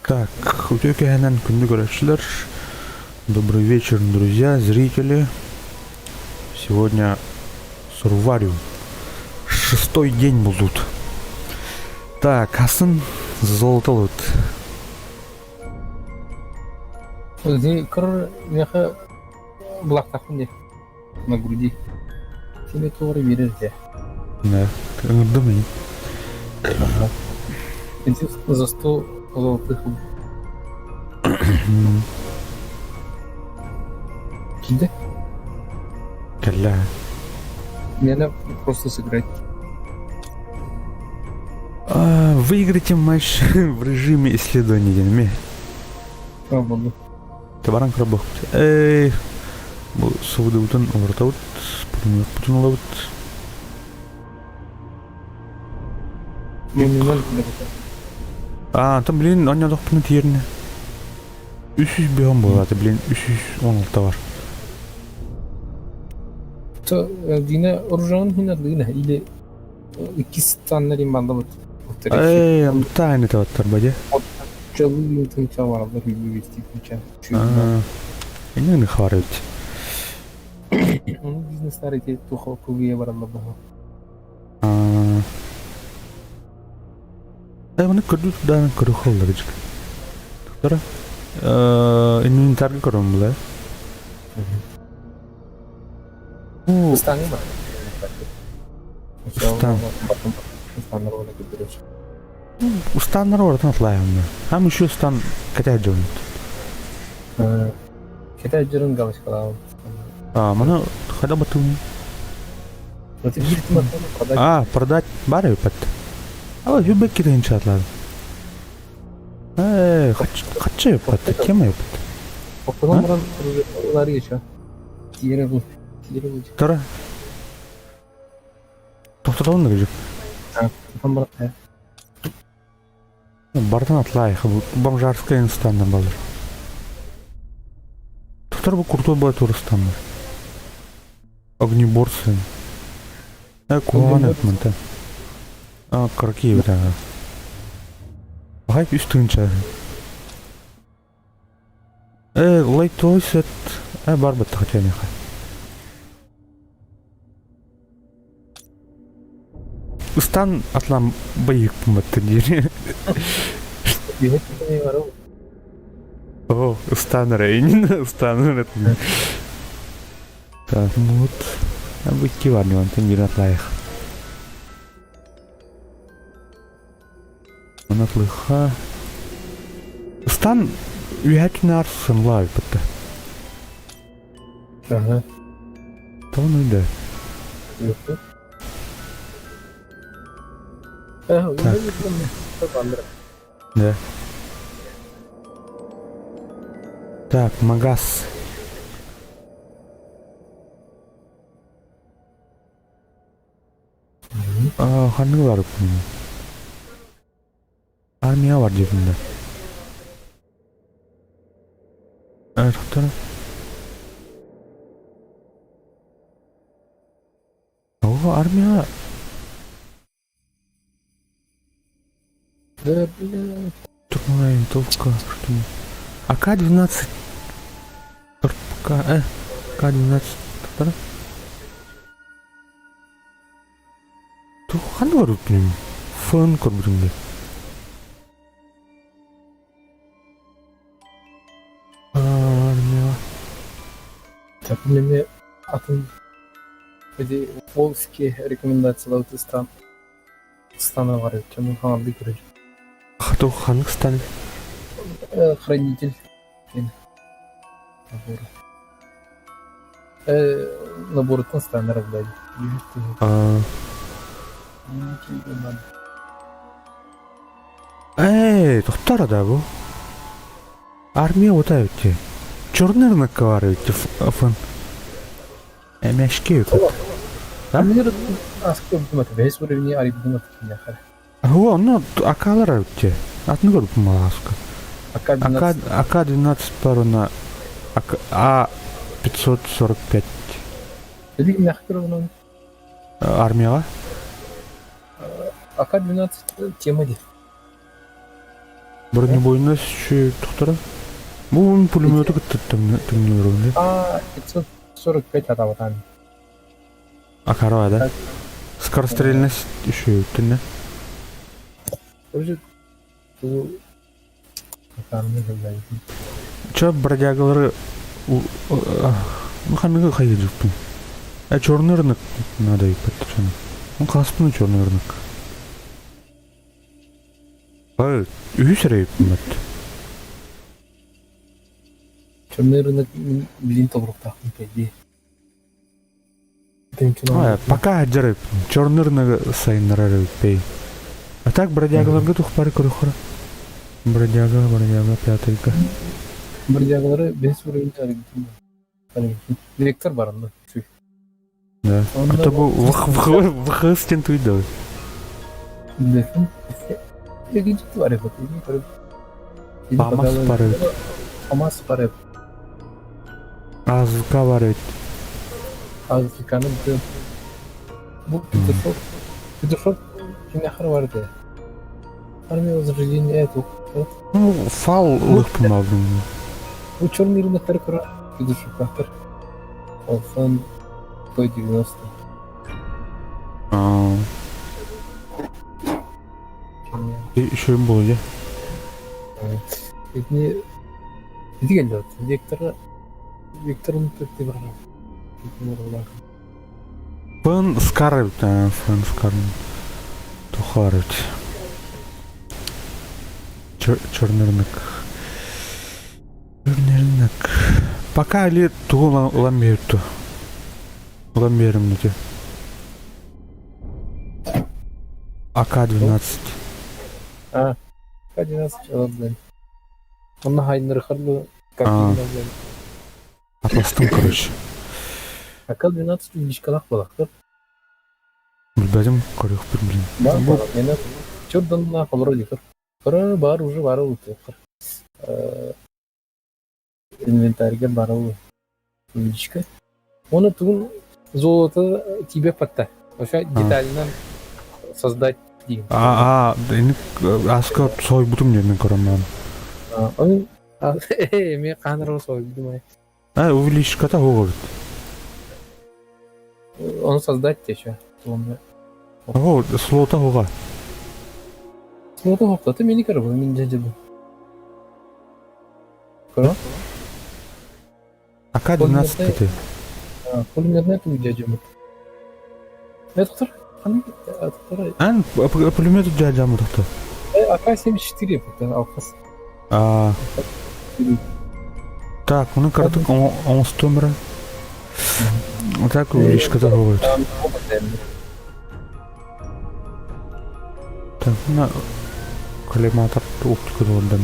Так, үтүө кэһэнэн күндү көрөөччүлэр. Добрый вечер, друзья, зрители. Сегодня Сурвариум. Шестой день будут. Так, асын золотолут. Кыр меха булактахпын дии на груди. Сини туора биэрэр дии. Да, ыҥырдым ини. Ити за 100 золотых Килде? Кэллэ. Мне надо просто сыграть. А, выиграйте матч в режиме исследования диэн Буолла. Табаран көрбөх. Эй, бу субудубутун олортобут, пулеметпутун ылабыт. А, там, блин, онньодохпуна тиэрнэ. 305 буолааты, блин, 316 бар. То Дина оружан хинардыгына или иккис станнарин бандабыт. Эй, тайны таваттар бадя. Чалыы тынча баралар үбү тынча. Эне хварыт. Ону бизнестар ити туха кугуя бараллар баха. Э, оны көрдү даан көрү холлар жик. Тора. Инвентарга көрөм була. Ыстаҥы бар. Ыстаҥ. Устаннар оратан атлайымны. Хам еще стан кэтэ дьонут. Кэтэ дьонун галочкалаабын. А, маны хада батым. А, продать бар эпат. А, юбек китен чатлар. Э, хаччы эпат, тема эпат. Потом баран улар еще. Тиере бу. Тиере бу. Тора. Тохтотон да Потом баран. Бартан атлай, бомжарская инстанна балыр. Тохтор бу куртой була турустаннар. Огнеборцы. Э, куһаҕан этмэнтэ. А, кыракий эбит Хайп үс тыһыынча. Э, лайтой сет. Э, бар баттаха тиэниэхэ. Ыстан атлам байык баттын диир. О, ыстан эрэ, ыстан эрэ. Так, ну вот, бу икки бар нюансын биир атлайых. Анатлыха. Ыстан үһэтинаар сынлаа бытта. Ага. Тону да. Так. Да. Так, магаз. Ханнык барыппын? Армия бар диэтим да. Тоқтар. О, армия. Да, бля. Турная винтовка. Что? АК-12. РПК. К-12. Тоқтар. Ханнык барыппын? Фон көрбүтүм да. Армия. Так, неме атын эти волжские рекомендациялар стан стана бар эбит хаҥалыы көрөр. Хато ханнык стан? Хранитель. Набор. Наборыттан станнар блядь. Эй, тохтор да бу. Армия ота эбит. Черный рынокка бар эбит фон. Эмэшки эбит. Армия аскы думат, весь уровень ари думат киняхар. О, онно акалар эбит. Атын көрбүппүн малааска. АК-12. АК-12 парына А545. Или мягко Армияға? АК-12 тема ди. Бронебойнай тухтара. Бу пулемету кытта түҥнүөрүнэ. А, 545 атабатан. Акарова, да? Скорострельность еще түнне. Короче, ту Чё бродягалары ну ханныгы хайыдыппын. Э черный рынок надо иппет. Ну хаспын черный рынок. Үһүс эрэ ыйыппын Черный рынок билин толоруктаахпын кэлдии. Пока дьарык черный рыногы сайыннарар эбиппей. А так бродягаларга тухпары көрөхөрө. Бродяга, бродяга, пятыйга. Бродягалары бес уровень Директор баранна. Да. А то бу вхс тен туйда. Памас барып. Памас барып. Азыка барып. Азыканы бу бу Петушок. Петушок кимнәхер бар иде. Армия возрождения это. Ну, фал лыхпын алдым. Бу черный рыноктар кыра Петушоктар. Алсан П90. А. Еще им было, я. Итини ити келді. Виктор Виктор ты бар. Фэн Скар, фэн Скар. Тухарыч. Черный рынок. Черный рынок. Пока ли тугу ламберту. Ламбером на АК-12. А, АК-12 блин. Онно хайнырхарлы как Атластым, короче. АК-12 увеличкалах балахтар. Билбэтим, көрүөхпүн блин. Бар, мені чөрдонна холоро дикер. Кыра бар уже бар улутуохтар. Инвентарьга бар ол увеличка. Оны тугун золото тебе патта. Вообще детально создать дейм. А, аска сойбутум диэн көрөмөн. Оны эме каныр сойбутум. А, увеличката хоҕор. Оны создать еще. О, слота хоҕа. Слота хоҕа, ты мени көрө, мен жажыбы. Көрө? АК-12 ты. Пулеметный тут дядя. Это кто? Ан, пулемет дядя мутахта. АК-74 это алкас. А. Так, ну карток он стомра. Вот так увеличка торгует. Так, на коллиматор оптика долдам.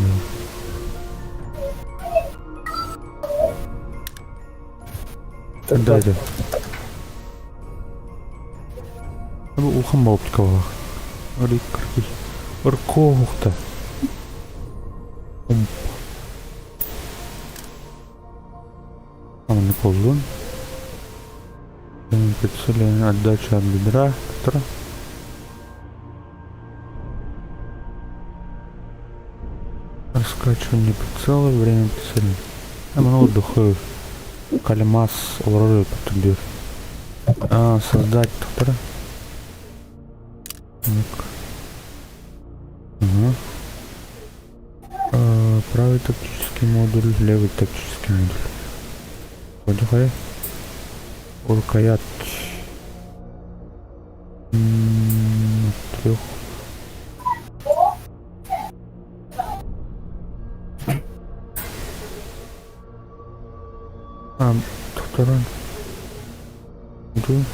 Да, да. Бу улахан оптикалаах. Ыркоохта. Аманы колдун. Прицеливание, отдача от бедра. Раскачивание прицела, время прицеливания. Аманы отдыхаю. Калимас олорор подтвердил. А, создать доктора. Так. Угу. А, правый тактический модуль, левый тактический модуль. Подыхай. Рукоять. Трех. А, второй. Иду.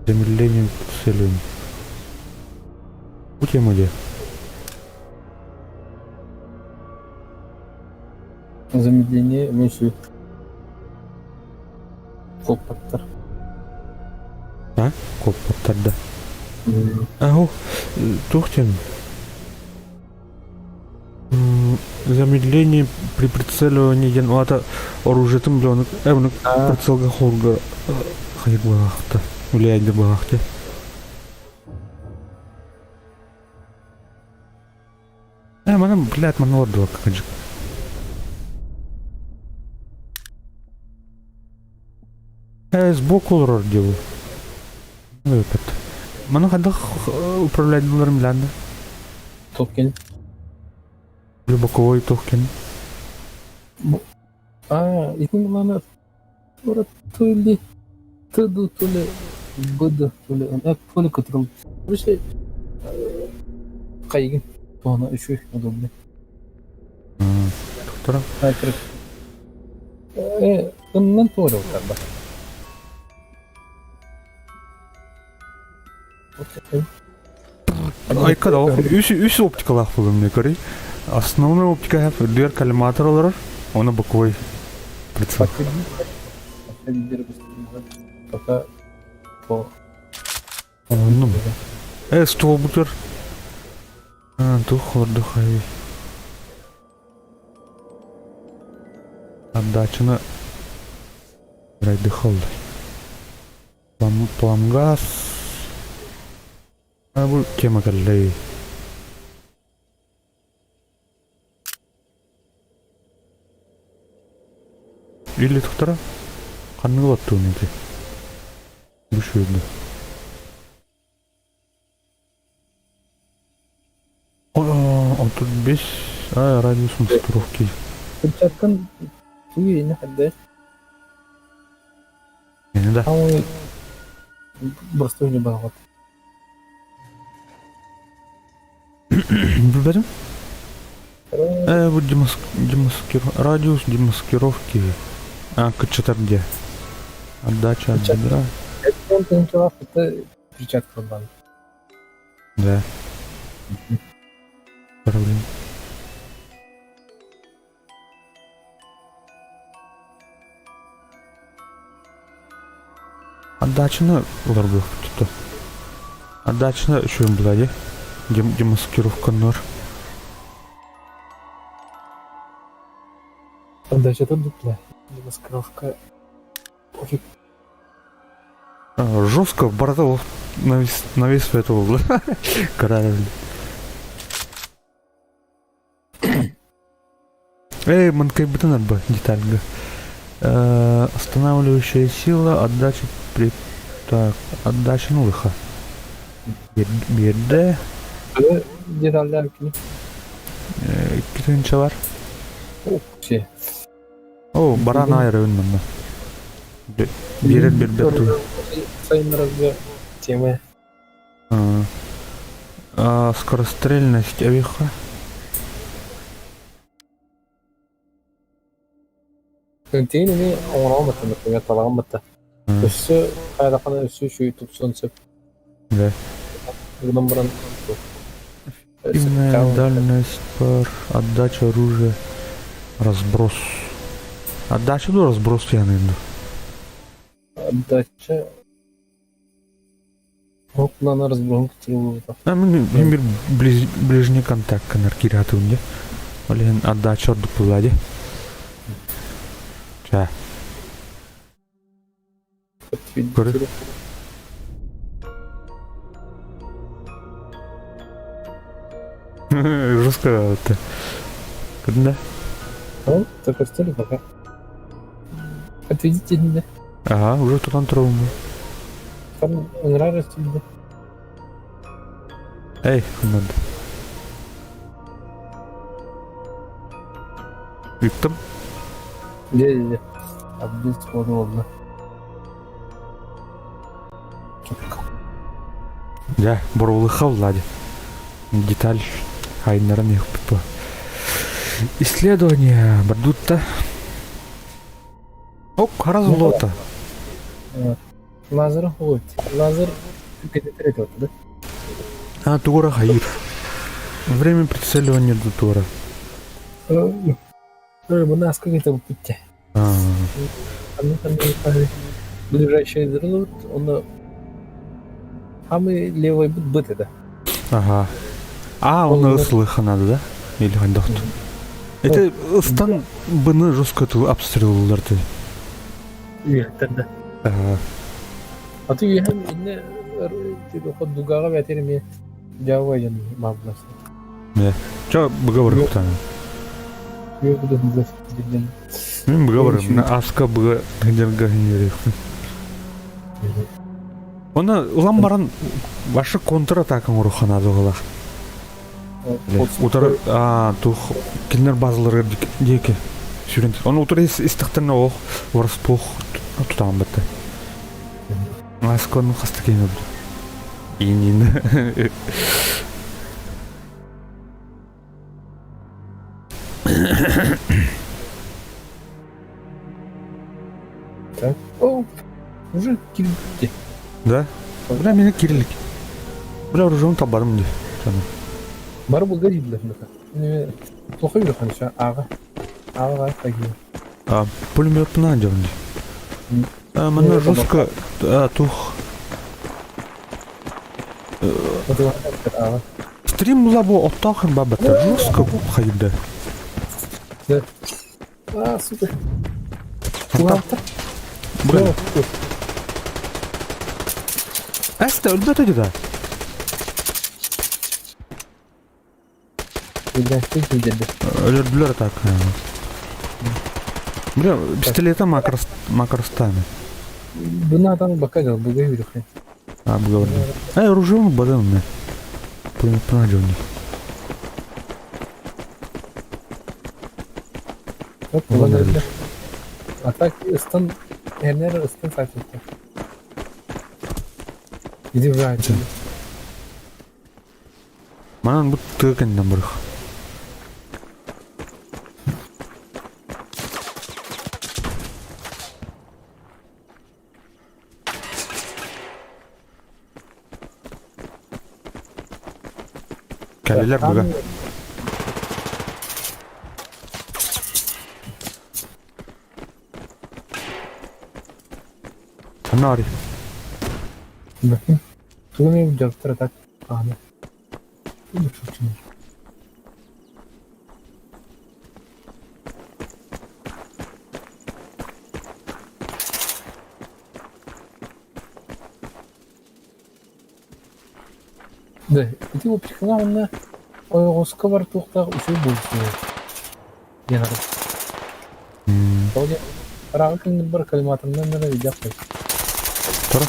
Замедление целью. Путь где? Замедление меньше. Коппаттар. А? Коппаттар, да. Ау, тухтен. Замедление при прицеливании диэн аата оружиетын билэ онук прицелга холга хайыр буолаахта үлэйдэ буолаахта Манан, блядь, манна олордулар кыдьык. Сбоку олорор дии Этот. Маны хайдах управлять буларым билэн да? Токен. Боковой токен. А, итин маны то ли Т то ли Б то ли Н, то ли которым. Короче, хайгин туһана үчүгэй удобный. Доктора? Ыннан туора утарба. Айка да үс оптикалаах буолуом мне көрүй. Основной оптика үрдүгэр коллиматор олорор, оны боковой прицел. Пока по Оннум. Столбутер. Тух ордухай. Отдачаны Райдыхал. Пламгаз. Бу тема кэллэй. Или тухтара ханнык олоттуун ити бу шүөрдү. Отут бес радиус маскировки. Перчаткан туй не хадде. Не да. Самый простой не балгат. Билбэтим. Бу радиус демаскировки. А, кыччатар где? Отдача от бедра. Это перчатка бан. Да. Проблем. Отдачаны ыларбыт Отдачаны үчүгэй буолла дии. Демаскировканнар. Отдача тут дупла. Демаскировка. Пофиг. Жестко барда навес этого корабль. Эй, манкайбытын арба детальга. Останавливающая сила, отдача при... Так, отдача нулыха. Биэрдэ. Детальдар кини. Китинчалар. Все. О, баран айрын манна. Биэрер биэрбэт ту. Сайыннарарга тема. Скорострельность авиха. Тиин эмиэ оҥороҕун батта, например, талаҕын батта. Өссө хайдаххына өссө үчүгэй тупсуон сөп. Да. Гынан баран Эффективная дальность пар, отдача оружия, разброс. Отдача до разброс я найду. Отдача Оп, на разброс кытырылыбыта. А мин бир ближний контакт канар киратым де. Олен отдача ордук була де. Ча. Көрө. Жестко это. Да? Ну, только что ли пока. Отведите меня. Ага, уже тутан троуму. Там нравится тебе. Эй, надо. Ыттым. Где-где? Отбить удобно. Дьэ, боруулыха Влади. Деталь айнарын иһиппит Исследование бардутта. Ок, хара золото. Лазер хуйт. Лазер где-то да? А, тугура хайыр. Время прицеливания до тура. Мына как это путте. Ближайший взрыв, он самый левый быт это. Ага. А, он слыха надо, да? Или хандахт. Это стан быны жестко обстреллар ты. Үйреттер Ага. А ты үйрен инне дугаға бәтер ме жауа жан мабнасы. Чо быга барыктан. Мин быга барым. Аска быга дерга хинерехпин. Оны улам баран башы контратака оҥоруохха наада. Утары туох кинилэр базаларыгар диэки сүүрэн ону утары истэхтэринэ олох врасплох тутаан бытта. Маскону хаста киһини өлдү. Иинин. Так, о, уже кириликте. Да? Бля, мени кирилик. Бля, оружием табарым ди. Бары булга дииллэр Плохой үрөхөн ааҕа. Ааҕа хайыы. А, пулеметна дьон ди. Манна жестко тух. Стрим була бу оттоох бабата жестко хайда. А, сука. Бля. Эсте өлбөтө деді. Өлөрдүлэр так. Бля, пистолета макростами. Бына бака дал, буга юрихе. А, буга барда. Эй, оружие бадан мне. Пулемет у них. А так ыстан, эрнер ыстан сайтты. Иди в рай. Манан бу тыа кэннинэн барых. Кэллилэр буга. Ханна Bakın. Тугу дьарыктар так ааны. Да, ити оптикаҥа уонна ойоҕоско бар туохтаах үчүгэй буолсу диэн ары. Ол диэн ырааҕы кыҥнырбар коллиматорынан эрэ видях Тура.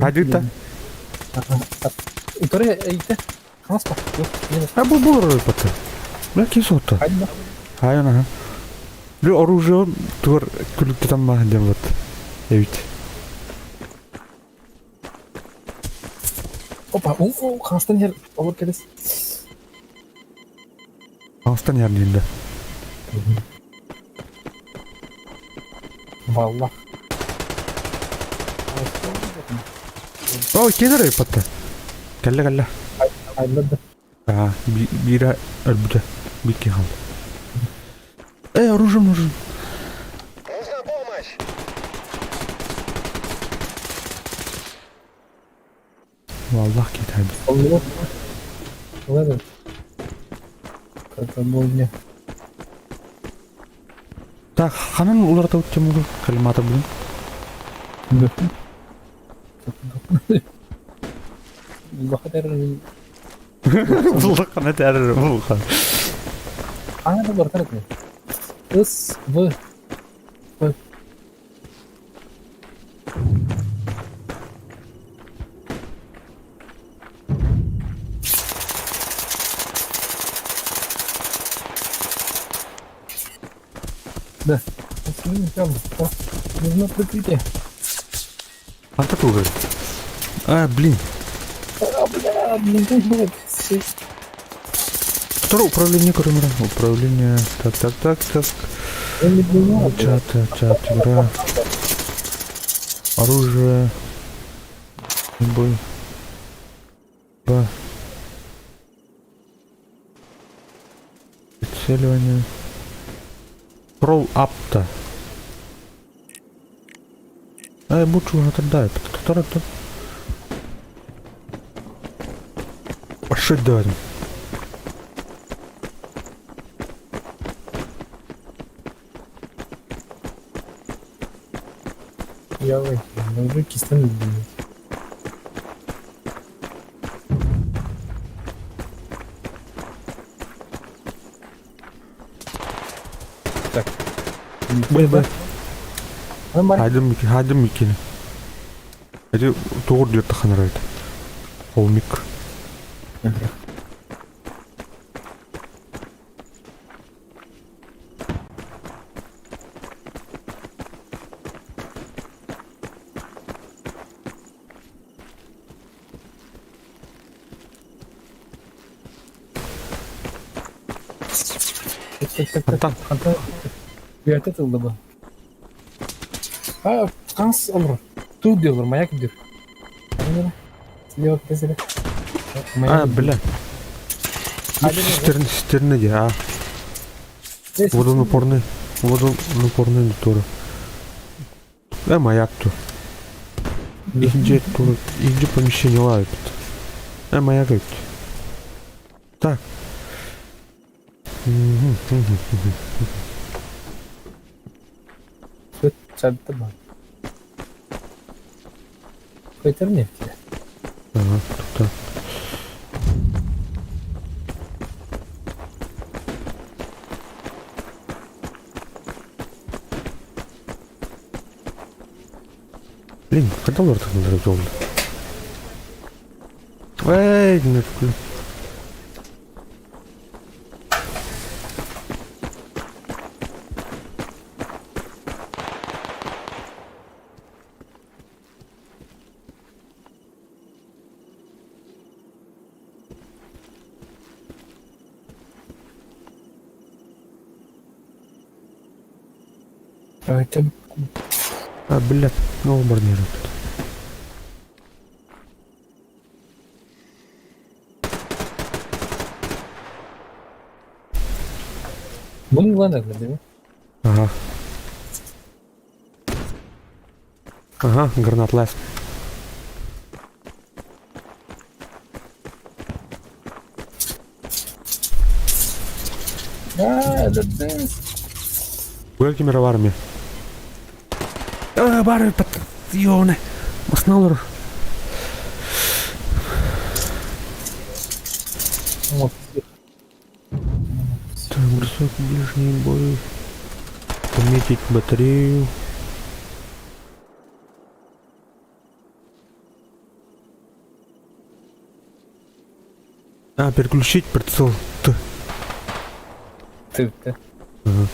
Хадыта. Утары эйте. Хаҥас па. А бу булар пата. Бля ким сотту? Хайан аха. Бля оружие тугар күлүктетен баа диэн вот. Эбит. Опа, о, хаҥастан иһэр олор кэлис. Хаҥастан иһэр диэн да. Валла. О, кэлэр патта. Кэллэ кэллэ. Айла да. Аа, биирэ өлбүтэ. Биир киһи хаалла. Эй, оружие нужен. Нужна помощь! Валлах киһи Ладно. Это был Так, ханан уларытабыт тему коллиматор бүгүн? Бахатар Буллаххана тәрір булхан. А, это бартар С, В, П. Да. Нужно прикрытие. Ханта тугар. А, блин. А, бля, блин, блин, Второе управление көрүмөрө. Управление. Так, так, так, так. Чат, чат, игра. Оружие. Бой. Б. Прицеливание. Ролл апта. Ай, бучу тогда. Пошить давай. Я уже кистами блин. Так. Бай бай. Бар. Хадым хадым микини. Эти тугур диэт таханар эбит. Холмик. Хантан? Хантан Үөтэ тылла бу. А, ханс олор. Туу диэлэр, маяк диир. Слева кэсэлэ. А, бля. Стерн, стерны де, а. Водонапорный. Водонапорный тура. Э, маяк ту. Иһинже тура, иһинже помещение эбит. Э, маяк эбит. Так. Садта бар. Көтөр нефти. Ага, тут. Блин, когда лорд жолду? Эй, не вклю. А, блядь, ну барнир тут. Bunu lan değil mi? Ага. Ага, гранат лес. А, это дэнс. Гөлкемер бар ме? А, бар, пат... Ёне. Масналар. Вот. Так, бросок ближний бой. Пометить батарею. А, переключить прицел. Т. Ты, ты. Ага.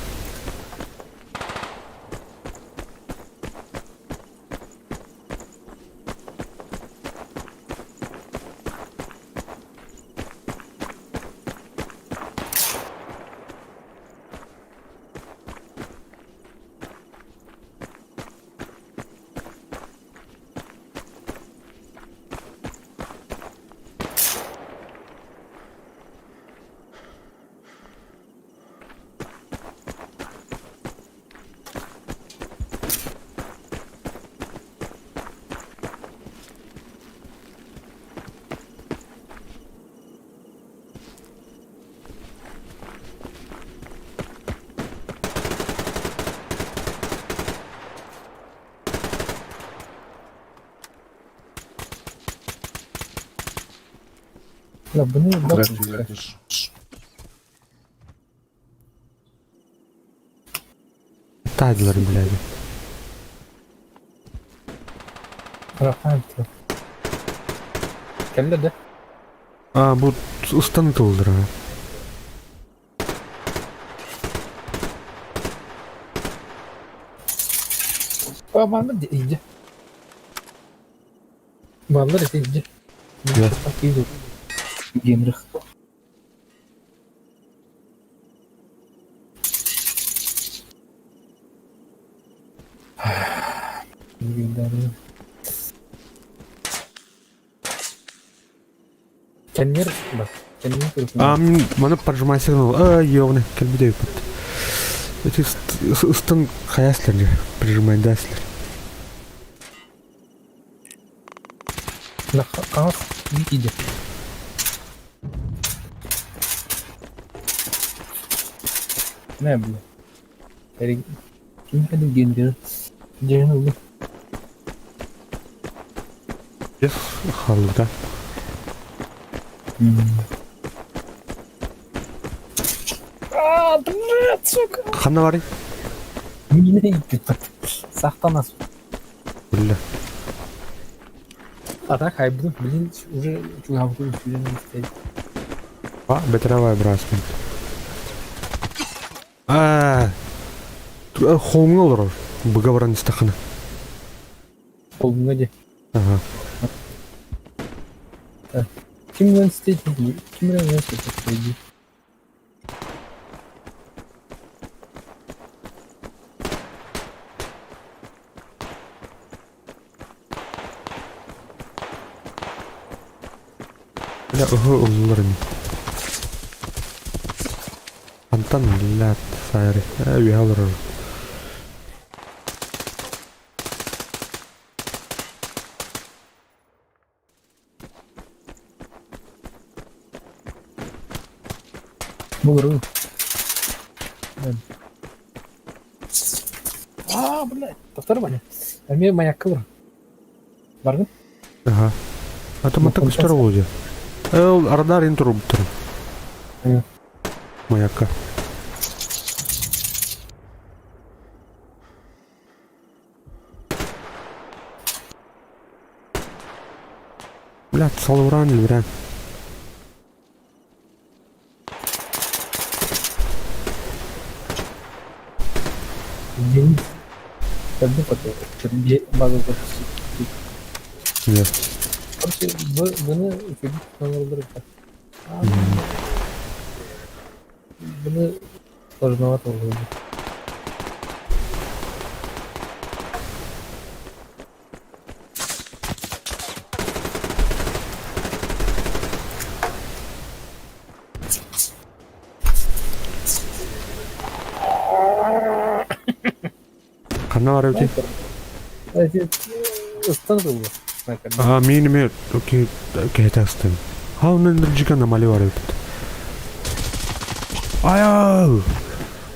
Да, bunu bak. Тадлер, блядь. Рахмет. Кэллэ да? А, бу ыстан тылдыр. А, манна иди. Баллар это иди. Да. Генрих. Кэннер бак. Кэннер А, маны поджимай сигнал. А, ёвны, кэлбидей пат. Эти ыстан хаяслер прижимай даслер. На хас иди. Не, бля. Ким хадин Генрих? Генрих. Yes, халда. А, блядь, сука! Ханна барый? Миинэ ииппит. Сахтанас. Бля. А так, хайбы, блин, уже чугавку үчүгэн истэй. А, бэтэрэ браспын. Аа, холмҥа олорор. Быга баран истэххинэ. Холмҥа дии. Ага. Ким ылан истэй ким ылан истэй дии. Бля, ыһы ыллылар ини. Хантан блядь, сайры. Э, үөһэ олорор. Булру. А, блядь, повтор Ваня. Эмиэ маякка бар. Баргын? Ага. А то мантан көстөр ол дии. Ол радар ин турубуттар. Маякка. Блядь, салураан илбирээн. День. Нет. Короче, быны үчүгэй Быны сложновато было. Ханна бар эбитий? Ыстан было. Аа, мин эмиэ киһитэ астым. Хаунан жика намали бар эбит. Айау!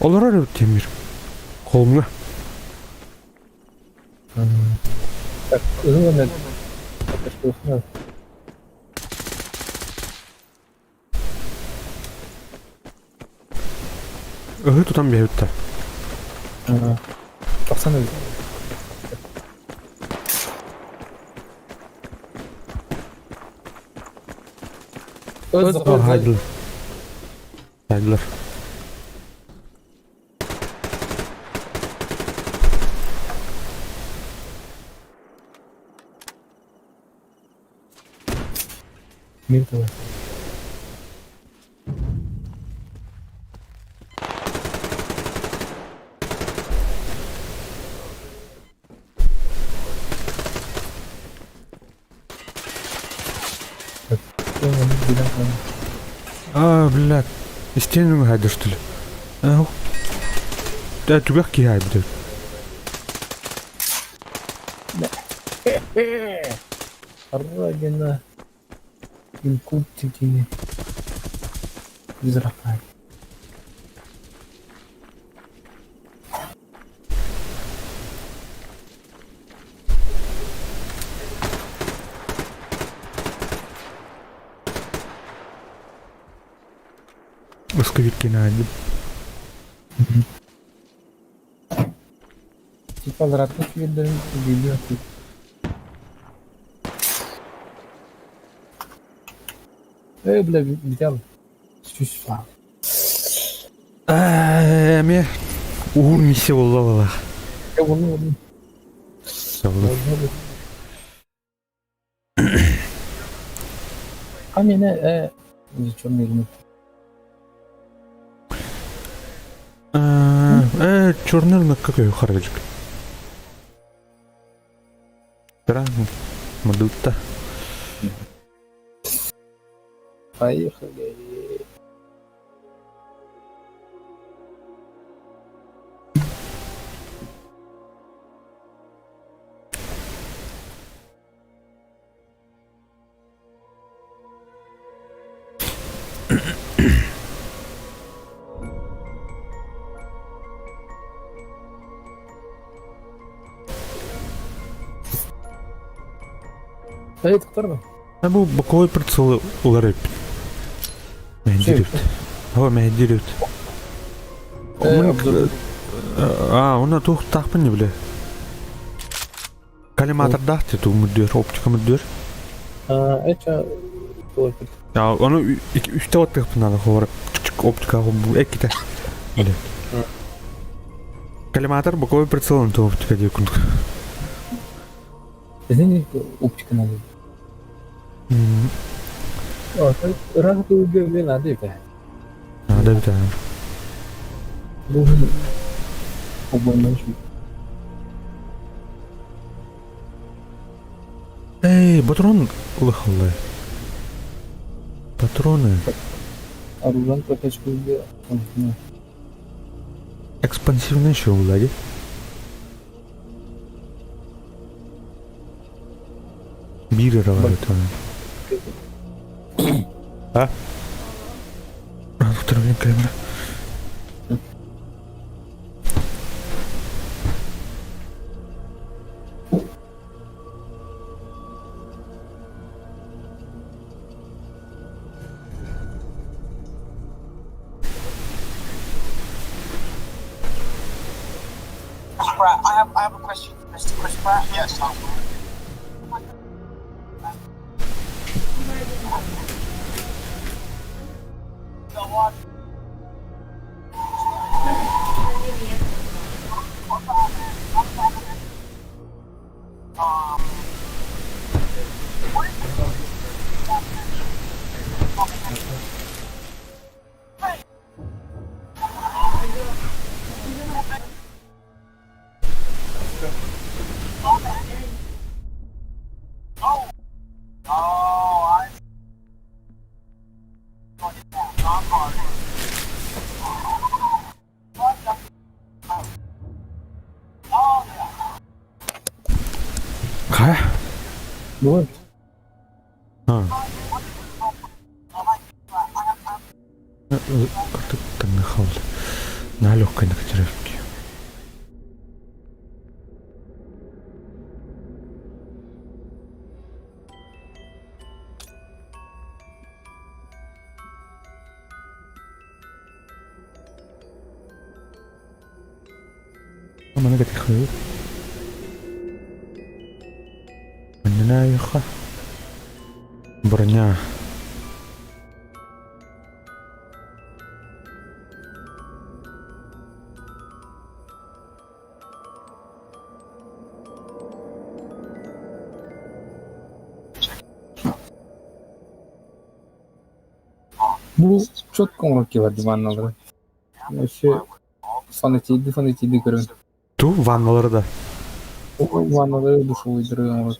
Олорор эбит Тимир. Холмҥа. Так, ылын Ыһы тутан биһэбит Тохсан өлдө. Хайдылар. Хайдылар. Мир тылы. А, блядь. Истиэн хайда что ли? А, да, түгэх киһи хайда. Родина. Инкубтики. Израиль. Ыскыбит кини Типа возвратных видов видео. Эй, бля, видел. Сүс Эмиэ уһуур миссия буолла Оны оны. А меня ничего не Черный рынок какой харгачик. Тра, мадутта. Поехали. Эй, доктор. А бу боковой прицел уларып. Мэһдириют. О, мэһдириют. Обзор. А, уна туохтаахпын не биле. Коллиматордаах ти туу мүрдүөр, оптика мүрдүөр. Это Я, ону үстэ оттыахпын надо ховар оптика бу экките. Биле. Коллиматор боковой прицел он оптика диye курдук. Извини, оптика надо. Ыраах тылга надо это. Надо это. Должен обоймать. Эй, патрон лыхаллы. Патроны. Оружан прокачку. Экспансивный еще улади. Биир эрэ бар этэ. А? Доктор, камера. Chris Pratt. I have a question for Mr. Chris Pratt. Yes. Oh, I. Хайа? Бу А. Картык хаалла. На легкой на котировке. Манна кэтихы. Манна Броня. Бу четко оҥорор бар диванналары. Вообще фанатейди фанатейди көрөн. Ту ванналары да. Ванналары душевойдары оҥорор.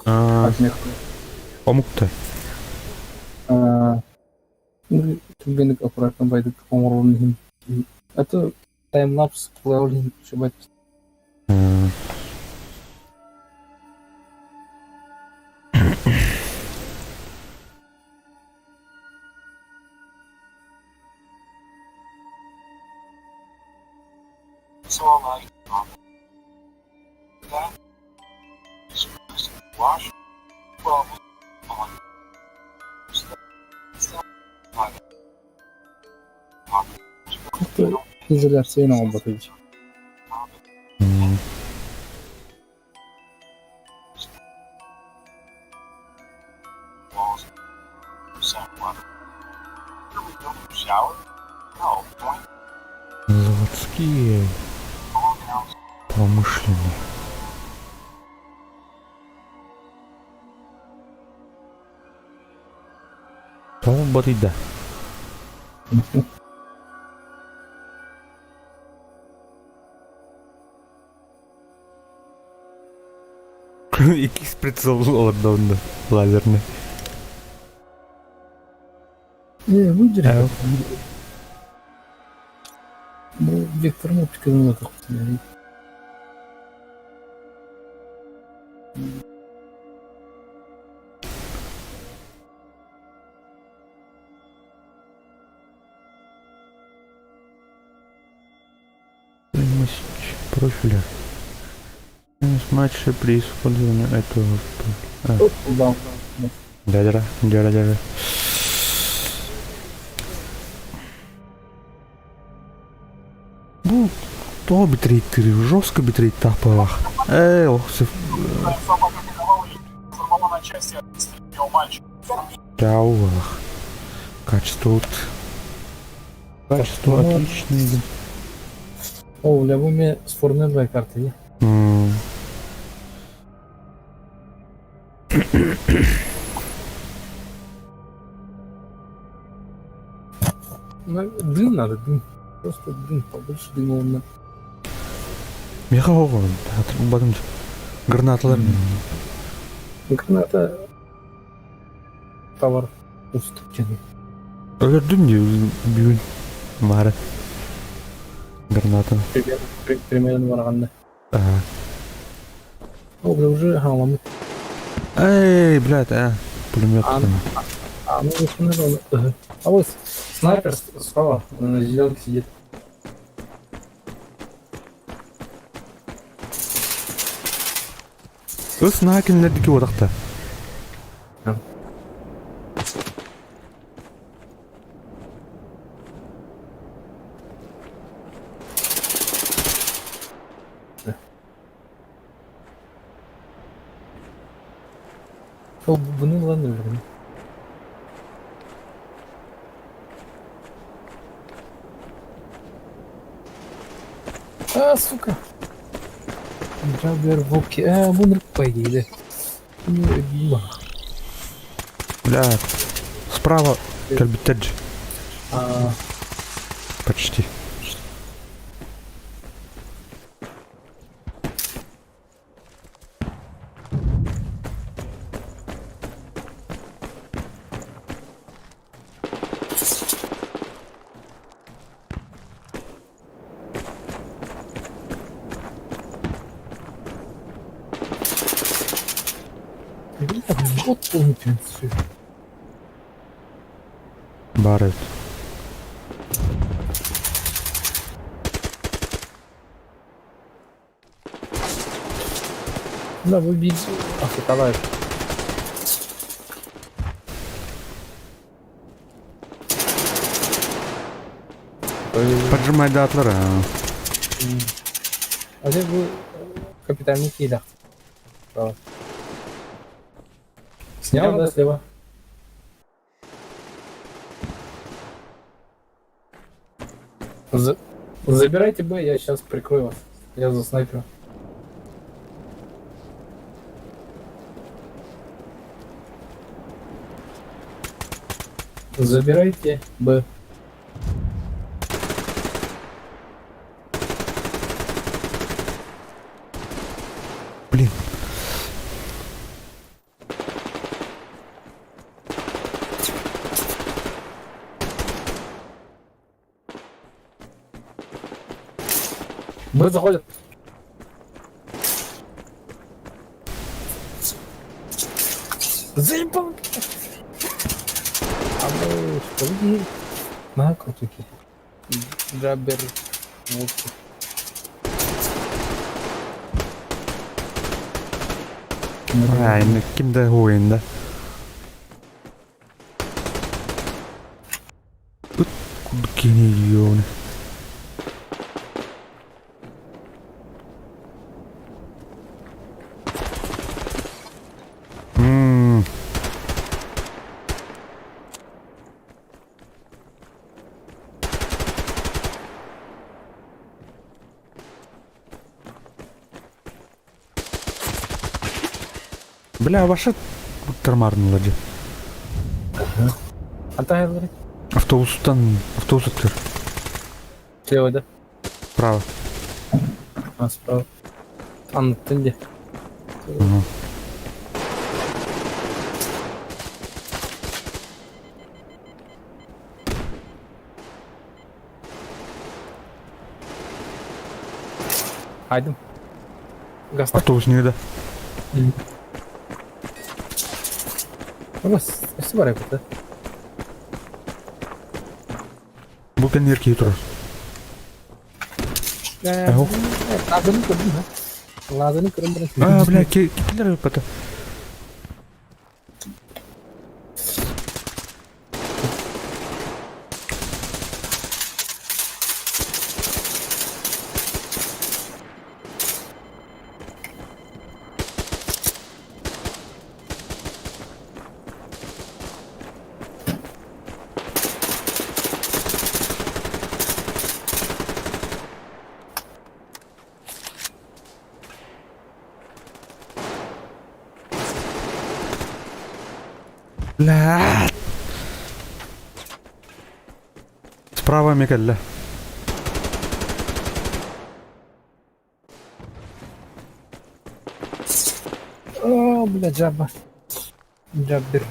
А, Отмех. омукта. Түргэнник аккуратно байдык оҥорорун иһин. Это таймлапс кылар иһин шыбат. А, So like that wash well on Изоляция оҥорбот. Walls water. Shower? No, point Заводские. Промышленные. Тоҕо батыйда? Иккис прицел олордо лазерный. Выдержи. Э. Бу векторын оптиканы тохтун. Стоимость профиля. Стоимость матча при использовании этого. А, Да. дядя, дядя, дядя. Тоҕо битрейттиир жестко битрейттаах быһалаах. Ээ, ох, Чаулах. Качество вот. Качество отличное. О, бля, бу мен сформер бай карта дии. Ну, дым надо, дым. Просто дым, побольше дыма онно. Миэхэ оҕо, батым гранаталар. Граната товар устук дьэн. Өлөрдүм дии бүгүн маары гранатаны. Примерно бараҕанна. О, бля, уже халамыт. Эй, блядь, а, пулемет. А, ну, а вот снайпер справа на зеленке сидит. Ыс наһаа кинилэрдики уотахта. Ол буну ылан өлөрүм. А, сука! Джабервоки. А, бу нырк по идее, да. Бля, справа кэлбиттэр дьи. Почти. Бля, вот он пенсию. Баар эбит. Да, выбить. Ах, давай. Поджимайдаатылар А где бу капитальный кида? Снял, да, слева? За... Забирайте Б, я сейчас прикрою вас. Я за снайпера. Забирайте Б. Блин. Б заходит. Заебал! А ну, что вы На, крутики. Джабер. Вот. Ай, ким да хуйында. Ыт курдук киһини өйүөҕүнэ. М. Бля, ваша тормарнула дьэ. Антон Автобустан автобус ыттыр. Слева, да? Право. А, справа. Анны где? Угу. Айдым. Гаста. Автобус не да. Өссө бар эбит, да? Бу кэннигэр киһи турар. Эһо. Лазаны көрдүм, ha? Лазаны көрөн баран. А, бля, киллер эбит Блядь! Справа эмиэ кэллэ. О, бля, жаба. Жаббер.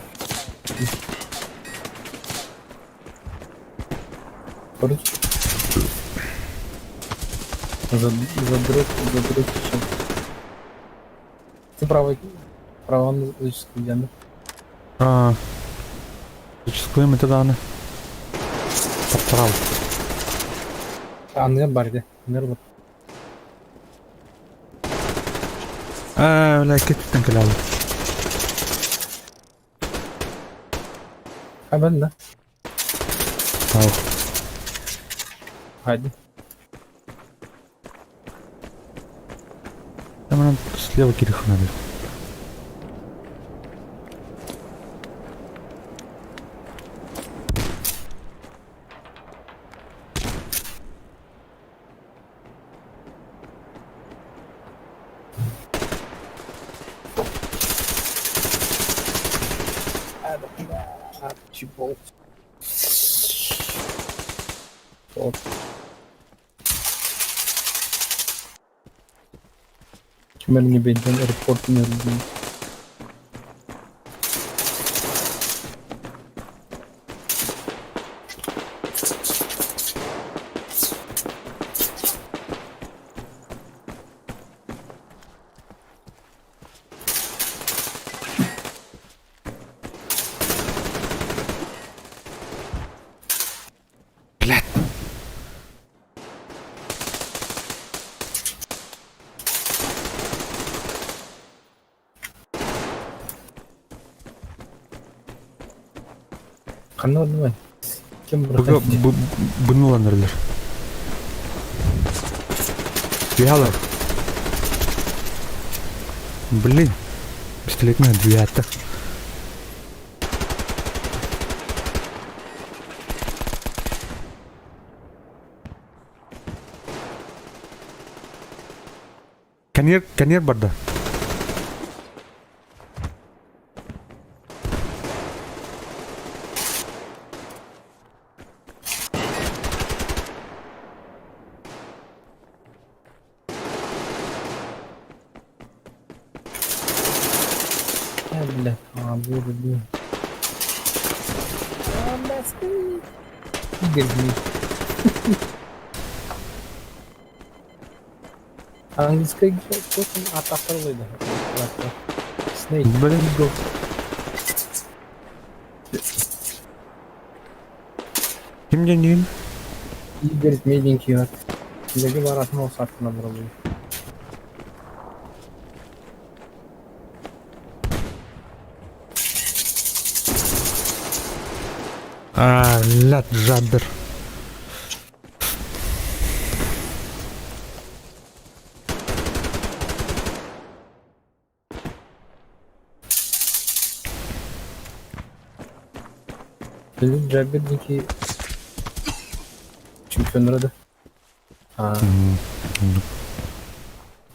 Короче. Задрот, задрот еще. Ты правый, правый зачастую Аа, зачастую это даҕаны. Таптарал. Анныгар бар дии. Анныгар бар. Аа, бля, кеттен кэлэ Хабан да. Ау. Hadi. Там нам слева кириха надо. Чипол. Вот. Кимэр бентен репорт нердин. Блядь. Ханна бардым Ким Быга бынуланырлар. Вяло. Блин. Пистолетная девятка. Каньер, каньер барда. Э, бля. А, буду, блин. А, бля, Игорь, блин. Английская игра, кто там? А, да. Snake. Блин. Eagle. Ким диэн Игорь медненький. Леги барат мол сартына бұрылы. А, блядь, жабер. Блин, жаберники чемпионнара да. А,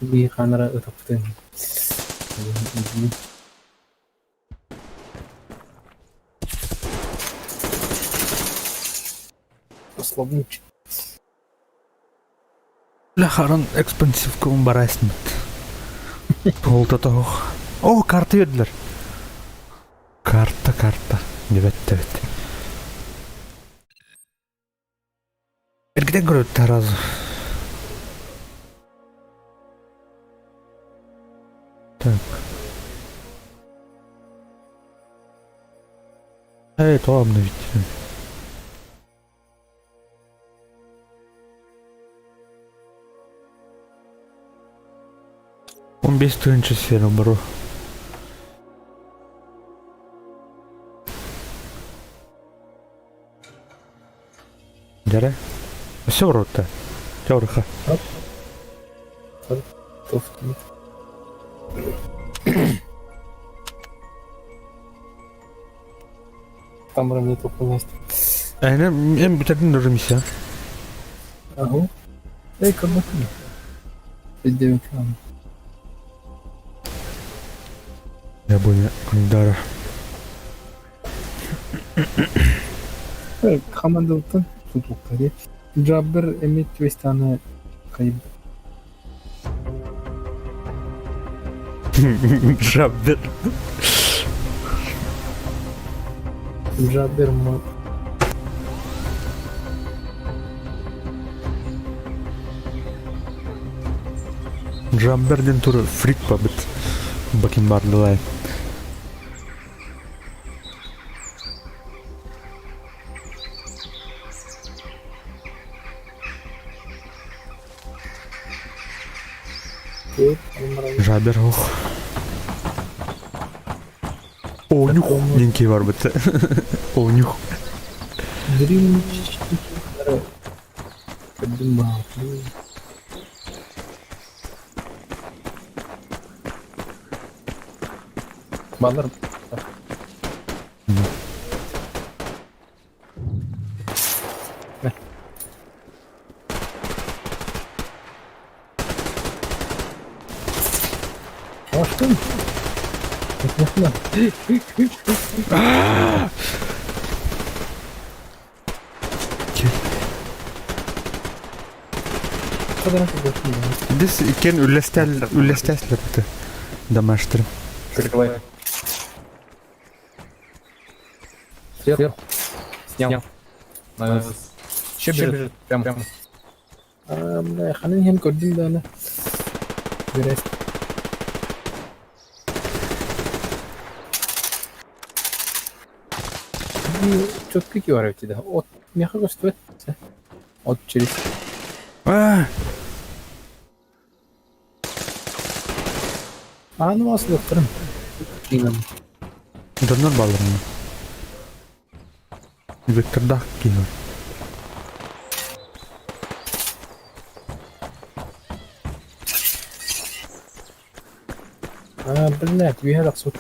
би ханара ытыпты. Ослабнуть. Бля, харан экспансив барасмит. Ол О, карта бердилер. Карта, карта. Девет, девет. Эргиден көрөт таразы. Так. Эй, то обновить. Он без тысячи сферу, бро. Дярэ. Все в рот-то. Тёрха. Тофти. Там мне только место. Эйне, эм бүтәрдин дөрү миссия. Ага. Эй, как бы ты. Я буду Кондара. Хамандалыттан тутулуктар дии. Джаббер эмиэ түбэстэҕинэ хайбыт. Джаббер. Джаббер ма Джамбер диэн туру фрик бабыт бакенбардылай. Жабер ох. Оонньух диэн киһи барбыт. Оонньух. Dream Көрдүм баа. Балар. Аштым. This иккен үллэстэл үллэстэслэппит дамаштырым. Прикрывай. Сверху. Снял. Еще бежит. Прям. Прям. Бля, ханын иһин көрдүм даҕаны. Үрэс. Четко киһи да. От миэхэ көстүбэт. От через. Аа! Ааны маслыктырым. Доннор бааларына. Виктордаах киһи. Аа, блядь, үөһэ тахсыбыт.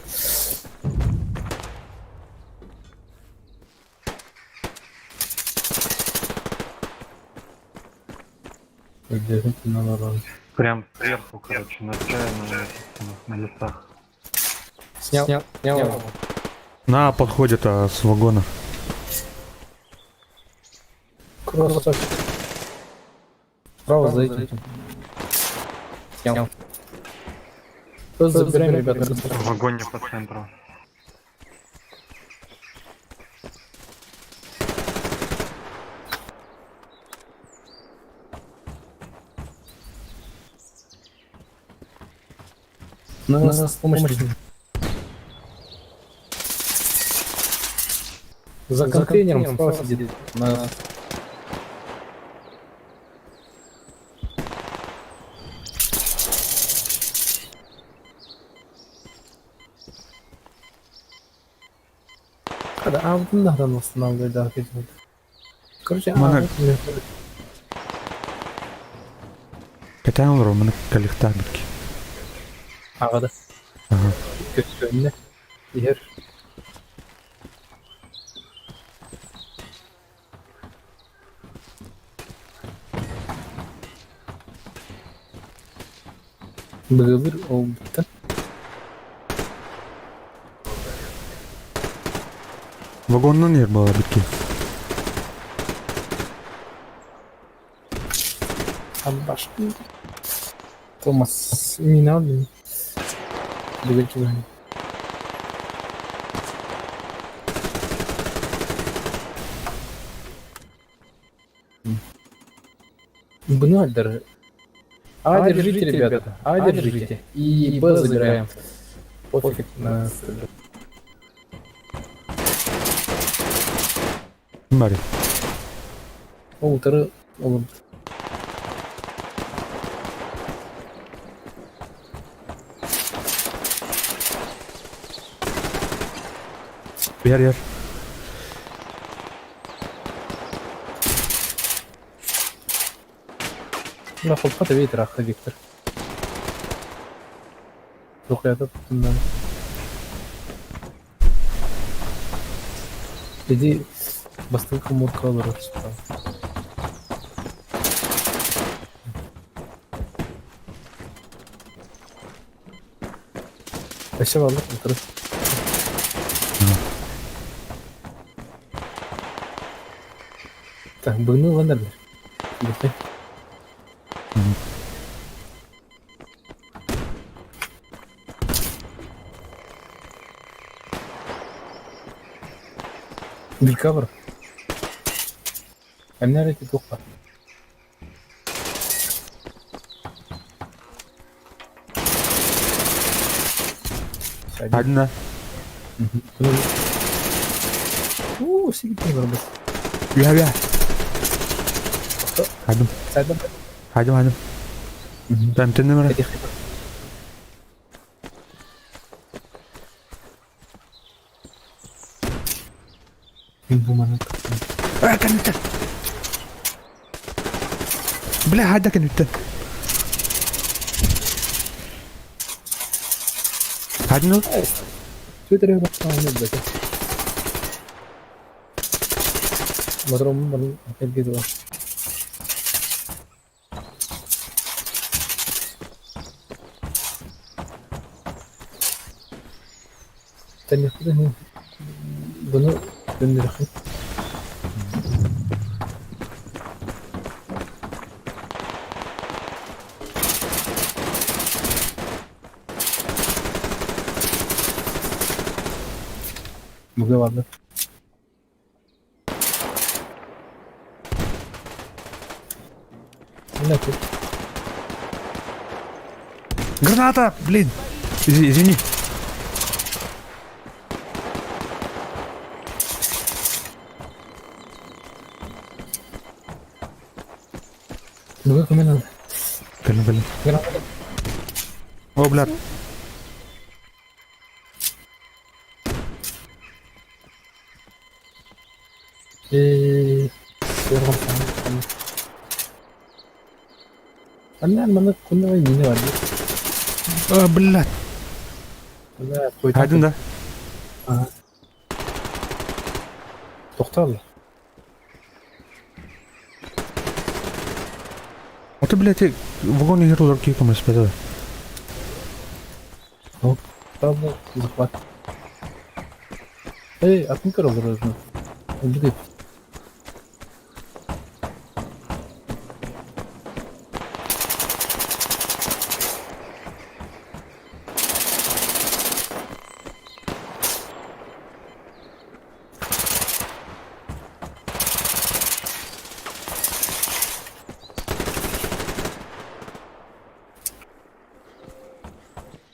Өйдөтүн тынан олорон. Прям сверху, короче, на на, на лесах. Снял. Снял. Снял. На подходит а, с вагона. Красавчик. Справа за этим. Снял. Просто забираем, ребята. В вагоне по центру. На нас помощь нужна. За контейнером справа сидит. На... Когда а вот надо восстанавливать, да, опять вот. Короче, а, Мана- вот, бля, Кэтээн олорор маны калихтаах битки. Аҕа да. Ага. Көстөннө. Иһэр. Быгылыр ол бүттэ. Вагоннан иһэр буолар битки. Абаш. Томас минал мин. Бүгүн чугаһын. Бну альдер. А, держите, ребята. А, держите. И Б забираем. Пофиг на... Бари. Ол тары олым. Иһэр иһэр. На холпата ветер ахта Виктор. Рухлята тутуннан. Иди бастылка мурка олорор справа. Спасибо, Аллах, Быгыны ылан эрэллэр. Билбэт. Бирка бар. Эмне эрэ туох бар. Одна. Уу, сигитин барбыт. Үһэ үһэ. Хадым. Сайдам. Хадым хадым. Тэмтэнним эрэ. Мин бу маннык. Э, кэнниттэн. Бля, хайда кэнниттэн. Хадны? Twitter баттааны билбэтэ. Мотроммун барын эргэ дуо. Тэнниэхпит иһин дьону төннөрүөххүн. Буга барда. Граната! Блин! Извини. Буга көмөн Кэлин, кэлин. Граната. О, блядь. Анна манна кунна мини бар. А, блядь. Бля, Хайдын да. Ага. Тохтол. А ты, блядь, вагон не герой киком распадает. Правда, захват. Эй, атын көр олор өзүнө. Өлдү.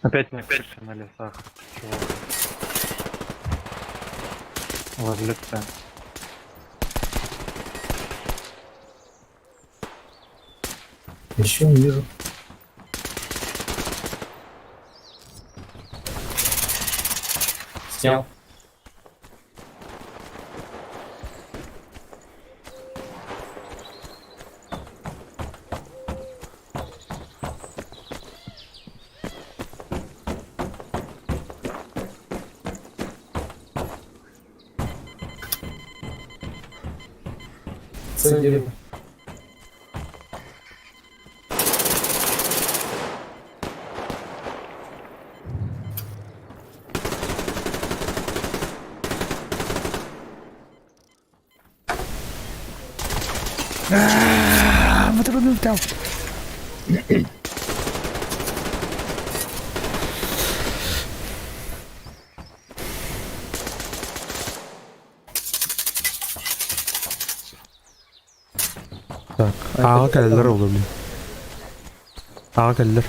Опять на крыше на лесах, чувак. Возле Ц. Еще не вижу. Снял. С дерево. А, вот это Так, аға кәлілер oldu блин. Аға кәлілер.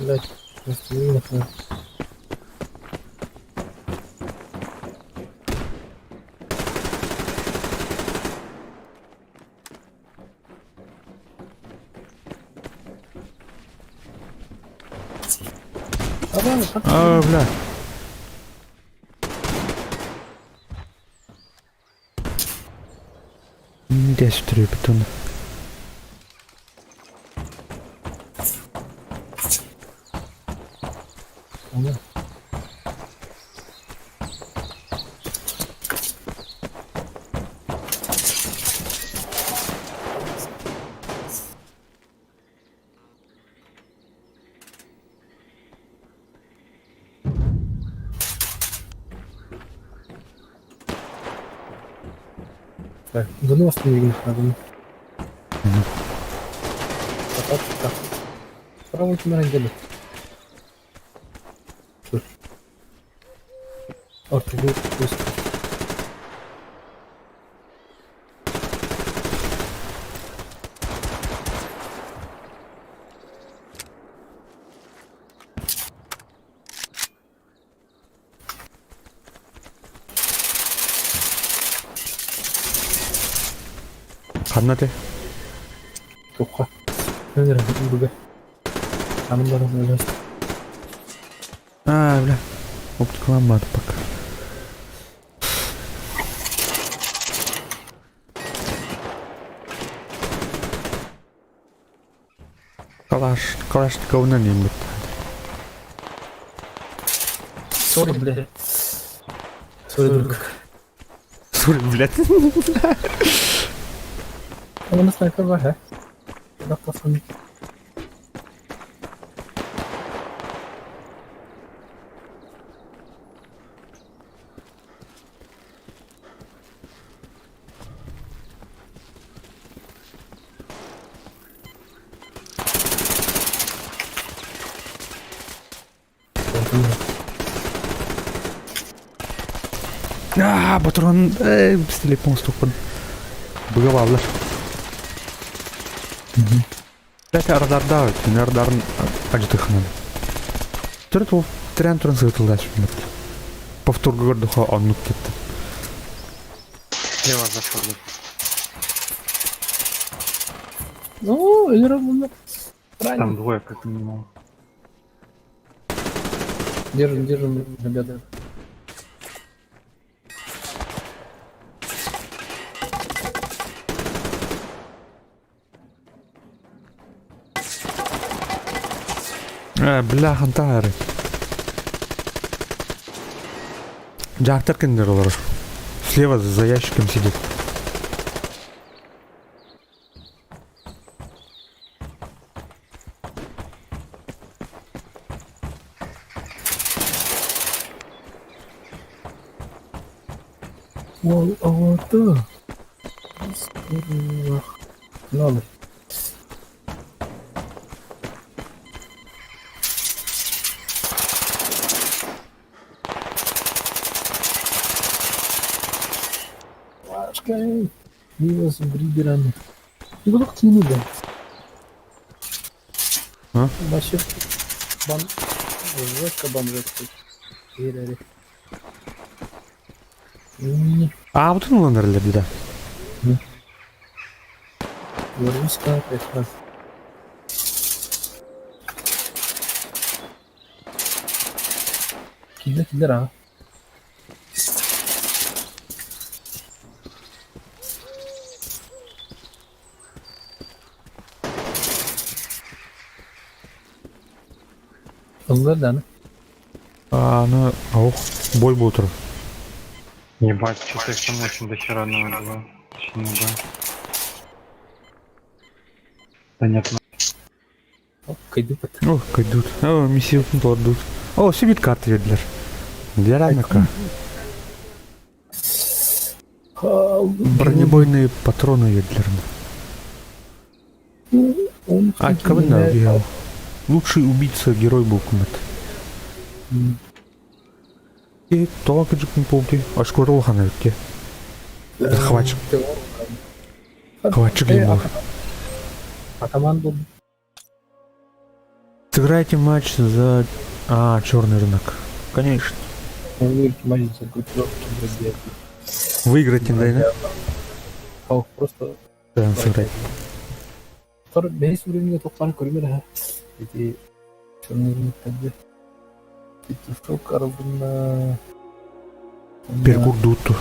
Блять, просто А, бля. Десять трепетон. Так, дьону восстановили. Так, так. Справа кимэр дьэли. Ортогу Ханна этэй? Туохха? Өлөрө Анын баран өлөс. А, бля. Оптикаланмады пока. Калаш, Калашниковынан ииммит. Sorry, блядь. Sorry, друг. Sorry, блядь. Уонна снайпер бар, һэ? Тахсан. Аа, патрон, пистолет стукпун. Быга бааллар. Блядь, радарда, радарын ажытыхынан. Төрөт ол трен туран сытылда сүммүт. Повторга көрдөхө оннук кетти. Слева заходит. Ну, өлөрө буну. Там двое как минимум. Держим, держим, ребята. Бля, хантаары. Жактар киндер олар. Слева за ящиком сидит. Ол оҕото. Ноль. Вашка. Милос Бриберан. Ну, кини да. А? Вообще бан жестко бомжевский. Верили. А, вот он ылан да. Русская это. Киллер киллер а. Ыллар да. А, ну, ох, бой был тур. Ебать, что-то их там очень дохера надо было. Очень много. Да нет, Оп, кайды пат. Ох, кайдут. О, миссию тордут. О, сибит карты вердилер. Диарамика. Бронебойные патроны вердилер. А, кого Лучший убийца герой был кумет. И тоға кыжык полки. Ашкорол хана өтке. Хватчик. Хватчик ему. Атаман был. Сыграйте матч за... А, черный рынок. Конечно. Матч за группировки бродяги. Выиграть не дай, да? Просто... Да, сыграть. Бэйс времени тоқтан көрмеді. Эти черный рынок тогда. Петушок арбына. Перкур дутту.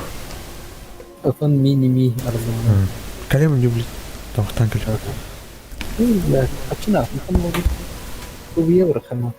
Атын мини-ми арбына. Калем люблю. Тоқтан кел. Да, ачына, мхан могут. В евро хана.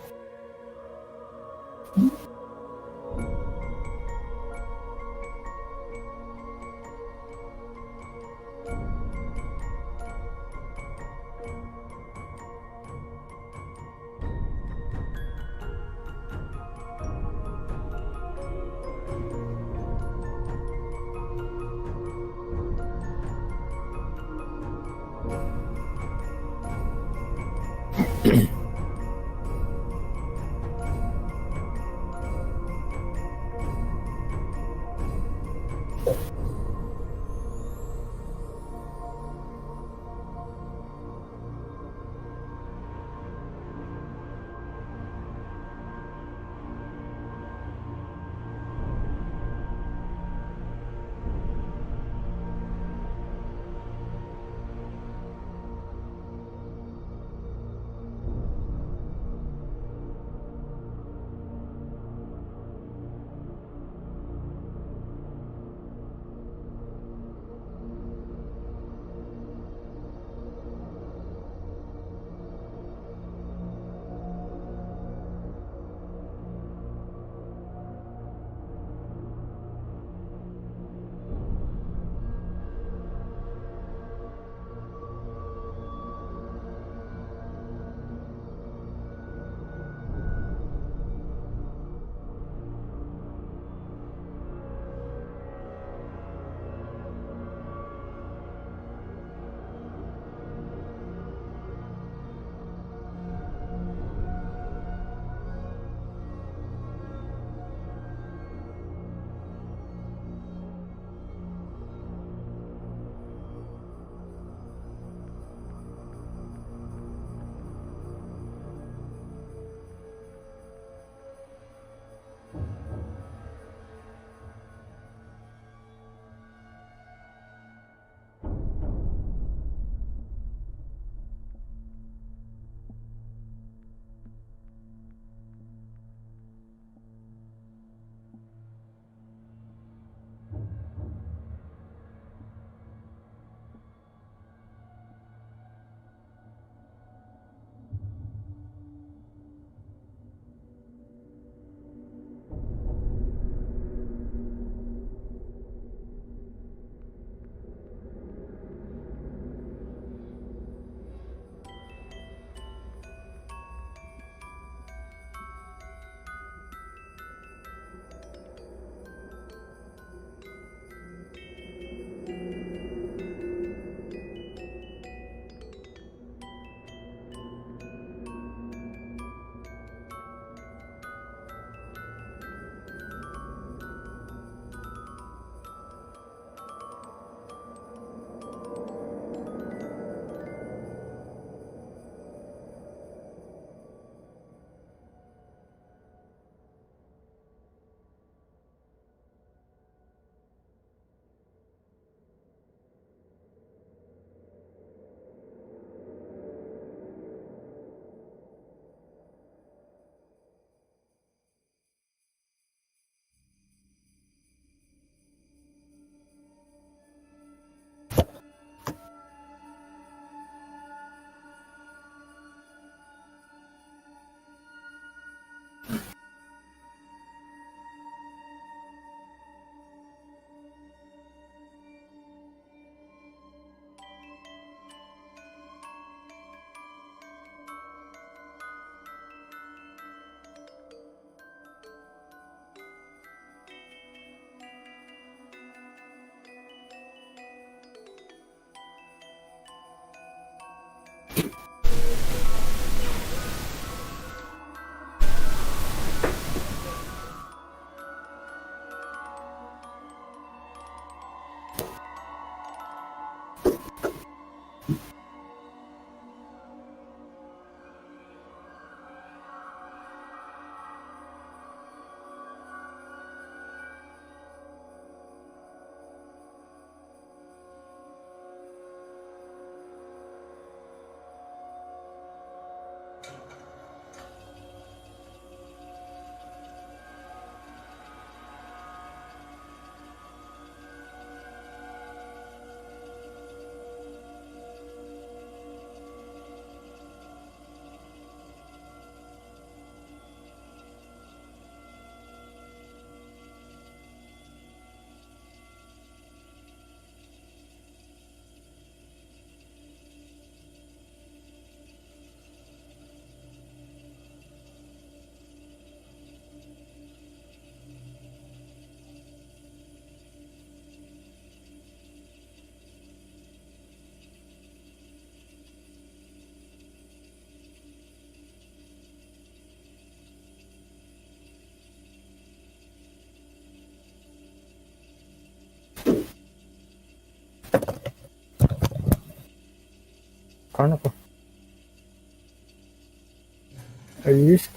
Ханыка. Есть.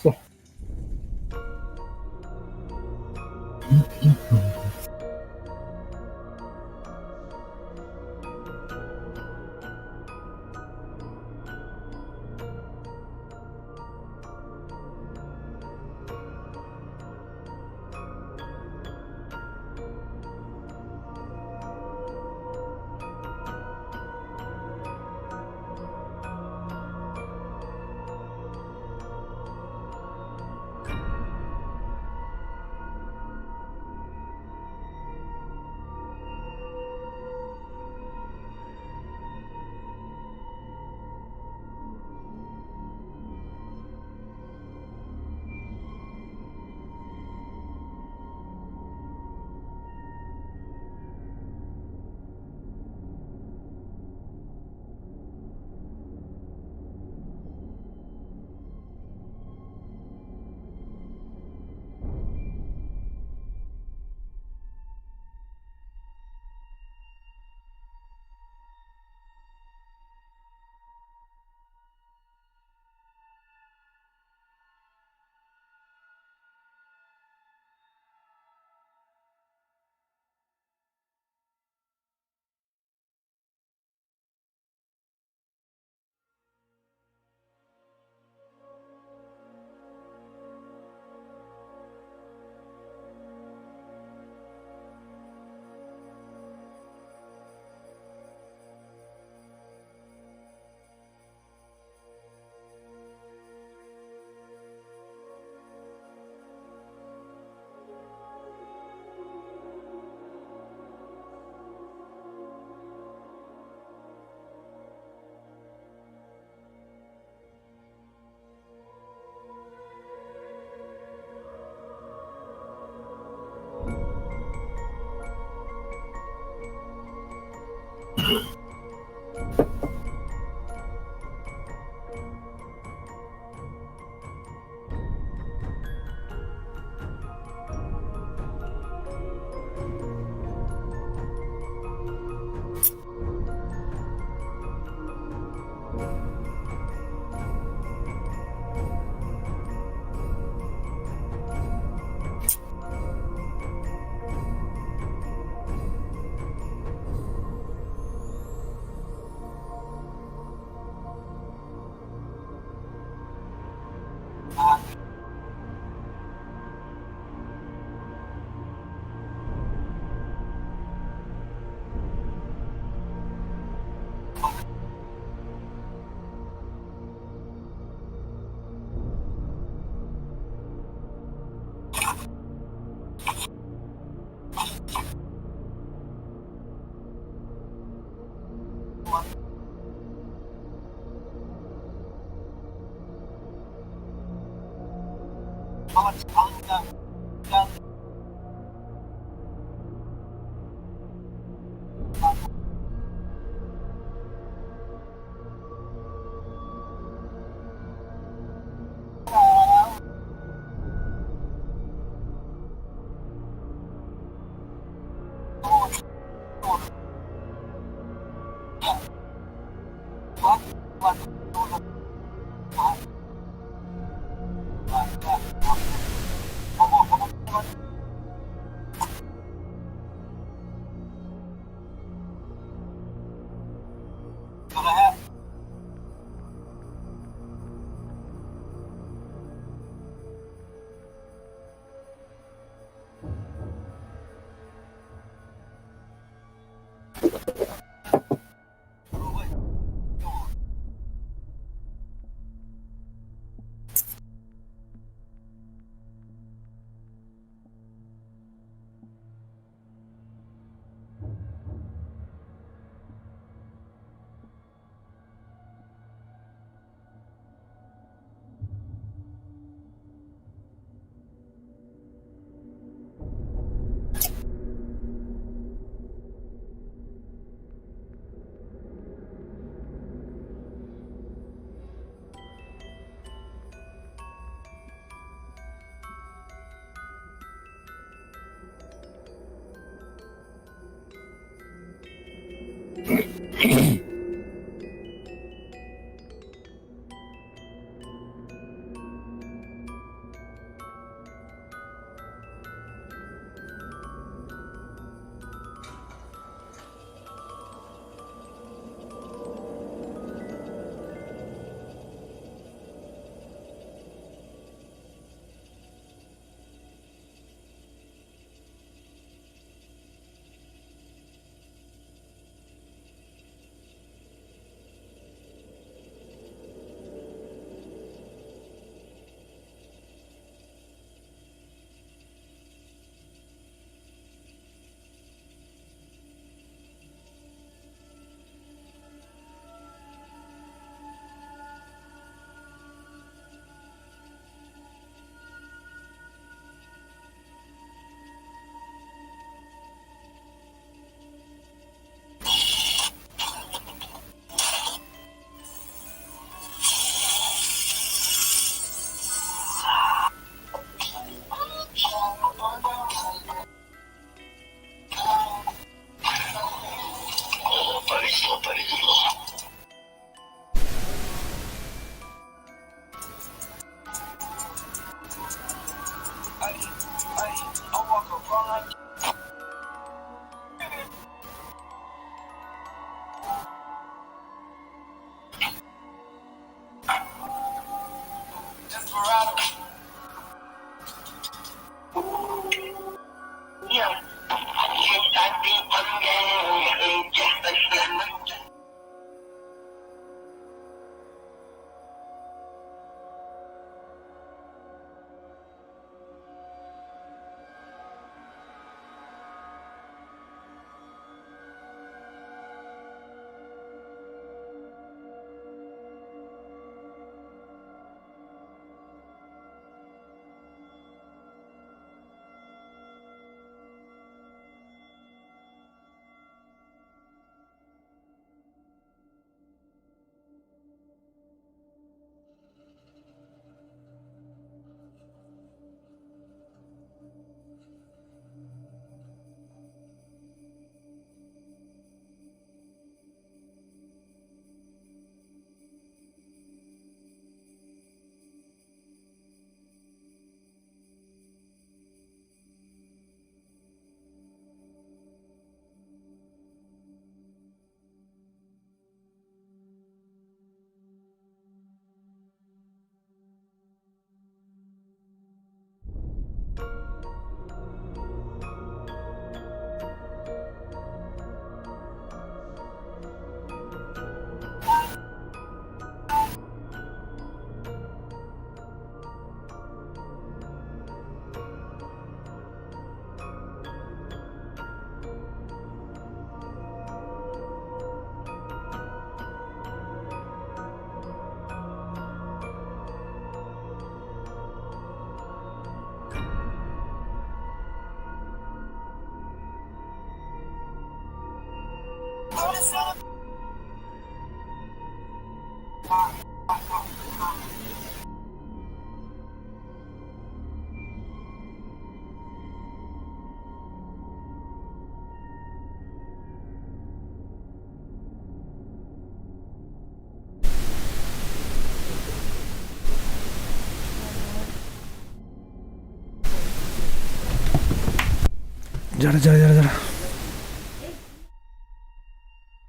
Дьара дьара дьара дьара.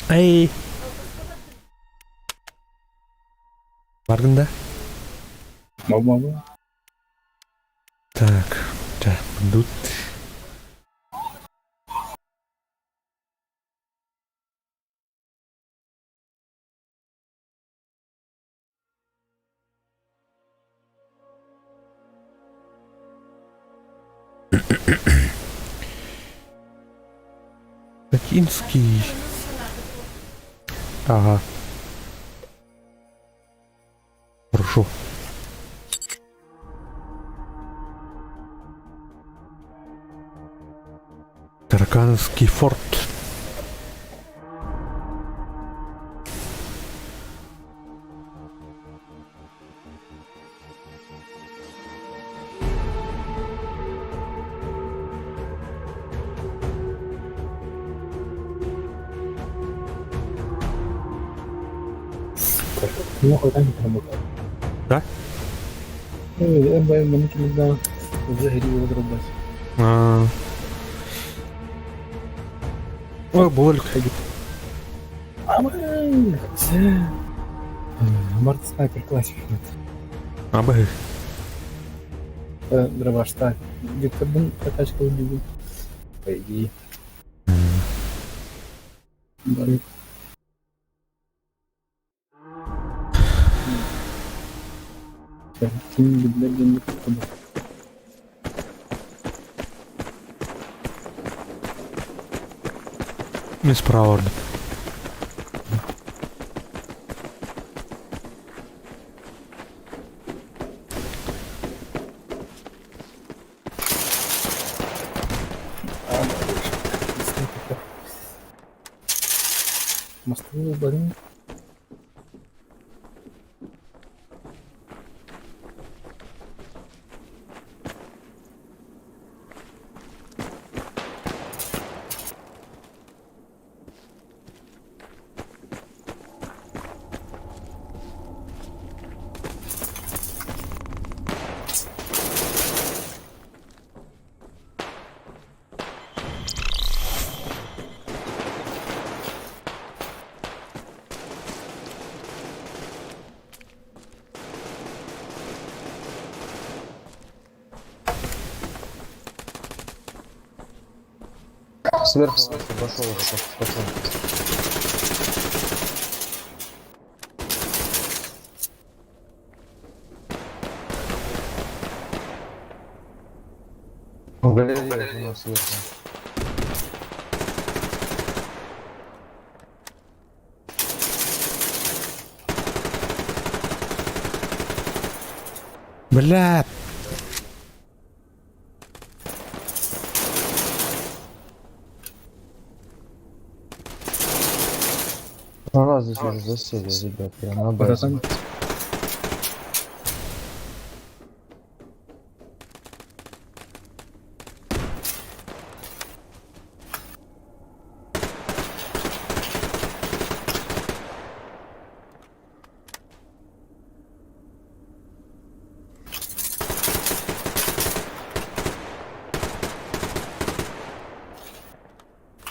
Эй. Бардын да? Мама. Так, чэ, тут. Латинский. Ага. Хорошо. Таракановский форт. Да? А. Ой, боль. Март снайпер классик. Абы. Дробаш так. Виктордун прокачка убил. По идее. Бары. Ким билер Мин справа ордук. Мостовую барин. Сверху нас обошел уже, пошел. В галерее у нас сверху. Бля. У нас здесь уже засели, ребят, я на базе. Братан.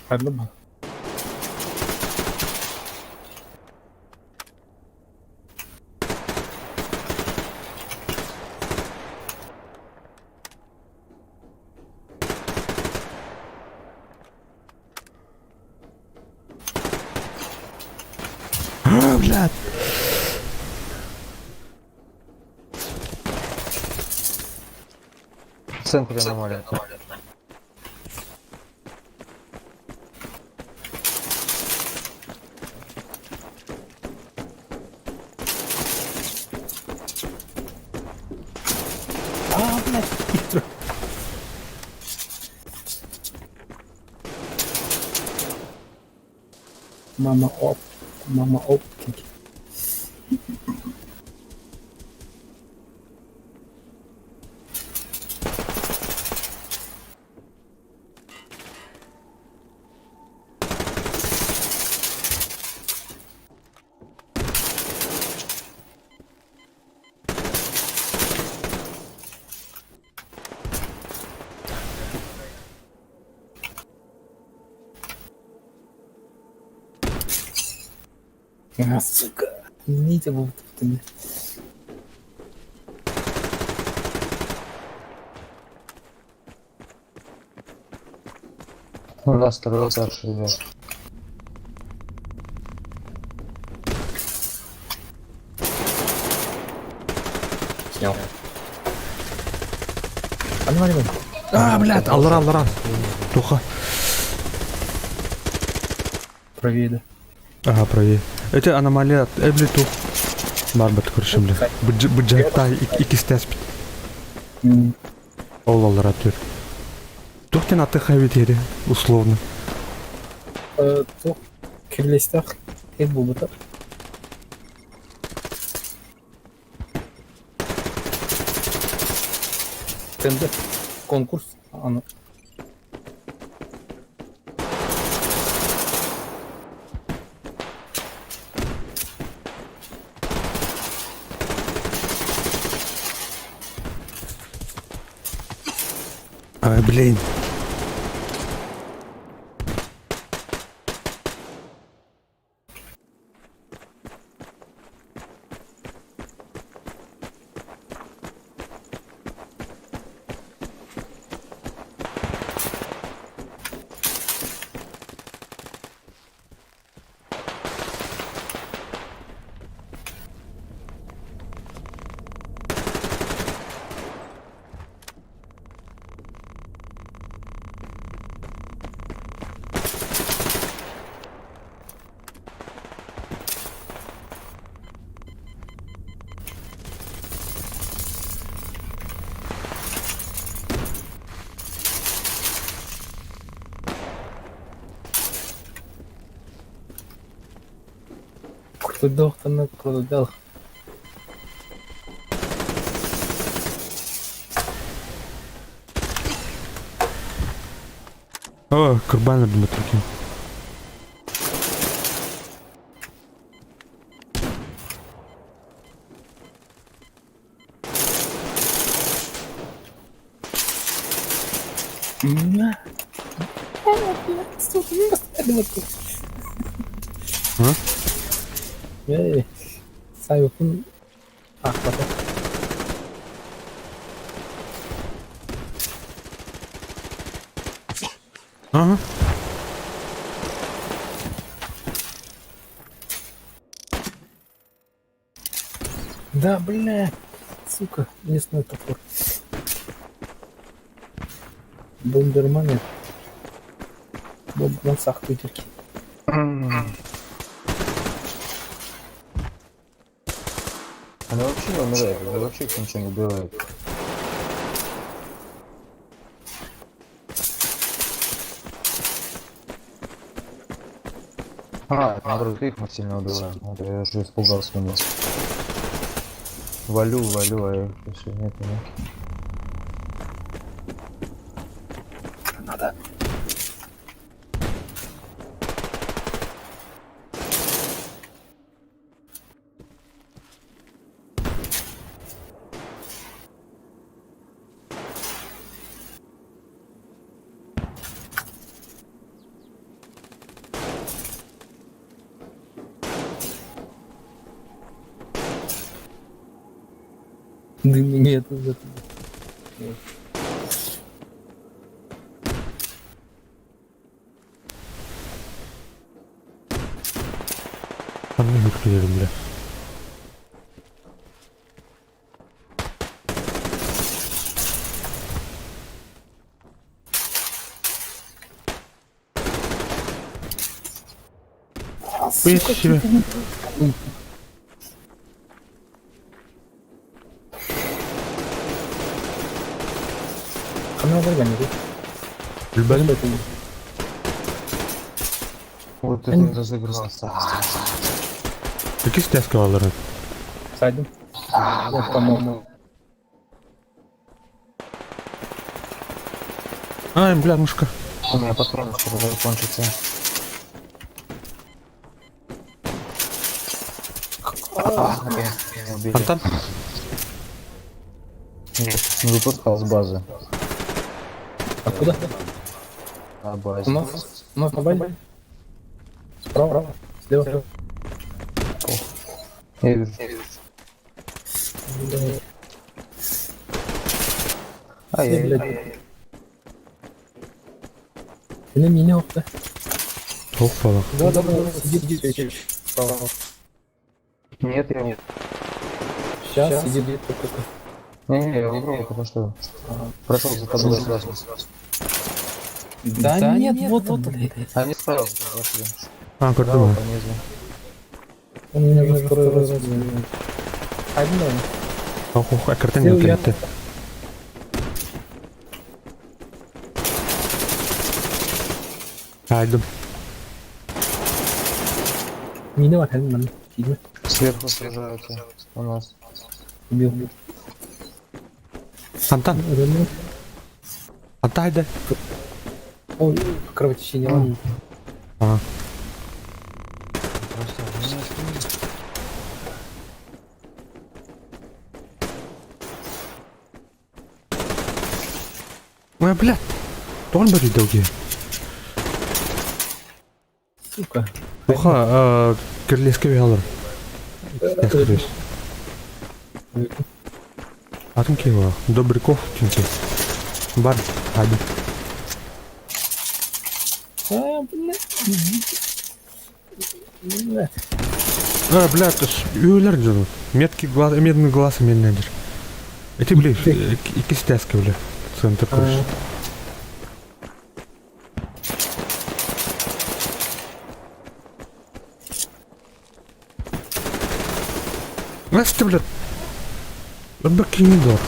Харлама. А, бля. В центре аномалия. А, блядь. Мама оп, мама оптик. А, сука. Извините, был тут. У нас второй этаж, ребят. Снял. Анваривай. А, блядь, аллара, аллара. Туха. Правее, да. Ага, правее. Это аномалия, блядь, тух. Барбат, короче, блядь. Быджакта, икистәс бит. Ол аллара түр. Тух тен аты хабит ери, условно. Тух кирлестах хет булбута. Тендер. Конкурс. Аны. Ай, блин. Курдуктаны курдук. О, курбан Дмитрий. На. А? Эй, сайыпын ақтады. Ага. Да, бля, сука, лесной топор. Бомберманы. Бомберман сақ көтерки. Она вообще не умирает, она вообще их ничего не убивает. А, это наоборот, их мы сильно убиваем. Вот я уже испугался у нас. Валю, валю, а их все нет, нет. Надо. Дым нет, нет. Там не выглядели, бля. Сука, себе. Канал бар гәнде. Билбедим. Вот это разыгрался. Иккис тээскэ бааллар. Сайдым. Вот, по-моему. Ай, бля, мышка. У меня патроны скоро закончатся. А, наконец-то меня убили. Фонтан? Нет, не выпускал с базы. Откуда? На базе. У нас на базе? Справа, слева. Я вижу. Блядь, А, все, я блядь. Или меня опта. Тоқ балақ. Да, сидит, сидит, справа. Нет, я нет. Сейчас сидит только. Не, не, я выбрал только что. Прошел за тобой сразу. Да, нет, вот он, блядь. Они справа зашли. А, Справа көрдүм. по низу. Он меня уже второй раз убил. Один, да. Ох, ох, әкіртен Сел я. кетті. Айдым. Мина бар, хәлін мін. Тиді Сверху сражаются у нас. Убил. Фонтан. Өлемін. Фонтан айда. Ой, кровотечение. ладно. А, Просто вниз. Ой, бля. Тоғын бір үйдеуге. Сука. Оха, кірлеске бе алыр. Кірлес. Атын кей бар? Добряков тинке. Бар, айда. А, блядь. Блядь. А, бля, это ж үйлер жүр. Меткий глаз, медный глаз мен нәдір. Эти, бля, икки стяжка, бля. Центр крыши. Насты, бля. Бір киімі дор.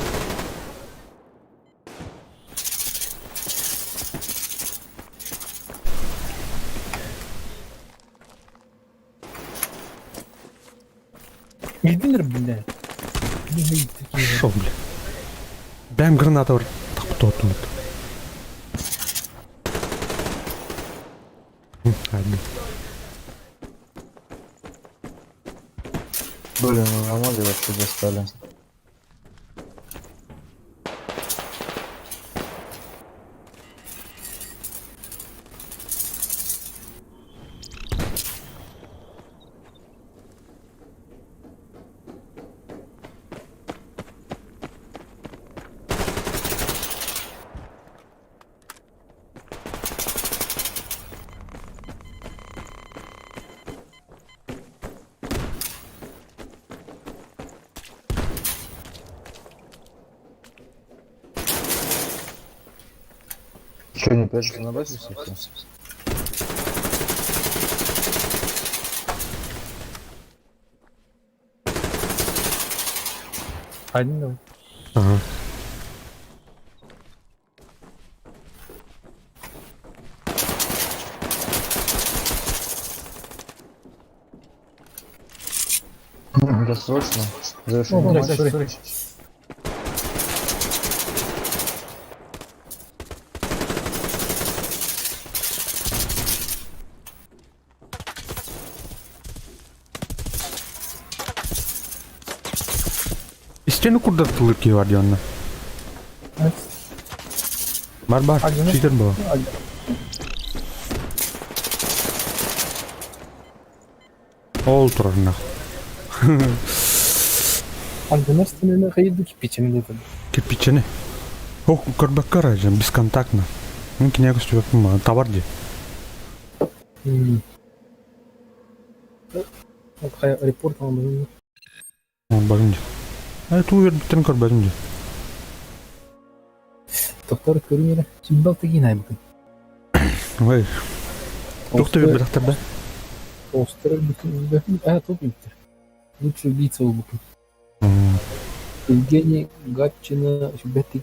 Гидинер, блядь. Не такие. Шо, бля. Бәм граната бар. Тақпы тоттым. Айдым. Блин, ну нормально вообще достали. Че, не прячутся на базе все? Один давай. Ага. Досрочно. Завершение О, блядь, матча. сори. Истені курдаттылыр кей бар дион. Бар бар. Альдина? Читер бар. Ол турар нах. Альдинер стенені қайырды кипичені деді. Кирпичini. Ох, көрбәккә ражым, бесконтактно. Мин кинәгә өстәп табар ди. Репорт алып Он барым ди. Ай ту бер битен көрбәдем ди. Тоқтар көрмеді. Сүйбал тегин ай бүгін. Ой, Доктор бер да. Толстыр бүтін. А, топ бітті. Лучший убийца ол бүгін. Евгений Гатчина Беттик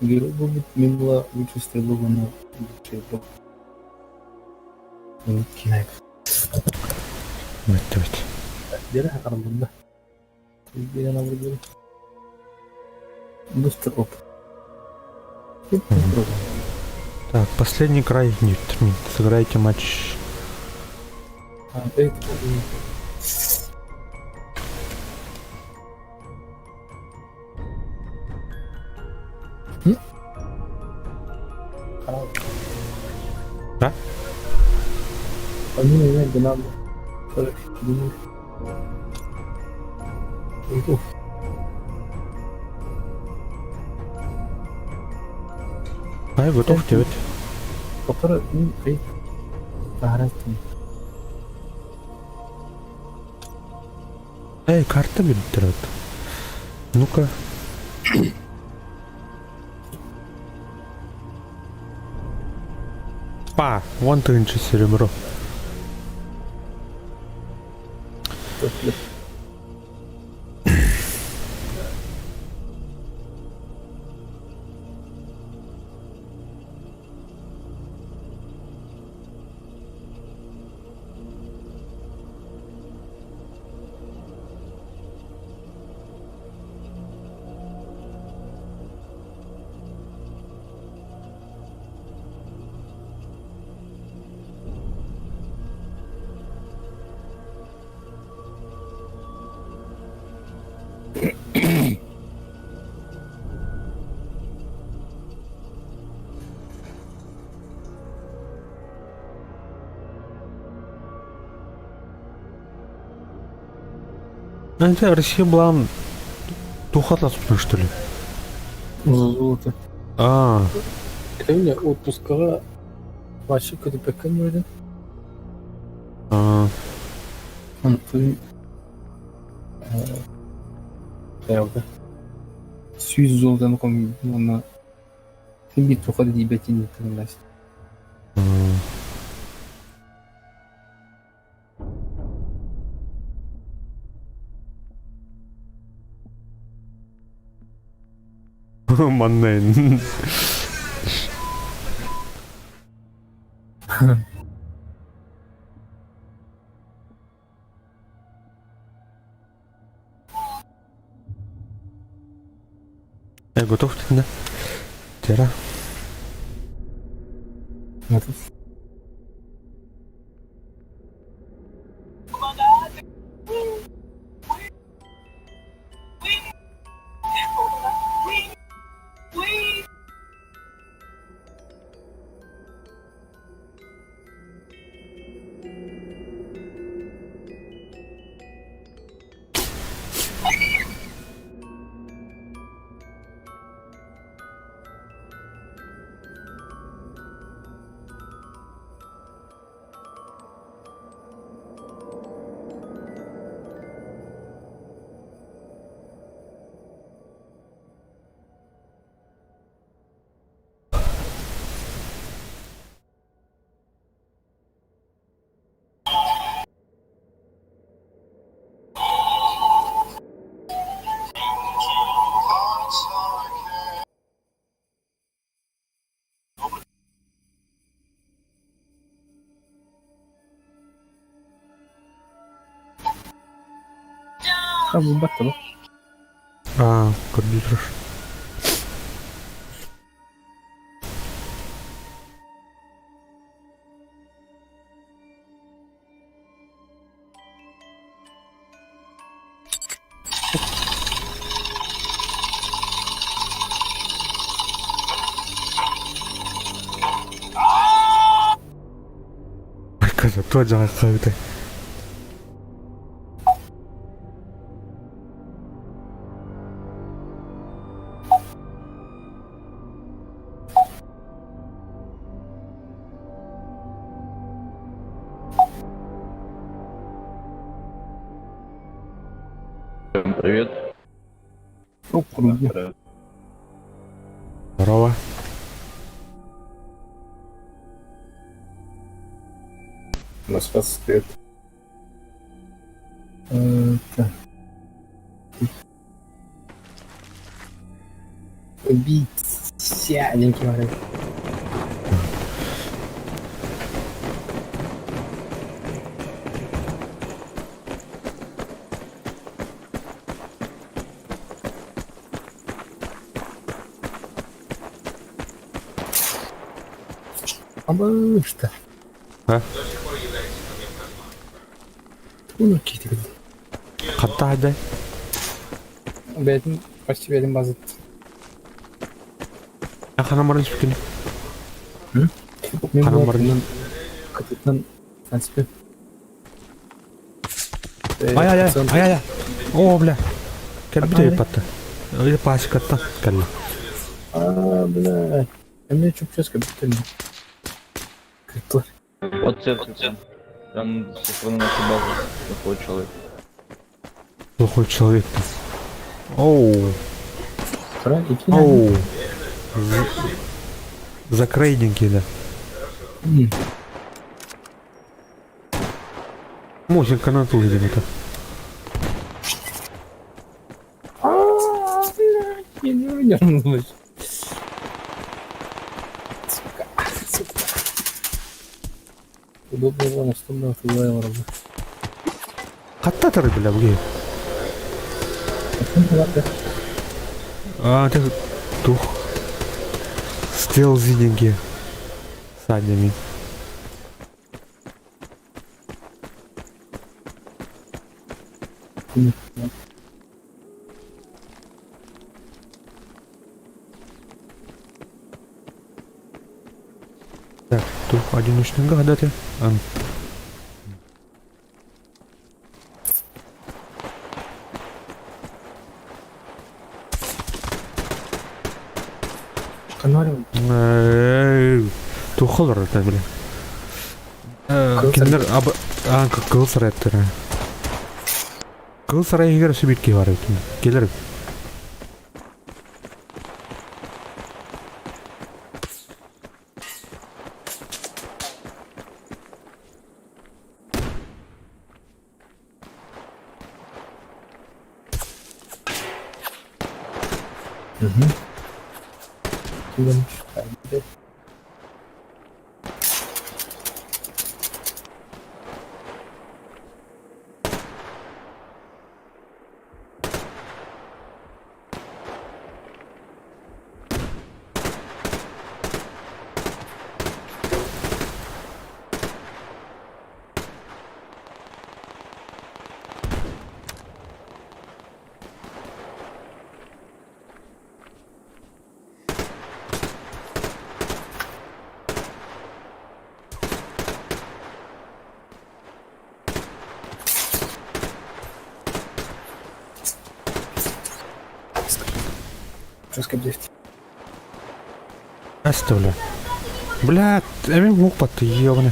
Герой был Мимла лучший стрелок на лучший игрок. Бүттүбүт. Дere арылынна. Биирэн алырбын. Быстро оп. Так, последний край нет, сыграйте матч. Да? Ай, готов тебе. Эй, карта берет. Ну-ка. Па, вон тынча серебро. Это Россия была тухатласпын, что ли? Золото. А, Это отпускаҕа вообще көтүппэккэ ньүөдүн. а, Онтун хайалда сүүс золотаны хомуйдум уонна син биир туохха да тиийбэт диэн Маннайн. Я готов, да? Тера. Булбат да. А, компьютер. Каза, туа жаңа қабытай. Всем привет. Привет. Здорово. У нас рассвет. Убить сяденький говорит. Абыышта. А? Тугун киитигин? Хатта хайдай? Бэйэтин почти бэйэтин базыт. Ханан баран испиккин? Мин Ханан баран? Кытытынан санспын. Ай-ай-ай, ай-ай-ай. О, бля. Кэлбит эбит Или пасекаттан кэллэ. А, бля. Эмиэ чупчас кэбиттэн. Кыттылар. От церкви прям. Прям со стороны нашей базы плохой человек. Плохой человек. Оу. Оу. Закрейденький, да. Мусинка на ту где-то. Я не выдержал. Сука, сука. Удобно было, наступного февраля. Хатта бля, бге. А, ты тух. Стелзиденьки. Садями. Так, тух одиночный гадаты. Тухолор это, блин. Киндер аб а кыл сарайттар. Кыл сарай егер сүбитки бар екен. Келер. Угу. Жестко блядь. Оставля. Бля, эми мук патты ебаный.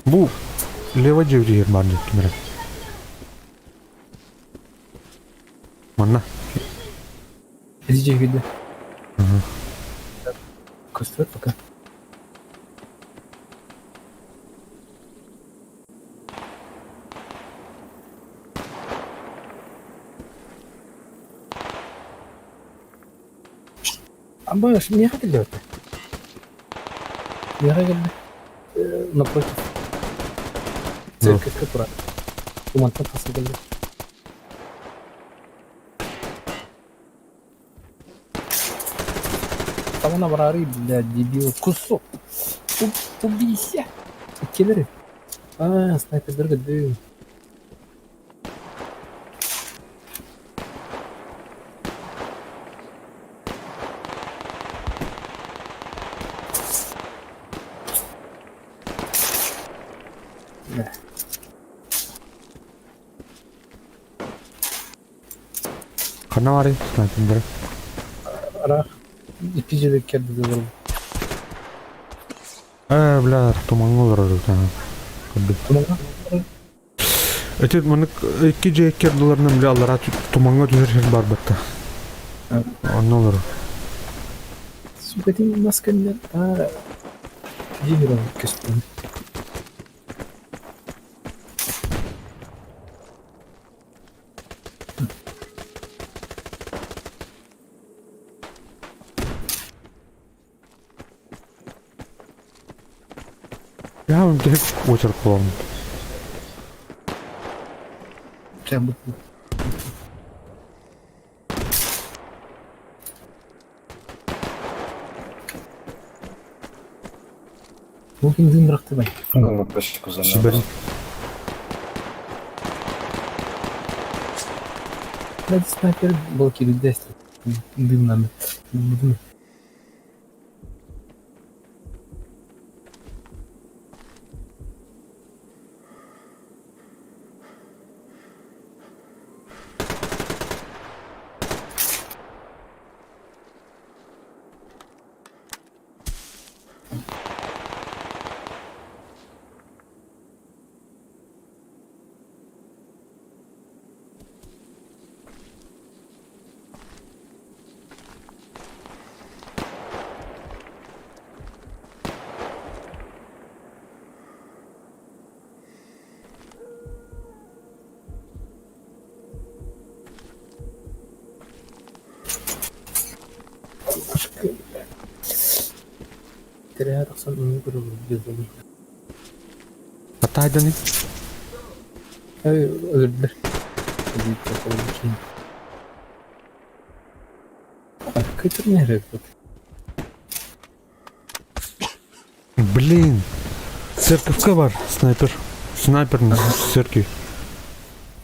Бу лево дьиэр бар диэт кимэрэ. Манна. Иди видно. Костер пока. Аба, миэхэ кэллэ Миэхэ кэллэ. Напротив. Церковь турар. Тумантан тахсан кэллэ. Там она барары, блядь, дебил. Кусок. Убейся. Киллеры. А, снайпер дым. Ханна баарый снайпердары? Арах. Икки кэрдэ олорбут. Ээ, бля, тумаҥҥа олорор Тумаҥҥа? Эти маннык икки дьиэ икки ардыларынан бля аллараа тумаҥҥа түһэр сир баар батта. Онно олорор. Сука, ты нас кэннэ а дьиэ көстөн. Я бүтэһик очерк буолан. Чэ, бу Мумкин дым бырахтыбай. Ну, пасеку замёрз. Сибирь. Блядь, снайпер блокирует десять. Дым надо. Дым. Тэрээ тахсан ууну көрө билдим. Атайданы. Өлөрдүлэр. Көтөр нерэ Блин. Церковка бар, снайпер. Снайпер на церкви.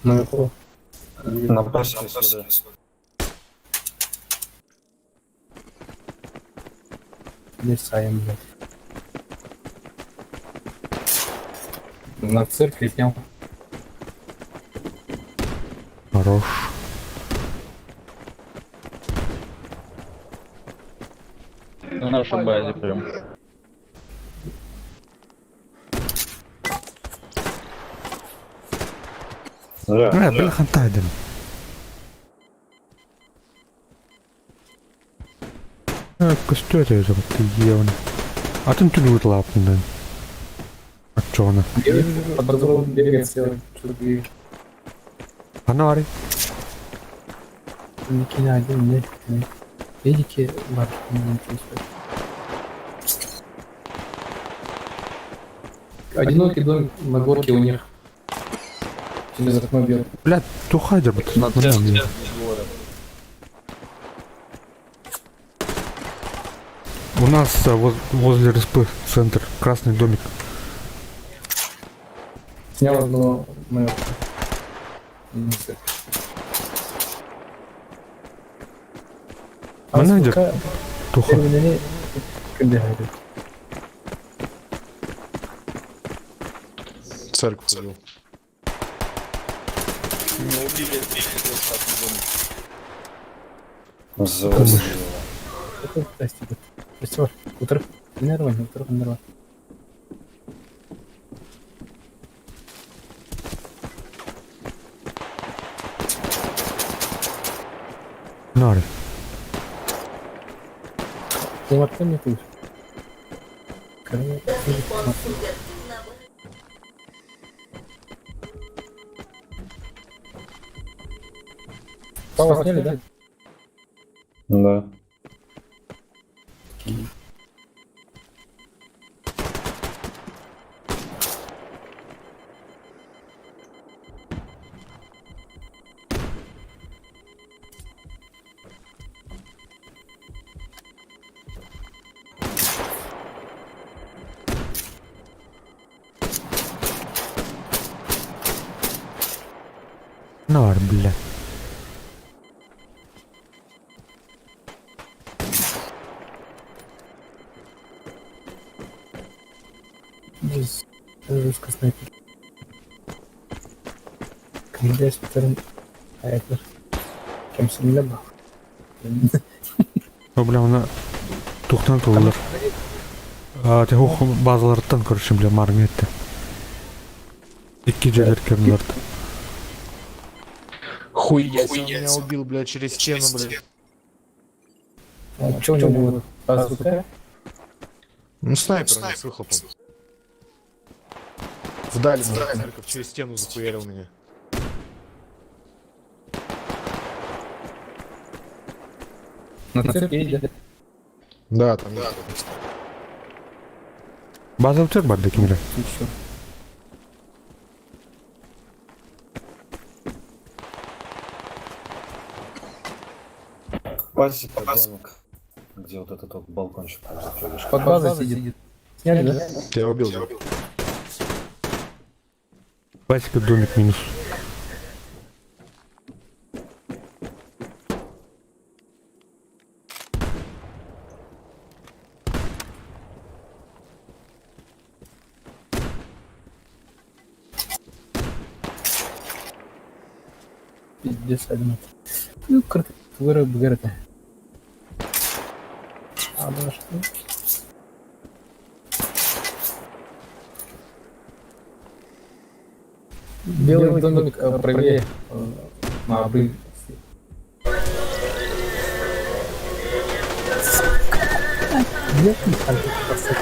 Наверху. На пасеке сюда. Лесаем, блядь. На церкви снял. Хорош. На нашей базе прям. Зря. Э, бля, хантайден. Э, костер это ты ебаный. А ты тут лапнул, да? А чё она? Под забором деревья сел. Что-то Анари. Никина один, не, не. Видите, Марк, не чувствует. Одинокий домик на горке у них. Через окно бьет. Бля, тухайдер, бля. На церкви. У нас возле РСП центр, красный домик. Снял одно мое. Менеджер? Туха. Церковь убил. Меня убили. Завозил. Нервы, нервы, нервы. Нари. Кулактан не тут. Пава сняли, да? Да. Нар, бля. Ужас. Русский снайпер. Когда спитерн... А это... Кем сильно был? О, бля, она тухтан тулар. А, те хух базаларттан, короче, бля, марметте. Икки жерлер кернлард. Хуя, он меня убил, блядь, через стену, блядь. А что у него было? Базука? Ну, снайпер у него с выхлопом. Вдали, блядь, церковь через стену захуярил меня. На церкви есть, да? Да, там есть. База утер бар декимре. Еще. Пасека, домик. Где вот этот вот балкончик там закрылишь. Под базой сидит. Сняли, да? Я убил, да. Пасека домик минус. Пиздец, один. Ну, кратко, говорит. А, да, что? Белый домик правее на обрыве. Где ты, красота?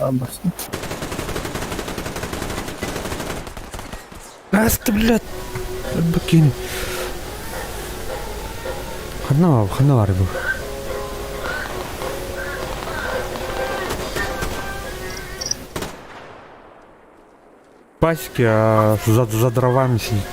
А, басни. Ах ты, блядь! Бакини. Хана, хана рыбу. Пасеки, а за дровами сидит.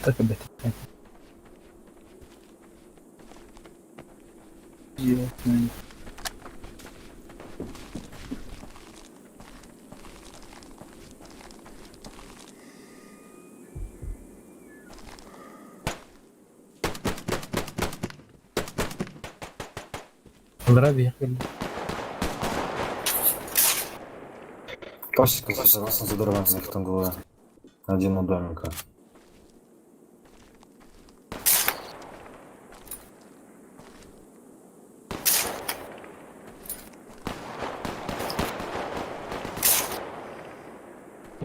Так, опять. Делать, Здравия. Пасека за дровами, их там двое. Один у домика.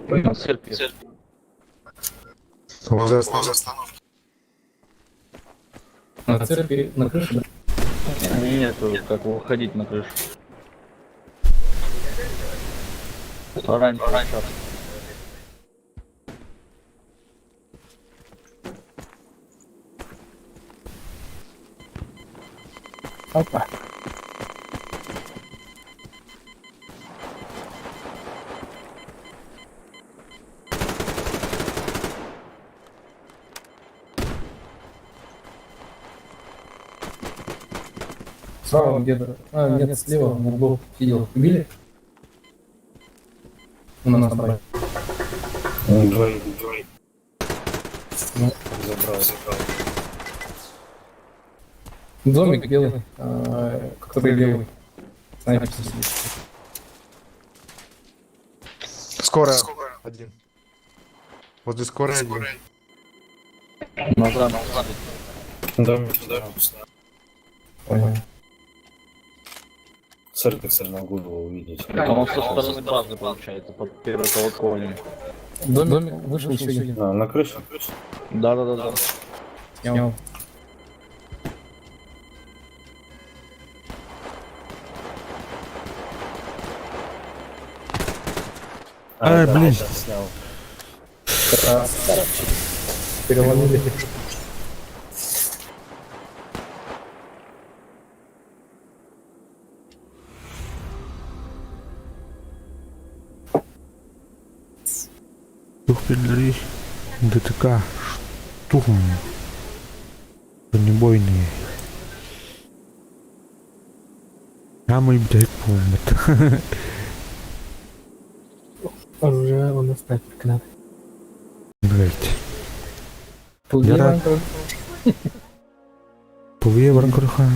На церкви. Возле остановки. На церкви, на крыше, да? Нет, как выходить на крышу. Раньше, раньше. Опа. Справа где-то. А, нет, слева на углу сидел. Убили? У нас на базе. Двоих. Ну. Забрал. Забрал. Домик белый, который белый. Снайпер сидит. Скорая. Один. Возле скорой один. Назад, назад. Домик, да. Понял. Церковь, кстати, на углу было увидеть. Он со стороны базы получается, под первой колокольней. Домик вышел еще один. А, на крыше? Да-да-да-да. Снял. Ай, да, блин. да, снял. Красавчик. Переломили. Дух пидри. ДТК. Штурм. Бронебойные. А мы блядь, помнят. Оружие уонна снайперка надо. Блять. Пулуйа Яра- баран көрөр. Пулуйа баран көрөхө.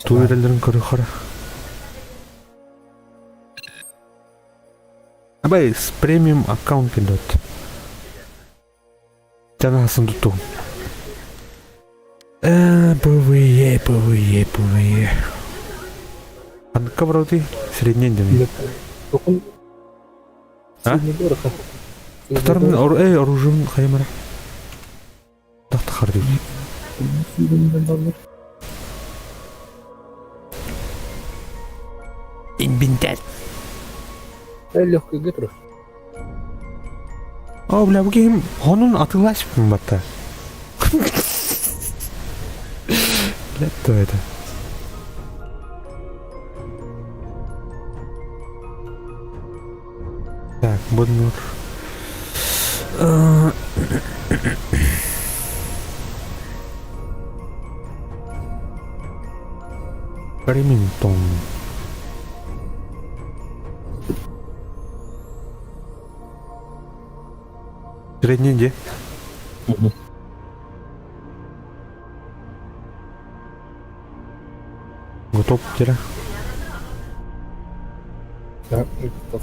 Туйраларын көрөхөр. Абай, с премиум аккаунт идет. Тянасын туту. PvE, PvE, PvE. Ханныкка барабытый? Средний дemi. Токун А? Средний город. Тутар мин ор эй оружием хайымара. Тахтахар дейт. Инвентарь. Легкий гетро. О, бля, бу киһим хонун атыыласпын батта. Бля, кто это? Так, Боднур. Ремингтон. Средний где? Мгм. Готов, Тера? Да, уже готов.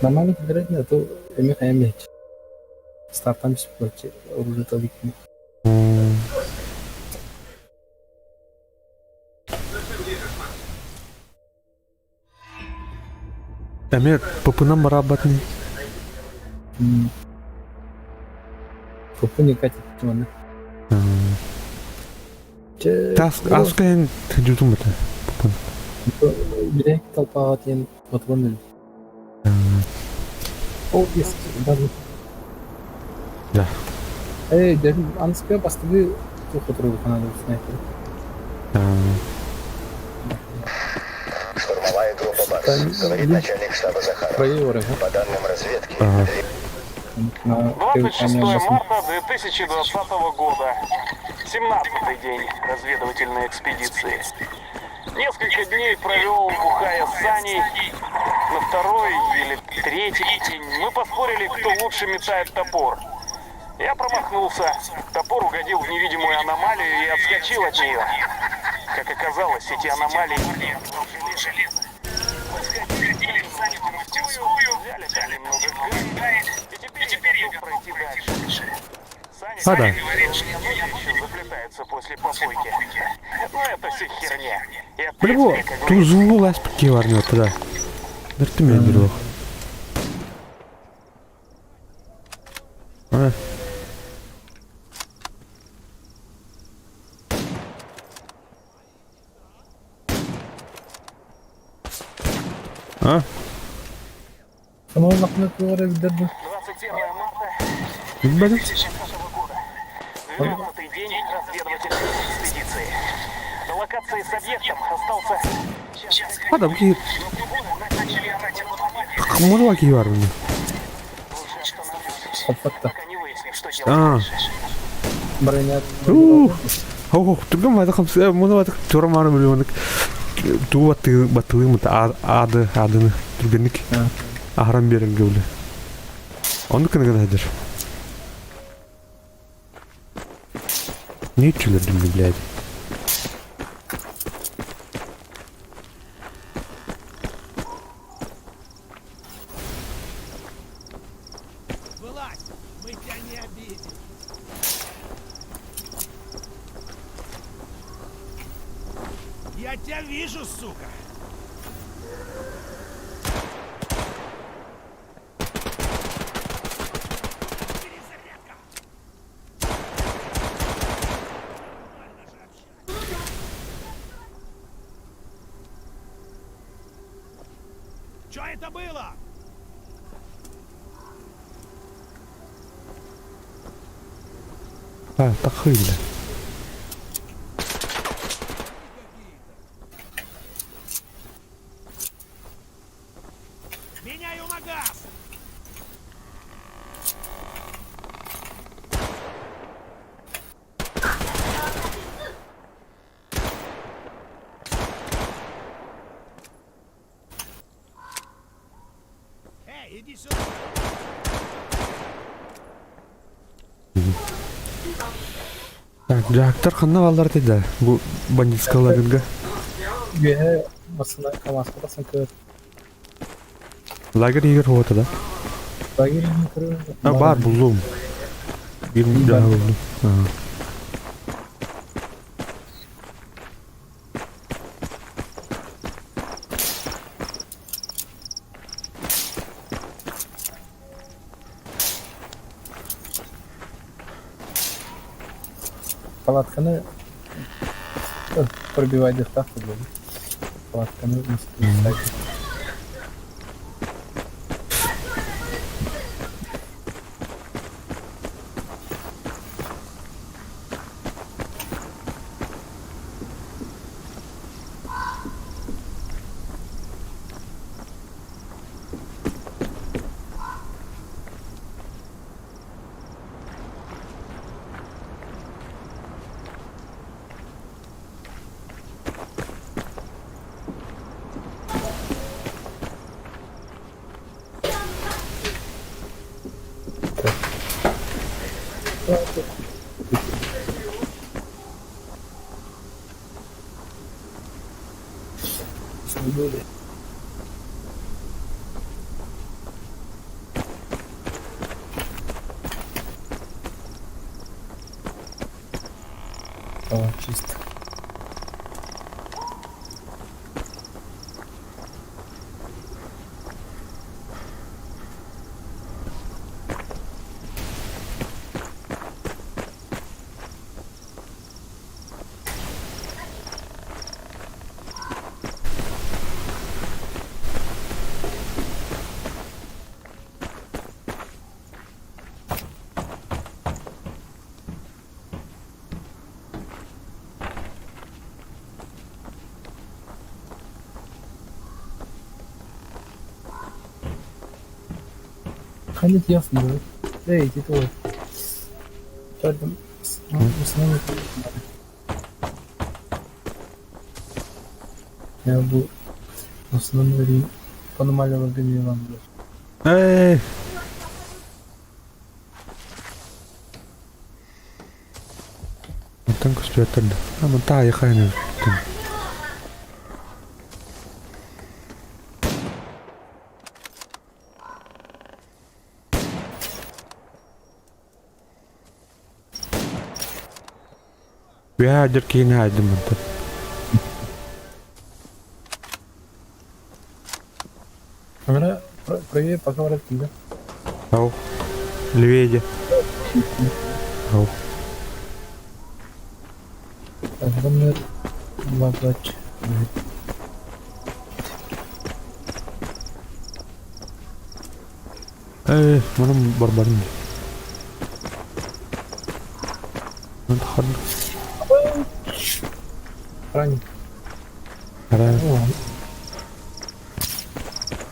Нормально играть, а то эмих эмих. Стартам бесплатно, оружие толикни. М. Эмир, попынан барабатный. Попу не катит, ладно. Тас, аскайын жутум бата. Попун. Билек толпаға тиен отвон О, есть, даже. Да. Эй, даже анска бастығы тухотуру канады снайпер. Штурмовая группа «Барс», говорит начальник штаба Захаров. Проверы. По данным разведки, Ага. 26 марта 2020 года. 17-й день разведывательной экспедиции. Несколько дней провел, бухая с Саней. На второй или третий день мы поспорили, кто лучше метает топор. Я промахнулся. Топор угодил в невидимую аномалию и отскочил от нее. Как оказалось, эти аномалии были железо. Мы сходили в Санину мастерскую, взяли там немного гаек, и теперь я готов пройти дальше. Саня А, да. говорит, что у меня ноги еще заплетаются после попойки. Но это все херня. Я Бля, бу трезвый, как говорится. тузулу ласпы бар не да. Дырты мен дырох. А. А? Самого нахуй говорит, 21 марта Билбэтим. 2020 года. 12-й день разведывательной экспедиции. До локации с объектом остался час. А, да, бу киһи Но приборы начали орать от муну киһи бар мында. Лучше остановлюсь, Хоппатта. пока не выясним, что делать А. дальше. Броня. Ух. Хо, тугам вата хамс муну вата тураманы билмедик. Туу баты батылым ады адыны түргенник. Ахран берен гөвле. Оны кыны гына хәдер. Не чүлердим, блядь. Вылазь! Мы тебя не обидим! Я тебя вижу, сука! Перезарядка! Нормально же общались. Чё это было? А, тахы, бля. Меняю магаз! Иди сюда! Так, дьаһактар ханна бааллар этэй да бу бандитскай лагерга? Үөһэ массыына КамАЗка тахсан көр. Лагерь иһигэр уота да? Лагерь иһин көрөр. А, баар буллум. Биир дьаһа буллум. Аа. Палатканы пробивайдыахтаах буолуо. Палатканы Чисто. Ханит ясно, да? Эй, иди твой. Я бу основной пономалиларга милан Эй! Мантан көстүбэттэр да. А, манта айхайны. Үһэ киһини айдым мантан. Она проверь, пока враг да? Ау. Левее. Ау. Огромный лагач. Эй, манам барбарын. Хан. Ранник. Ара.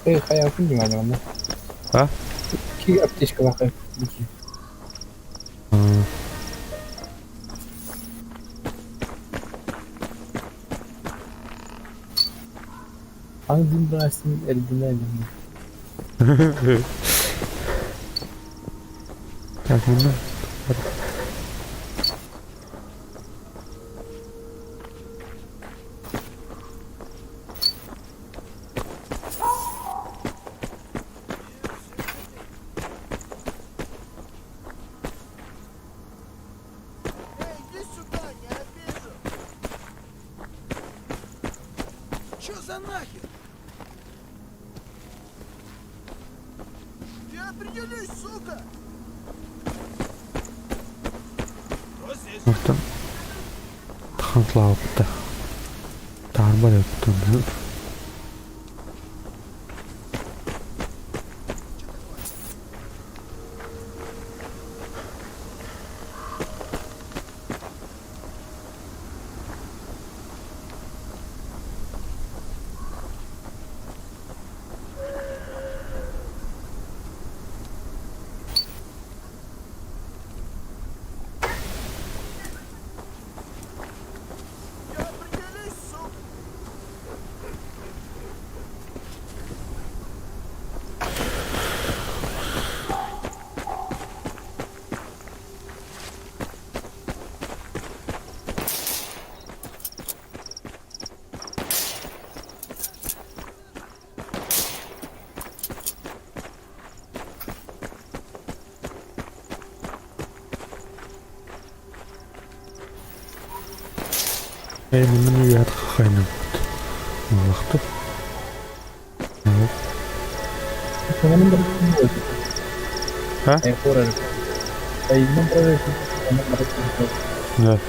Эй, хая внимание, да? А? Какие аптечка лахай? Аны дин эрдинен. Так, мында. Эй, иди сюда, не обижу! Чё за нахер? Ты определись, сука! Кто здесь? Мантан. Тахантлаапта. Таарбар өттөн. Ты определись, сука! Эйминин үйэт хахайнаппыт. Малахты. А? Да.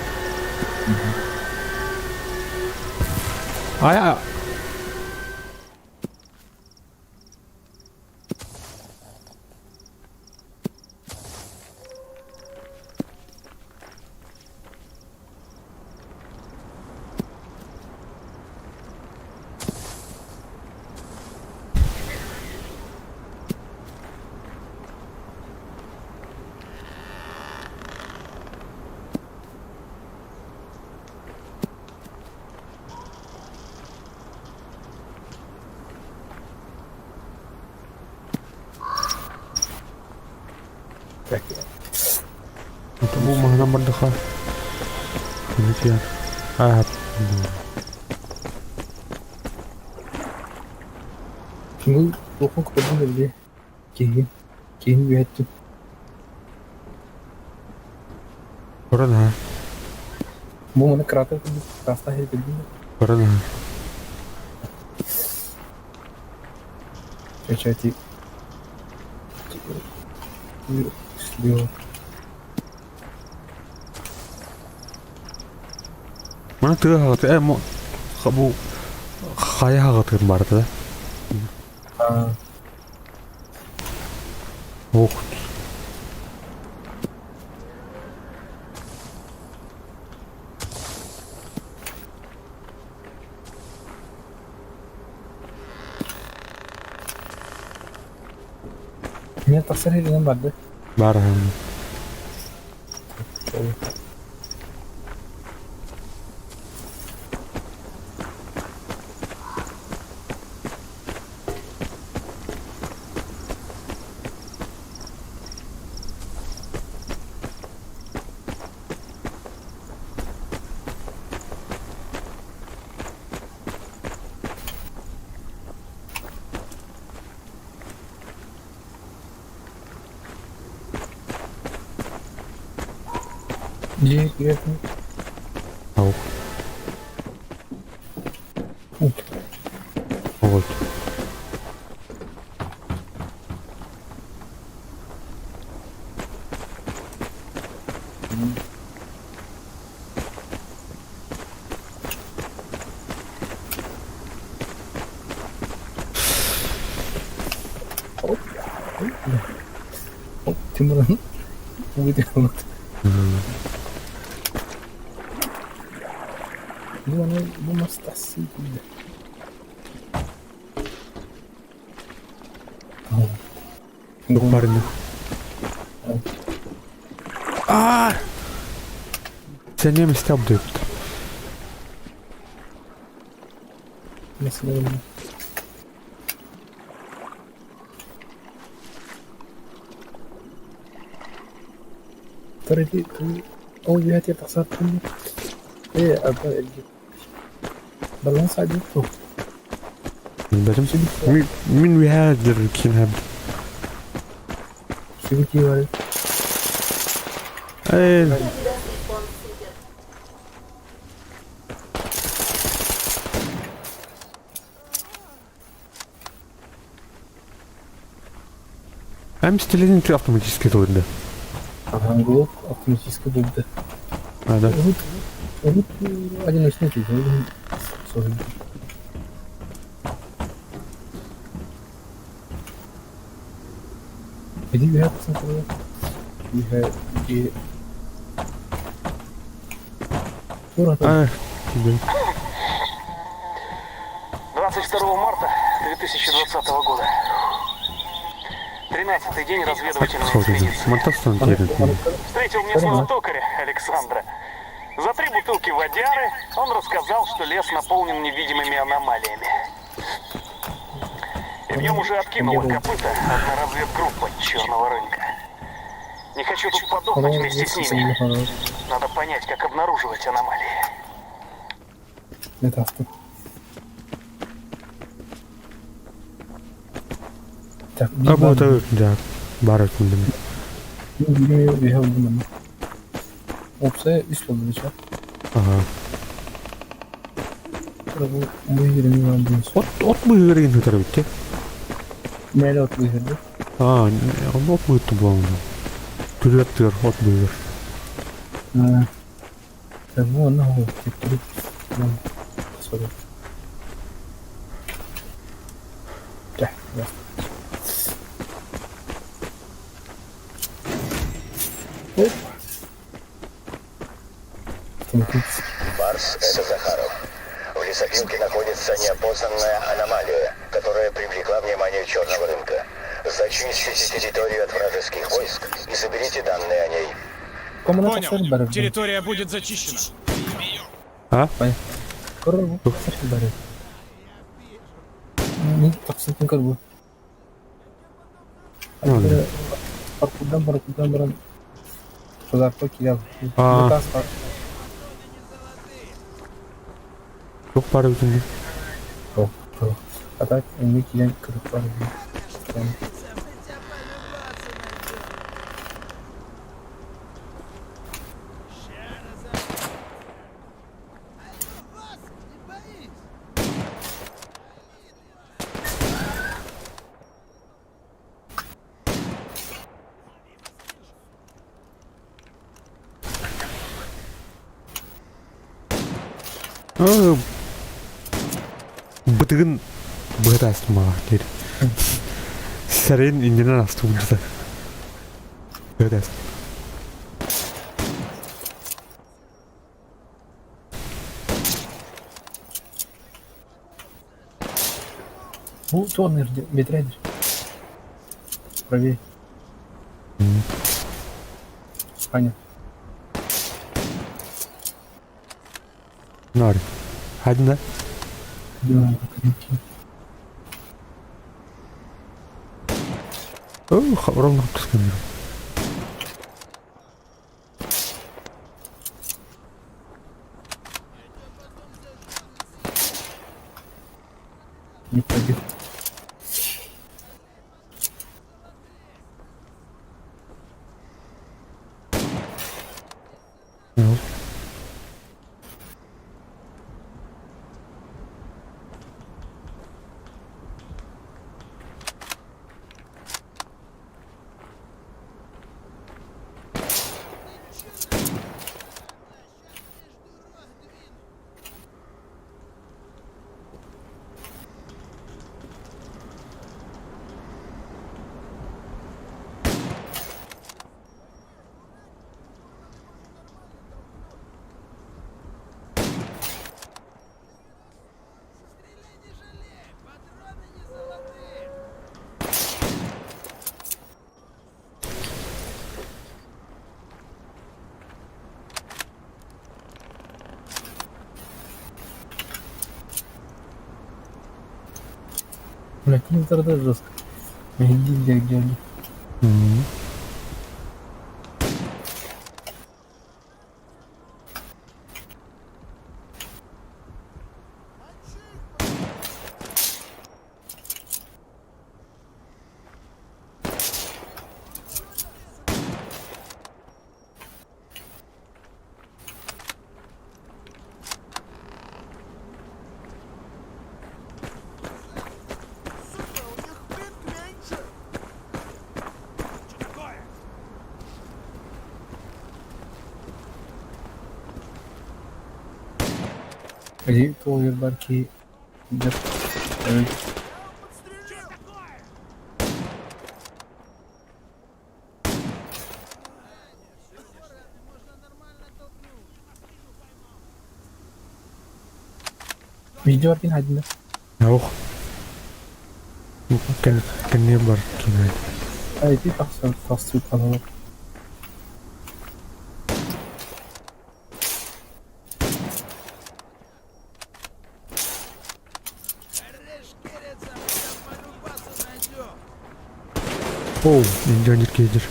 Ай, а... Бу маһынан бардаха. Кини Аа. Кини туохун көрдүм били киһи киһини үөһэттим. Көрөн ha. Бу маны кратер курдук таастаах иһит Көрөн ha. Печати. Слева. Маны тыа хаҕыты э мо бу хайа хаҕытын барда. Ох. Мин тахсар иһинэн барды. Бар. Дьиэ Ау. Вот. Тимуран выдернут. Ну, оно, ну, мастасы, Парень. А! Сен немец табдыпт. ترى أول جهة تحصل إيه بالانس عادي من وهذا كين هاد شو وارد ايه I'm still in автоматически туйда. Ага, глок автоматически туйда. А, да. Урут, урут одиночный туйда. Иди я посмотрю. Я А, тебе. 22 марта 2020 года. 13-й день разведывательной экспедиции. Встретил местного токаря Александра. За три бутылки водяры он рассказал, что лес наполнен невидимыми аномалиями. И в нем уже откинула копыта одна разведгруппа черного рынка. Не хочу тут подохнуть вместе с ними. Надо понять, как обнаруживать аномалии. Это авто. Так, Работаю, да. Бар Опция үс болду дече. Ага. От от быыһыгар игин сытар эбит дии. Мээнэ от быыһыыр Аа, онно от быыһыттан буолан Күрүө аттыгар от быыһыгар. Бу онно төттөрү сору. Оп. Барс, это Захаров. В лесопилке находится неопознанная аномалия, которая привлекла внимание черного рынка. Зачистите территорию от вражеских войск и соберите данные о ней. Понял. Территория будет зачищена. А? А. Туох баар эбитин дии? А так, Бытыгын быһыта астымаҕа диир. Сэрин иннинэн астыбыта. Быһыта Бу туон бетрәдер. Правее. Аня. Наар. Хадна. Оо, ровно түскэн. Не пробил. Ну. Блять, не тогда жестко. Иди, где, где, где. Сука, у них пинг меньше! Иди, туол барки. Видео аркин хадина. Ох. Кэн кэнне бар кинэ. А иди тахсар тахсар канал. Оу, индионер кейдер.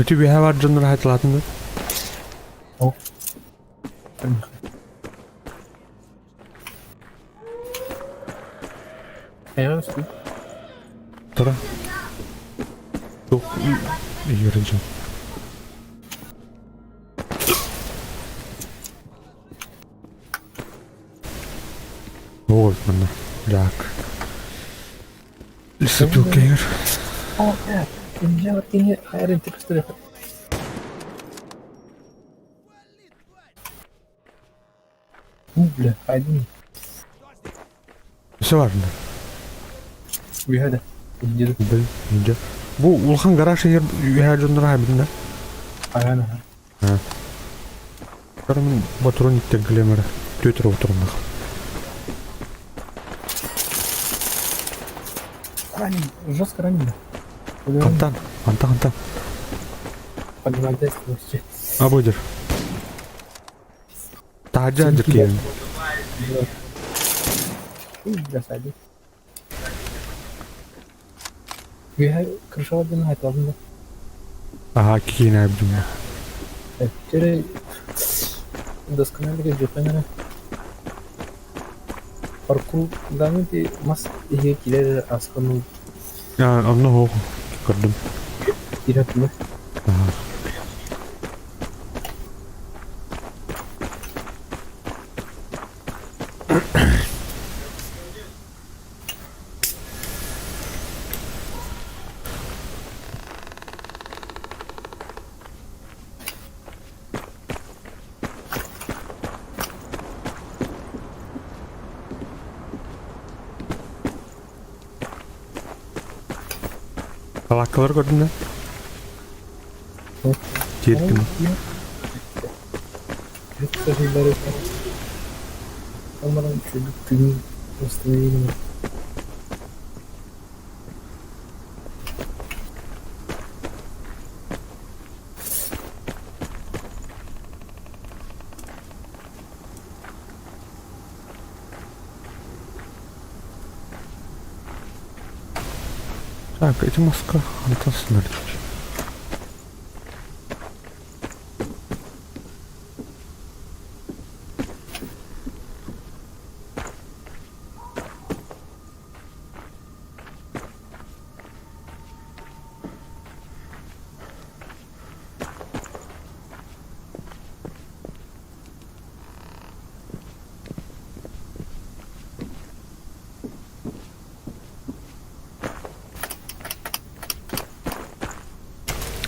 Ити үөһэ бар дьоннор хайталаатыннар. О. Эйэҕэс дуу? Тура. Туох иһэрин Ой, манна Жак. Лесопилка О, инженер кини хайарын текстері. Ну, бля, один. Все важно. Үйәді. Индиді. Бил, инде. Бу улахан гараж егер үйә дьоннор аһабитинэ. Аяна. Карамын батурун иттен килемere. Түөтөр отуруннах. Ранен, жестко ранен. Хантан, хантан, хантан. Поднимайтесь вообще. Абыдыр. Таһырдьа сылдьар киһи. Бля, сади. Үөһэ крышаҕа диэн хайталатын да. Аһаа киинэ эбдиммэ. Өттөрө досконально дьүппэн эрэ. Паркур даҕаны ити мас иһигэр киирэр эрэ аскын Онно оһох көрдүм. киирэ турар. Аһаа. Балааккалар көрдүм да? Тиэркин. Күн восстановление. Так, эти маска хантан сынар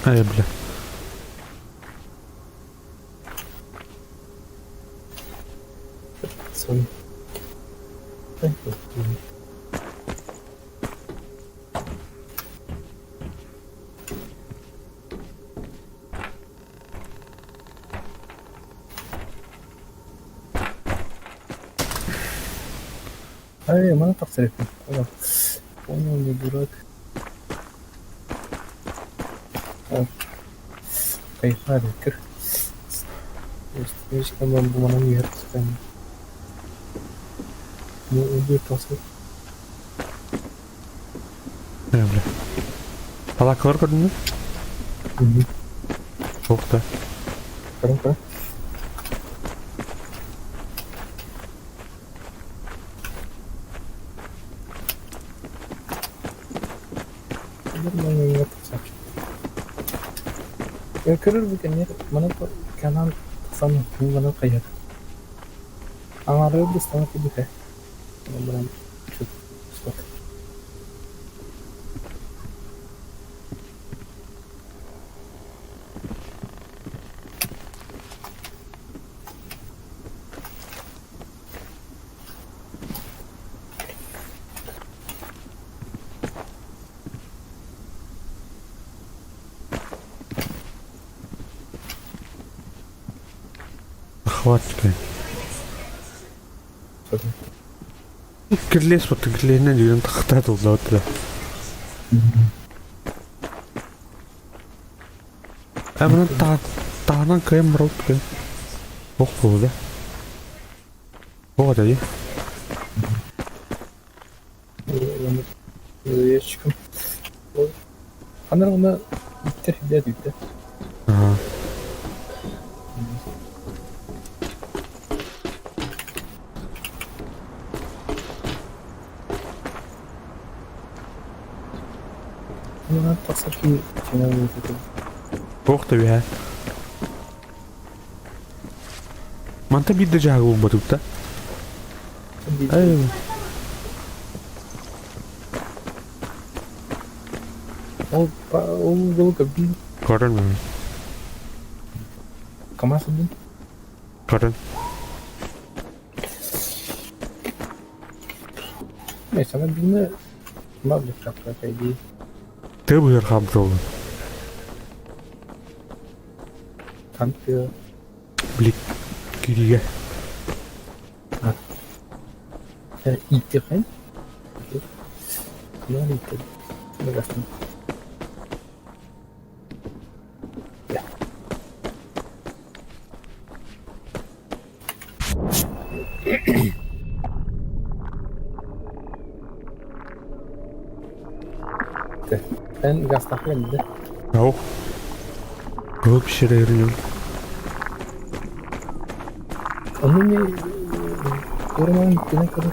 Ай, бля. Sorry. Thank you. Ай, маны тахсар эппин. Понял. Понял, не дурак. Кайфарик. Кыр. Слишком бу манан үһэр сытан. Ну, убил тахсар. Ай, бля. Балааккалар көрдүн Мгм. Суох да. Көрөн көрөн. Нормально тахсааччы. Көрөр бу кэннер маны канал тахсан маны хайар. Аңары быстана кудуха. Баран чуть стоп. Хватит. Кирлес вот кирлеһинэн дьүрэн тахта тыллаабыт Ә мына таһынан кыайан барабыт кыайан. Ох буолла. Ох это дии. Ящиком. Анар уна иттер билет үттэ. Манан тахсар киһи сэмэ буолбутун. Туох да үһэ. Манта биир да дьаһагы булбатыбыт да. Ол ол дылы көрдүм. Көрөн КамАЗ ылдым. Көрөн. Сана бине Мабдык Тыа быһыар хаалбыт ол. Хантыа. Били киригэ. Ииттиэххин. Кыман ииттэр. Быгастын. Эн гастахын да? Ау. Көп пişirerim. Onu ne Ormanın gittiğine kadar.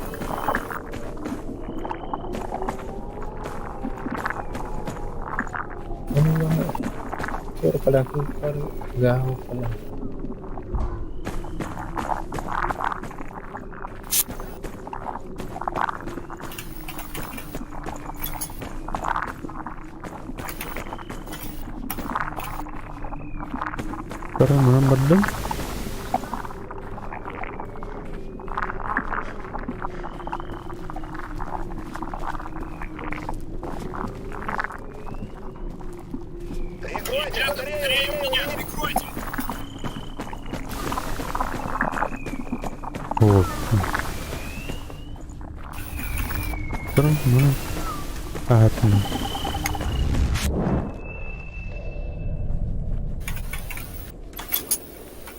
Onu bana Sonra palaklıklar gaho falan. Баран манан бардым. Прикройте батарею! Меня прикройте! Вот. Баран манан. Аатын.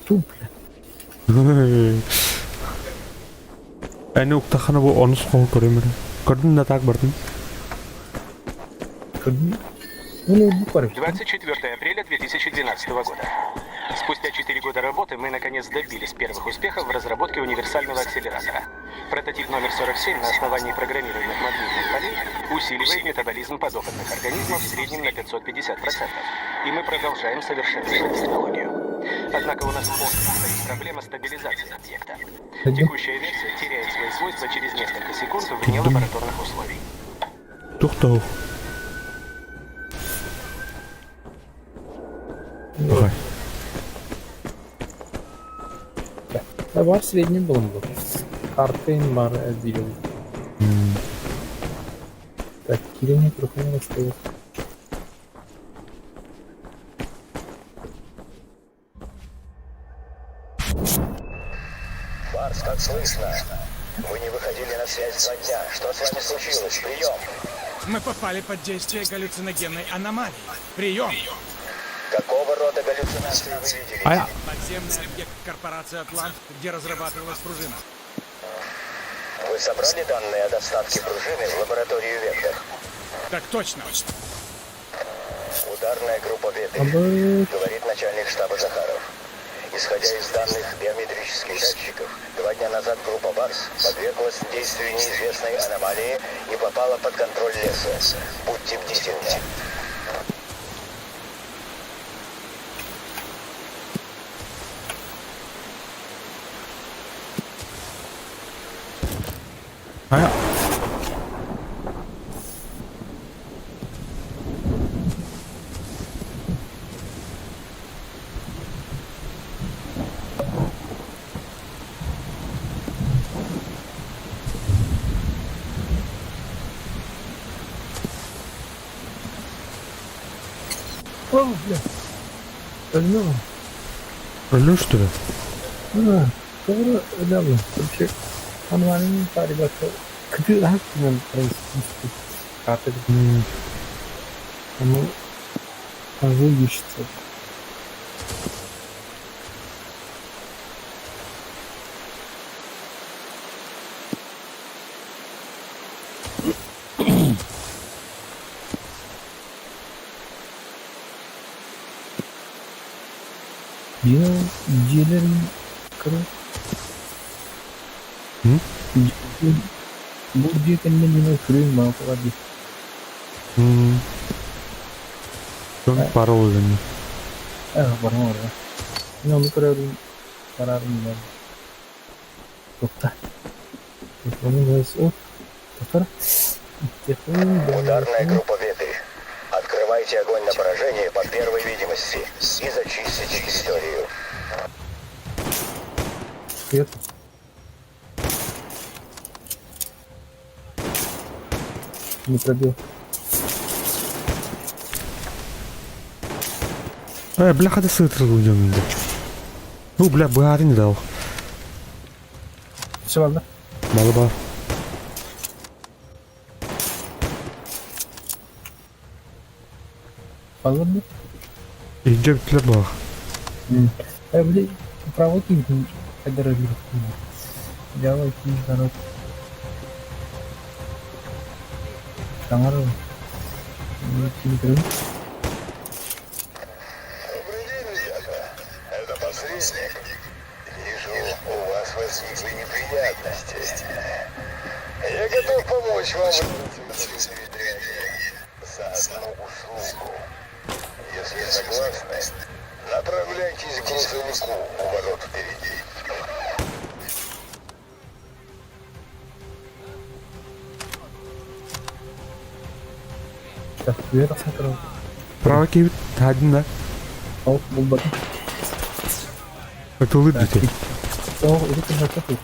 Туп. Эн уктахана бу онус хоһу көрөмөр. Көрдүн да так бардым. Көрдүн. Ну, бу 24 апреля 2012 года. Спустя 4 года работы мы наконец добились первых успехов в разработке универсального акселератора. Прототип номер 47 на основании программируемых магнитных полей усиливает метаболизм подопытных организмов в среднем на 550%. И мы продолжаем совершенствовать технологию. Однако у нас остро стоит проблема стабилизации объекта. Текущая версия теряет свои свойства через несколько секунд вне лабораторных условий. Тухтау. Давай. Да бар средний был был. Карты бар отделил. Так, кирение крупнее стоит. Барс, как слышно? Вы не выходили на связь два дня. Что с вами случилось? Прием! Мы попали под действие галлюциногенной аномалии. Прием! Какого рода галлюцинации вы видели? А Подземный объект корпорации «Атлант», где разрабатывалась пружина. Вы собрали данные о доставке пружины в лабораторию «Вектор»? Так точно. Ударная группа «Ветрь», говорит начальник штаба Захаров. Исходя из данных биометрических датчиков, два дня назад группа «Барс» подверглась действию неизвестной аномалии и попала под контроль леса. Будьте бдительны. А О, бля. Өлмө Өлөр что ли? А, doğru öyle Вообще, аномалияның тарихы кыты хакынан происходит. Оно выищется. Дина дьиэлэрин кыра Бу дьиэ кэннэ Дина күрүөн мааппыга дии. Дьон бары олорон. Барма барма. Мин ону көрөрүм, барарым бар. Тутта. Ударная группа «Вепрь». Открывайте огонь на поражение по первой видимости и зачистите территорию. Свет. Не пробил. Бля, хата сытырыл дьон. Ну, бля, быһаарын не дал. Все ладно. Мало бар. Ладно. Иджи бүттүлэр буолах. Били право киһитин хайдар өлөр. Дьаабай киһи народ. Саҥар кини көрүн. Добрый день, ребята. Это посредник. Вижу, у вас возникли неприятности. Я готов помочь вам выбраться из этой передряги за одну услугу. Если согласны, направляйтесь к грузовику у ворот впереди. Так, үөр тахсан көрөр. Право киһибит хаадын да. Ол булбатым. Ытылыр дите. Ол ити кыһата тут.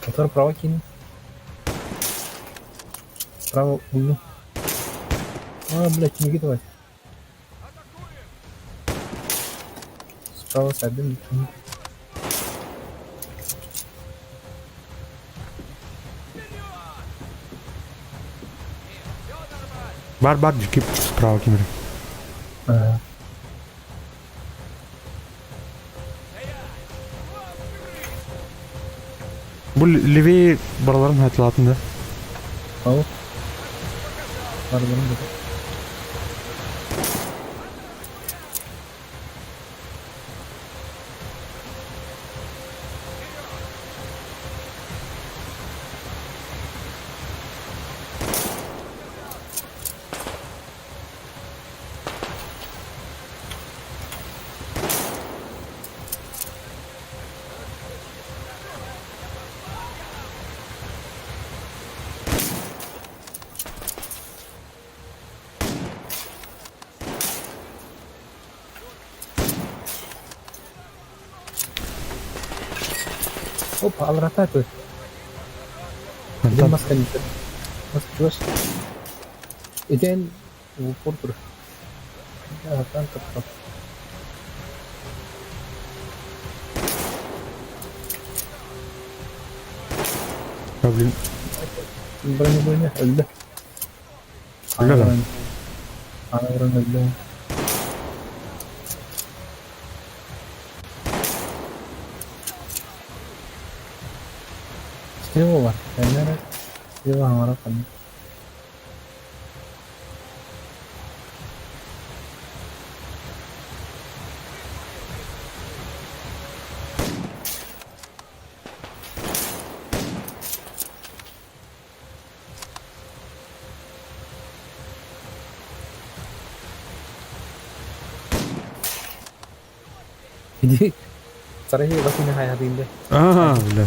Мотор право кинь. Право уйду. А, блядь, не давай. Справа сабин. Бар бар дики справа кимири. Ага. Бу левее бараларын хатылатын да. Ал. Бар барын да. Опа, алрата тут. Где Антон. маска не Маска чуваш. Иден в упор тур. Да, там топ топ. А, блин. Бронебойня, өлдө. Өлдө да? Ана бронь өлдө. Слева бар. Камера. Слева аңара камера. Иди. Сарай басына хаятында. А, бля.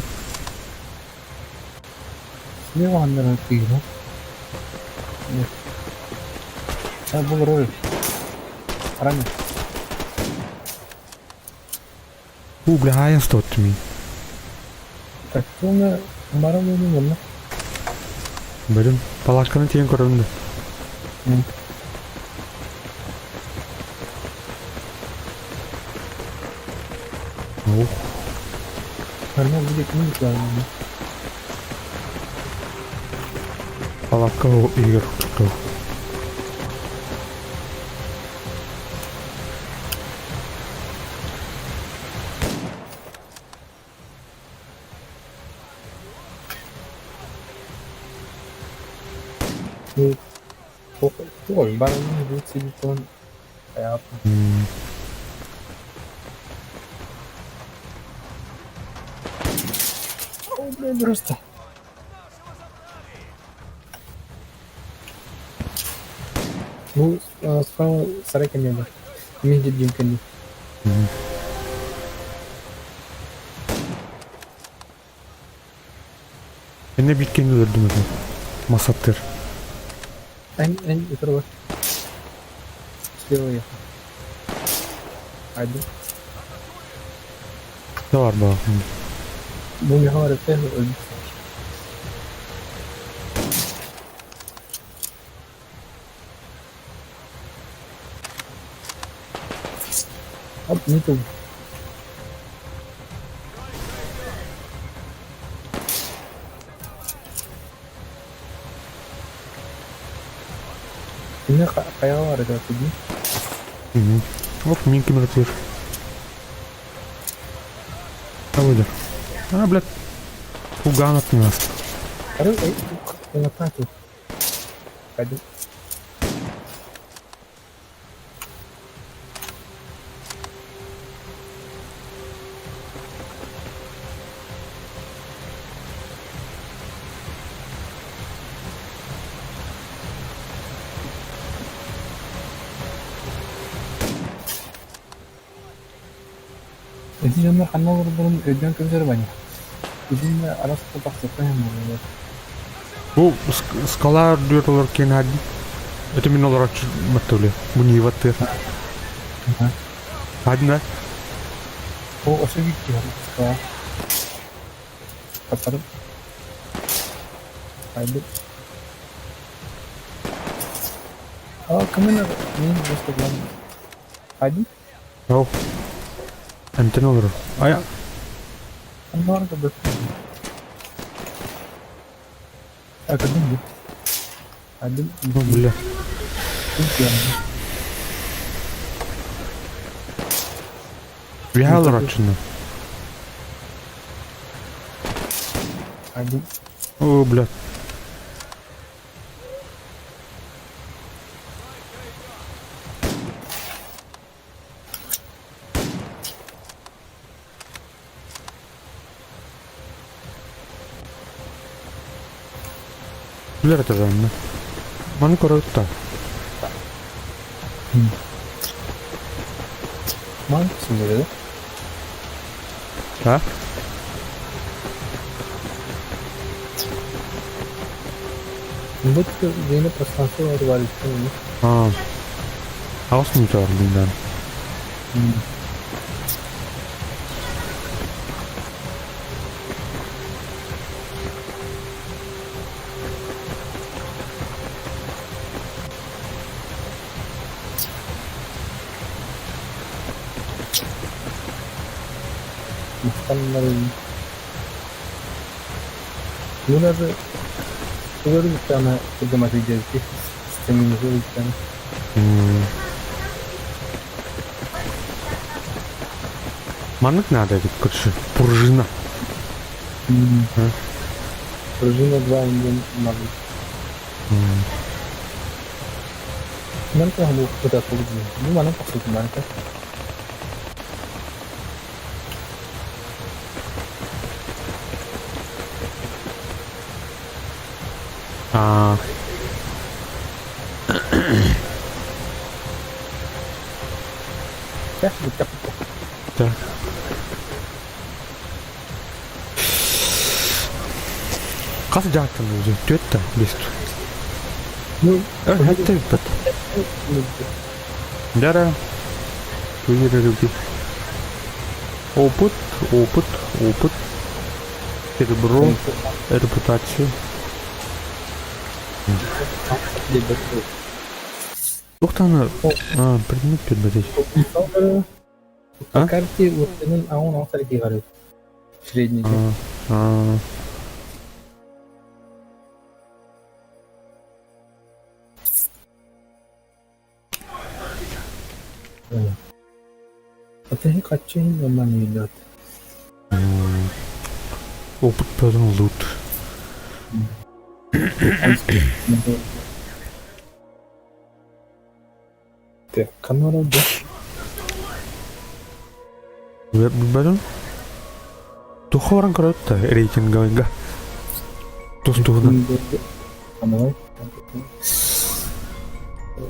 Слева аңара тыйгы. Нет. А был роль. Рано. У, бля, аян стот ми. Так, оны барам оны оны. Бөлүм. Палашканы тиен көрөм да. Ох. Нормально будет не знаю. Палатка игр. Ой, барам будет силикон. Понятно. О, бля, просто. Бу справа сарай кэннэ бар. Мин дьиэм кэннэ. Энне биткени өлөрдүм этим. Масаттыр. Эн, эн, утары бар. Слева ехал. Айдым. Да бар ба. Бу миэхэ бар этэ өлбүт. Оп, не тут. Кини хайаҕа баар этэ дии? Оп, мин ким ытыыр. Алыдыр. А, блядь. Кулгаан аттынаас. Ары, ой, Пойду. Ити дьоннор ханна олороллорун өйдөөн кэбиһэр баня. Итиннэ араас тахсыппын буоллар. Бу скала үрдүгэр олор киэн хаадди. Это мин олороччу баттыбылы. Бу нии баттыыр. Хаадина? О, ошо битти скала. Капарым. Haydi. А, кымына мен просто главный. Haydi. Ол. Эмтэн олорор. Ая. Онноор да А кадым бу. Адым. Ну, бля. Үөһэ олорооччуну. Адым. О, блядь. Билэр этэ онно. Маны көрөбүт да. Ман синдерде. А? Бут дені пространство бар иккен. А. Аус минут бар биндан. Махтаннарын. Ну даже Көрү программаты системini tane. Маннык надо эбит көрсө. Пружина. Пружина 2 инден надо. Мен коху куда полудин. Ну манан тахсыт манка. А. Так, так, Так. Хас дьааттан уже түөт да бест. Ну, Хэтте бит. Дара. Туйрырыги. Опыт, опыт, опыт. Серебро, репутацию. Туохтааны а, предмет перебедей. По карте вот а он алсар говорит. Средний. А. А ты хочу нормально идет. Опыт потом лут. Так, камера да. Бөдөн. Туха баран көрөт да рейтинговыйга. Тус туһунан. Давай.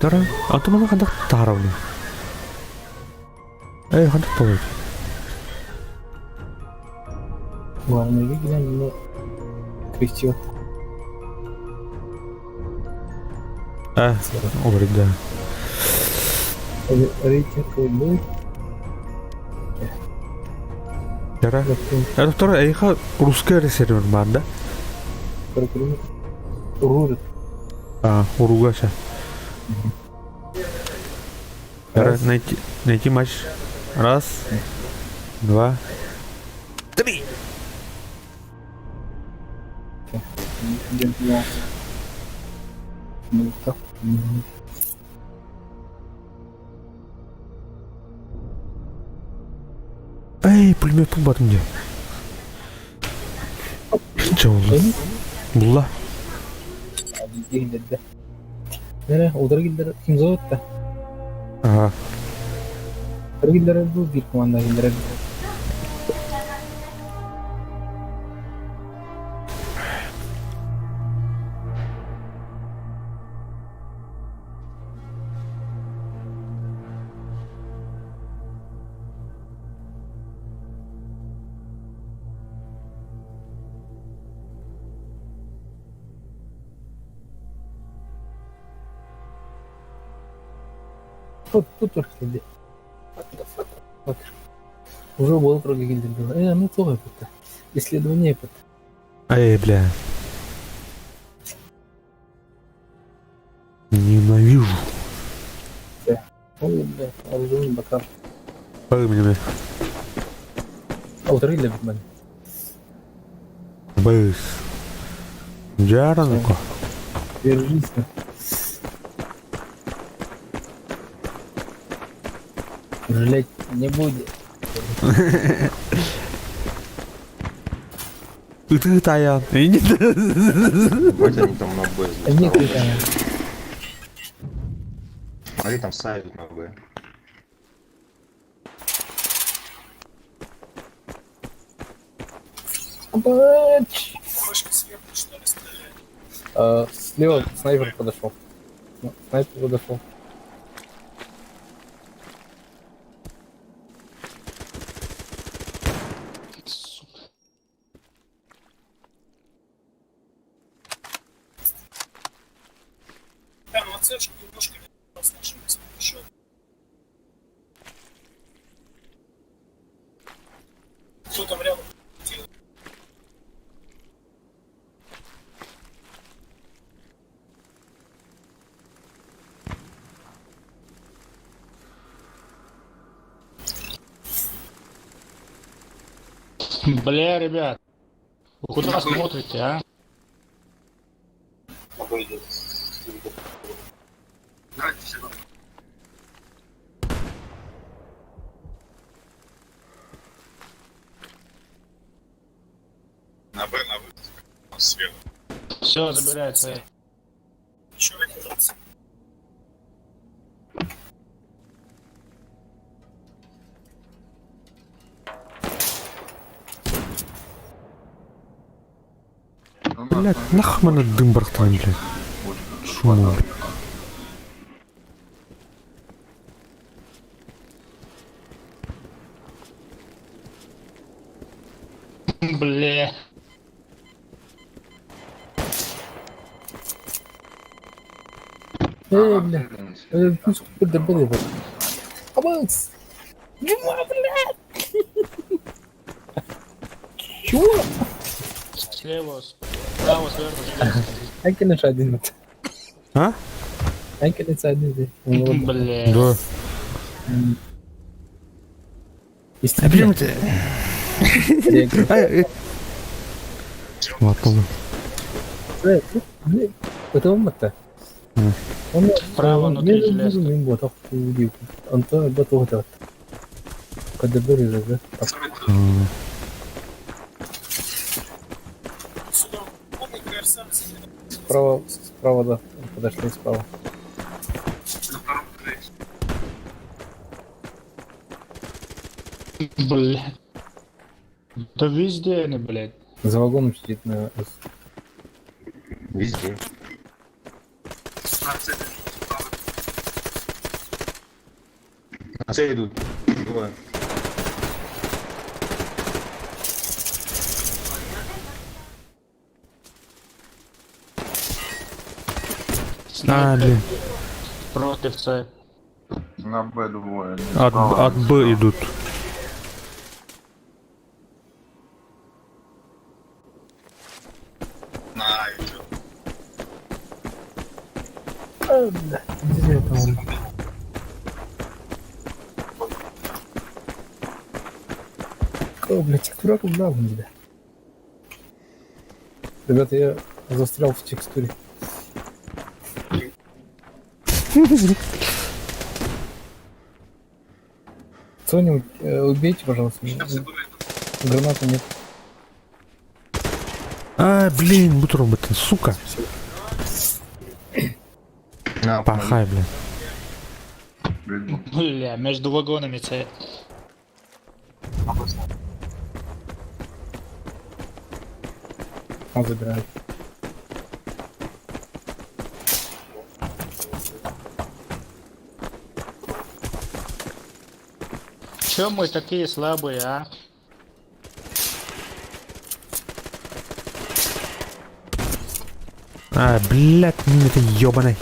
Тара, антыманы хандак таарабыны. Эй, хандак толуйт. Главное, глянь, ну, крестил. А, олорит, да. Рейтинг будет. Тара. Доктор, эйха русская сервер бар да? Урурит. А, уругаша. Тара, найти, найти матч. Раз, два, три. Эй, пулемет булбатым дии. Чэ булла. Булла. Нere, удары киллер ким зовут-то? Ага. Утары киллер бу бир команда киллер. Тут тут килди. What the fuck? Fuck. Уже был трогай килди. Ну то это. Исследование это. Эй, бля. Ненавижу. Ой, бля, алжун бакар. Бай мне, бля. Утары киллер бит мен. Быс. Дьяранука. Держись. Жалеть не будет. Ты таян. Ебать, они там на Б. Нет, это. Смотри, там ставят на Б. Бач! Флешка сверху, что ли, стреляет? Слева снайпер подошел. Снайпер подошел. Там на цешку немножко не с нашим еще. Кто там рядом? Делает? Бля, ребят, вы куда смотрите, а? На Б, на выход. Сверху. Все, забирай свои. Еще один. Блядь, нахмана дым бархтан, блядь. Шуму. Бля. Эй, бля. Пусть подобрали вот. Абанс! Джума, блядь! Чего? Слева, справа, сверху, слева. Анки наш один. А? Анки наш один. Бля. Да. Истребитель. Ладно. Это он это. Справа внутри железка. Антон батугдат. Кадабыр да? Сюда помни, КРСМ Справа, справа, да. Подошли справа. Бля. Да везде они, блядь. За вагоном сидит на С. Везде. На С идут. Двое. А, блин. Против С. На Б двое. От Б идут. А, бля, где это он? О, бля, текстура куда вон тебя? Ребята, я застрял в текстуре. Кто-нибудь убейте, пожалуйста. Гранаты нет. А, блин, бутерброд, сука. На, Пахай, блин. Бля, между вагонами С. Он забирает. Чё мы такие слабые, а? А, блядь, мина ты ёбаный.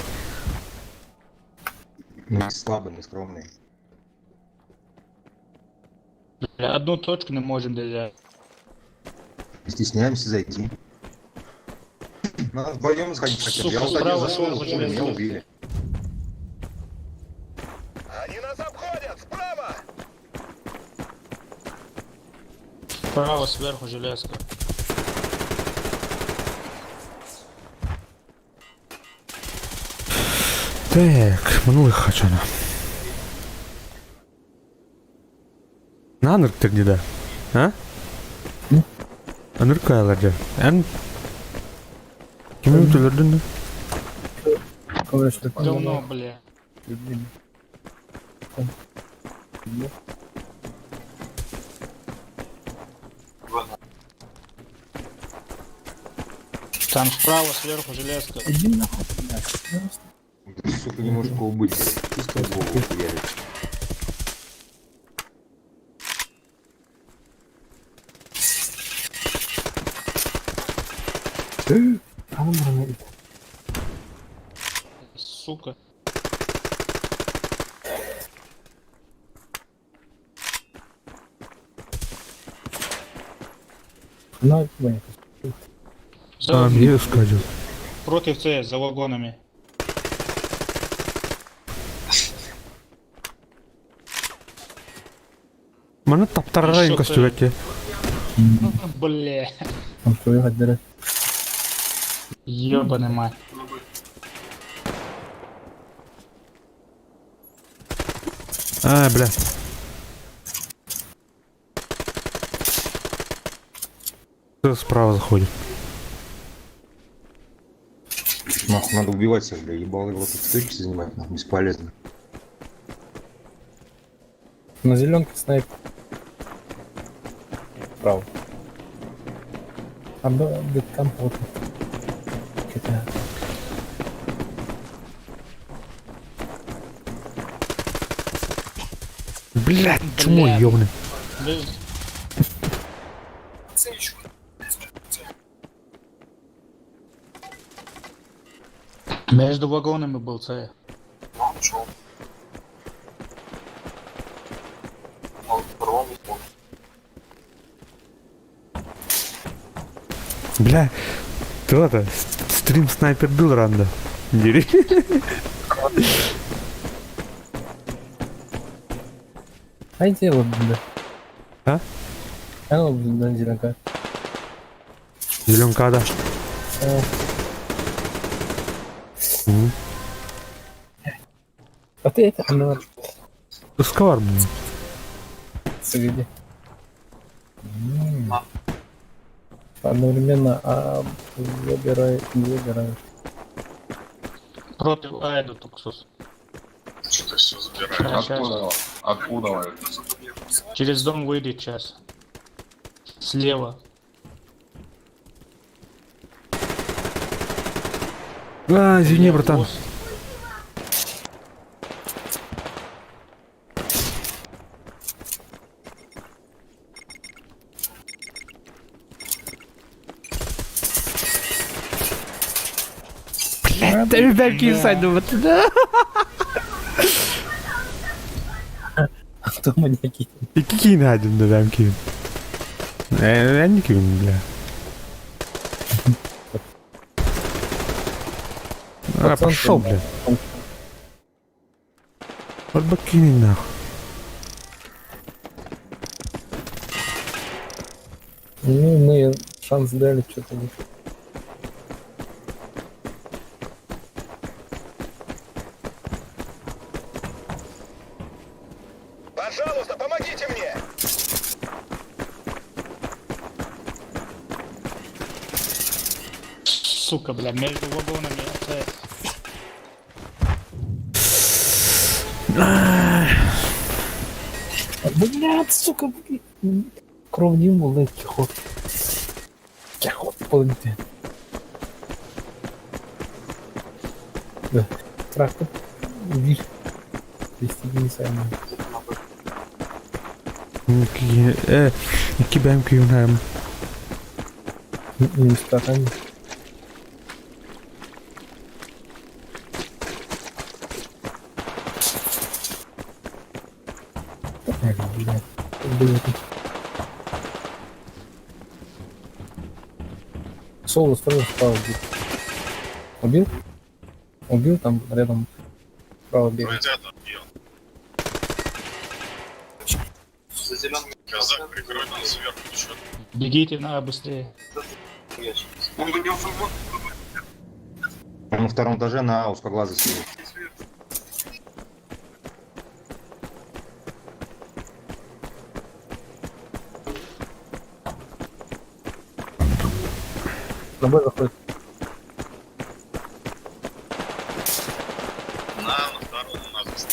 Мы слабые, мы скромные. Бля, одну точку не можем держать. Стесняемся зайти. Надо вдвоем сходить хотя бы. Я Сука, вот один справа зашел, сверху хуй, меня железо. убили. Они нас обходят! Справа! Справа сверху железка. Так, минулых хочу на. На нырк да? А? Анырк каялар Эн... Ким төлөрдүн? Короче, Говно, бля. Там справа сверху железка. Иди нахуй, блядь. Сука, не может убыть. блядь. Чисто в голову хуярит. А он гранат. Сука. На, блин. За... А, мне скажу. Против С, за вагонами. Маны таптарарайын Ещё костюбетте. Бля. Он твою отбирает. Ёбаный мать. А, бля. Кто справа заходит? Нахуй, надо убивать всех, бля. Ебал его тут точки занимать, нахуй, бесполезно. На зеленке снайп. Право. А б, б, там плотно. Это. Блядь, чмо Бля. ёбаный. Без- Между вагонами был С. Бля, ты это, стрим снайпер был ранда. Дери. А иди лобби, А? А лобби на зеленка. Зеленка, да. Мгм. А ты это, она Сквар, блин. среди. Одновременно а, забирай, не забирай. Против А идут уксус. Что-то все забирают. Откуда? Откуда? Через дом выйдет сейчас. Слева. А, извини, братан. Блядь, бәлки сайдым да. Кто маньяки? Икки киин айдым да бәм киин. Эн киин, бля. А, пошел, бля. Вот бакини нахуй. Ну, мы шанс дали, что-то. Пожалуйста, помогите мне! Сука, бля, между вагонами АЦС. Блядь, сука, кровним был кихот. Кихот полните. Да, трактор. Вир. Вести не сами. Икки бэм киин Не стакан. Блядь, блядь. Соло справа справа убил. Убил? Убил там рядом справа бегает. Бегите на быстрее. Он на втором этаже на А узкоглазый сидит. На Б заходит. На втором у нас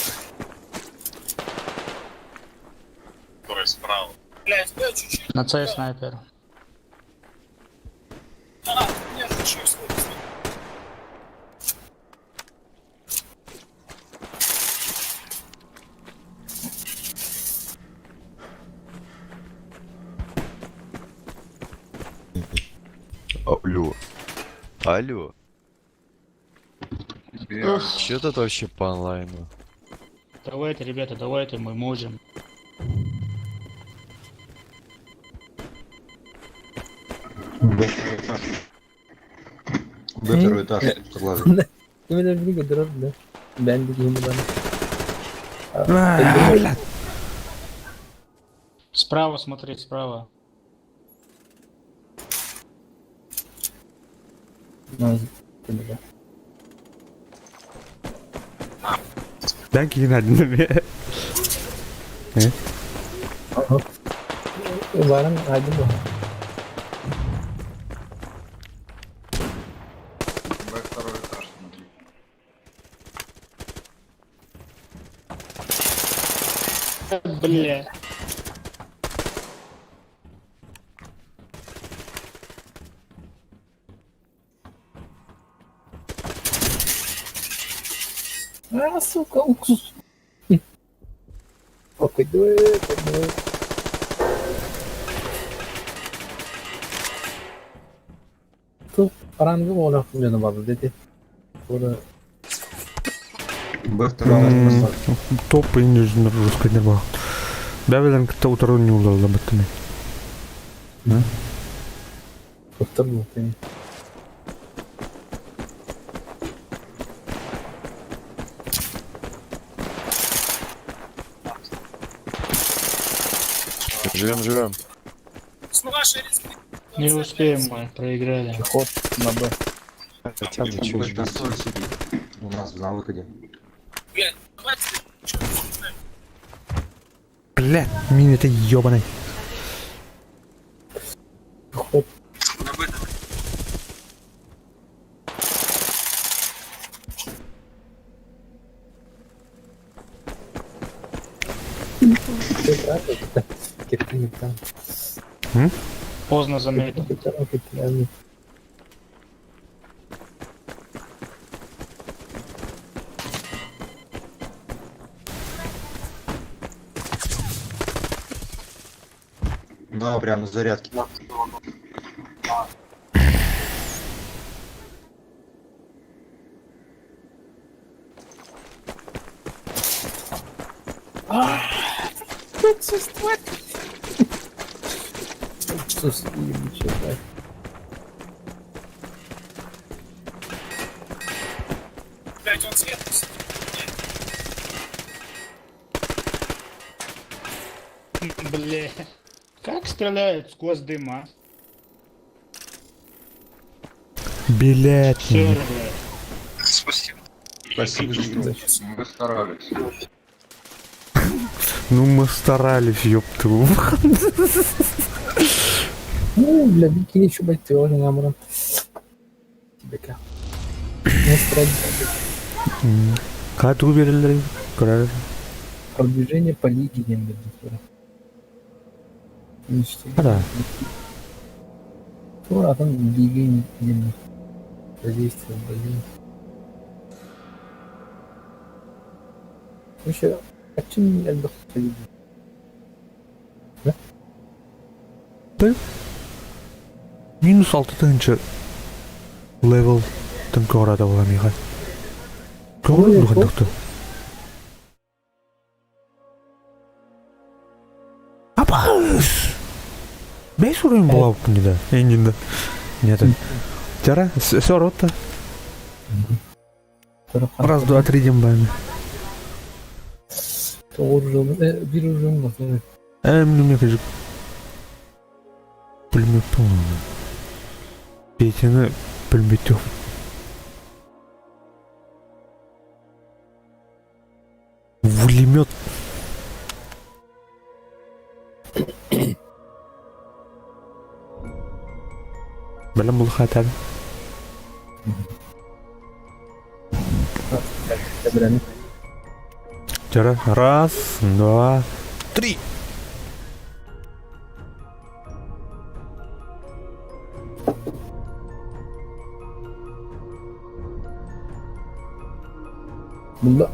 Который справа. Блядь, я чуть-чуть. На С снайпер. А, меня же еще и слышно. Алло. Алло. Че тут вообще по онлайну? Давайте, ребята, давайте, мы можем. Б второй этаж. Б второй этаж, узкоглазый. Ты меня в дрожь, да? Бендик ему дам. Блядь. Справа смотреть, справа. Ну, побежал. Бэм киин айдым да. Ага. Баран айдым ба. Б второй этаж, смотри. Бля. А, сука, уксус. О, пойду, пойду. Тут ранга ола хуяна барды дети. Бура Б второй этаж поставь. Топ и не русской не был. Бәбелен кытта утырын не улалла баттыны. Доктор был ты. Живем, живем. С нашей республики. Не успеем мы, проиграли. Ход на Б. Хотя бы чё Б на соль сидит. У нас на выходе. Блядь, давайте. Блядь, мин это ёбаный. Ход. Ты правда? Кирпи там. М? Поздно заметил. Да, прям на зарядке. Ебучая тварь. Блять, он сверху сидит. Бля. Как стреляют сквозь дым, а? Блять. Все, ребят. Спасибо. Спасибо за игру. Мы старались. Ну мы старались, ёб твою. Ну, бля, бикини еще, блядь, тоже намран. Тебе-ка. Не старались. Кату берилер. Көрөр. Продвижение по лиге не блядь. Ништяк. Да. Тура, а там лиги не Задействие, блин. Вообще, а чем не отдохнуть? Да? Минус 6 тыһынча level тын көрөдө була миха. Көрөр духандыкты. Апас! Бес уровень була не да. Энджинда. Нет. Тара, все рота. Раз, два, три дембами. Bir urjum var. Эм, мне кажется, пулемет Петяны пулемет. Пулемет. Бәлем бұл хатар. Раз, два, три. Bunda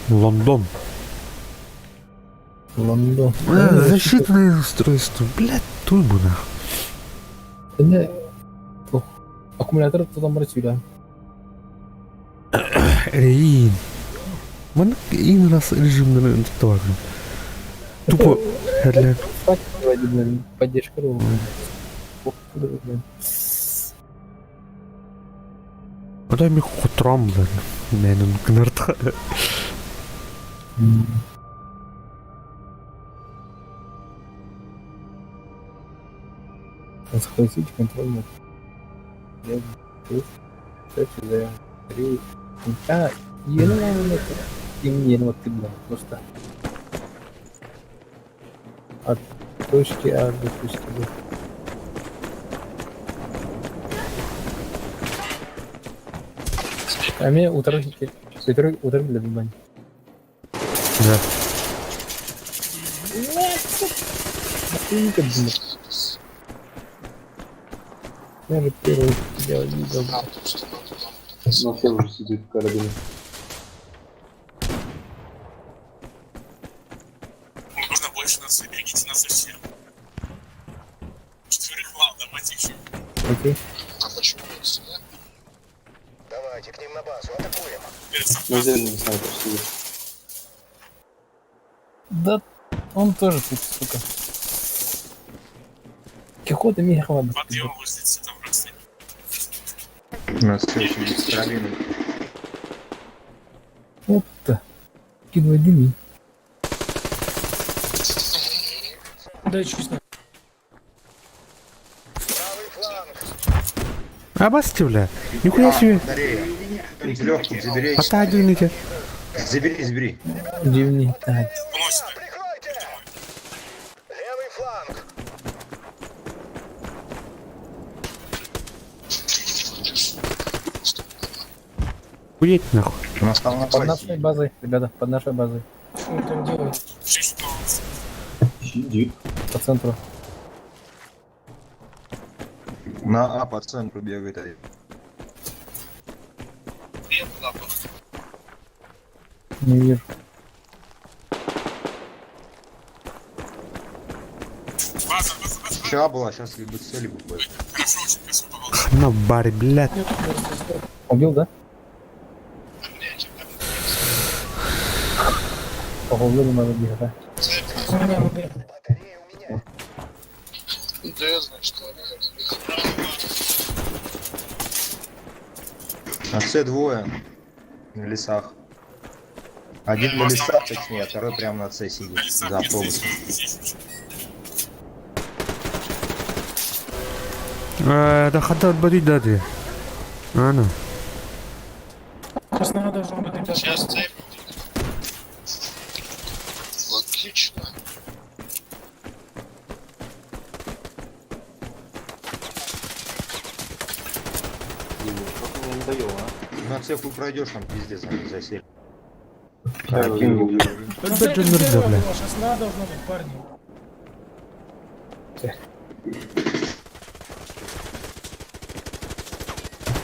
Лондон. Лондон. Защитное устройство. Блядь, турбо нахуй. Ne? Oh. Аккумулятор тутан бар сөйлә. Рейн. Ман ин раз режимнен бар. Тупо херлер. Поддержка. Одай ми хотрам блин. Менен кнырт. Захватить контроль над три. А, еле вот ты, блин, просто от точки А до точки Б. А мне утро, утро, утро, бля, бань. Да. Я же первый тебя видел. Ну, все уже сидит в карабине. Можно больше нас, берегите нас всех. Четверых вам, давайте еще. Окей. А почему нет сюда? Давайте к ним на базу, атакуем. На зеленый снайпер сидит. Да, он тоже тут, сука. Пехота меха Подъем выждите, там просто. У нас все сидит с карабином. Вот-то. Кидывай дыми. Да, честно. Абасти, бля. Нихуя себе. Батарея. Легкий, забери. Отодвините. Забери, забери. Дивни. Так. Прикройте! Левый фланг! Уедь нахуй. У нас там на Под базе. нашей базой, ребята, под нашей базой. Что он там делает? Сидит. По центру. На А по центру бегает один. Не вижу. Ща была, сейчас либо С, либо Б. На баре, блядь. Убил, да? Поголовно надо бегать, да? У меня ВБ. Да, значит, На С двое. На лесах. Один на лесах, точнее, а второй прямо на С сидит. За автобусом. Да хата отборить даты. А, ну. Сейчас надо должно быть, ребята. Сейчас цель Логично. Что ты мне надоело, а? На С хуй пройдешь, там пиздец, они засели. Один. На цели Бля, первая бля. была, сейчас на должно быть, парни.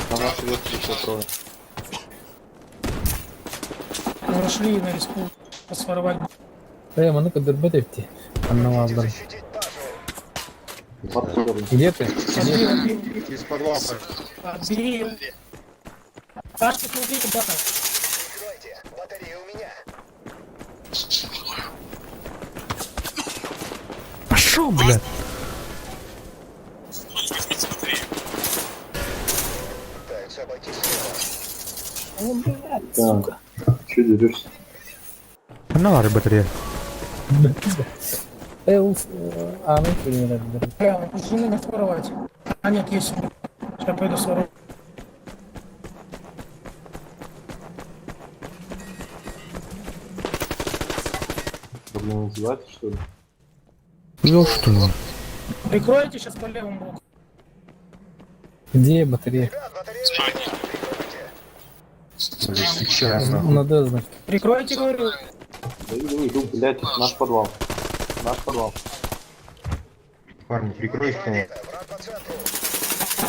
На нашей ветке еще трое. Прошли на респу, посворовали. Эй, мы ну-ка дербетевти. Анна Где ты? Отбери, отбери. Через подвал. Отбери. Сашка, смотри, ребята. Прикройте, батарея у меня. Пошел, блядь. Пытаются обойти слева. О, блядь, сука. Че дерешься? На баре батарея. Эй, а, ну, не надо. Бля, жены не своровать. А нет, есть. Сейчас пойду сворую. Да, блин, издеваетесь, что ли? Ну что ли? Прикройте сейчас по левому боку. Где батарея? Блядь, сейчас, нахуй. На Д, значит. Прикройте, говорю. Да иду, иду, блядь, наш подвал. Наш подвал. Парни, прикройте меня.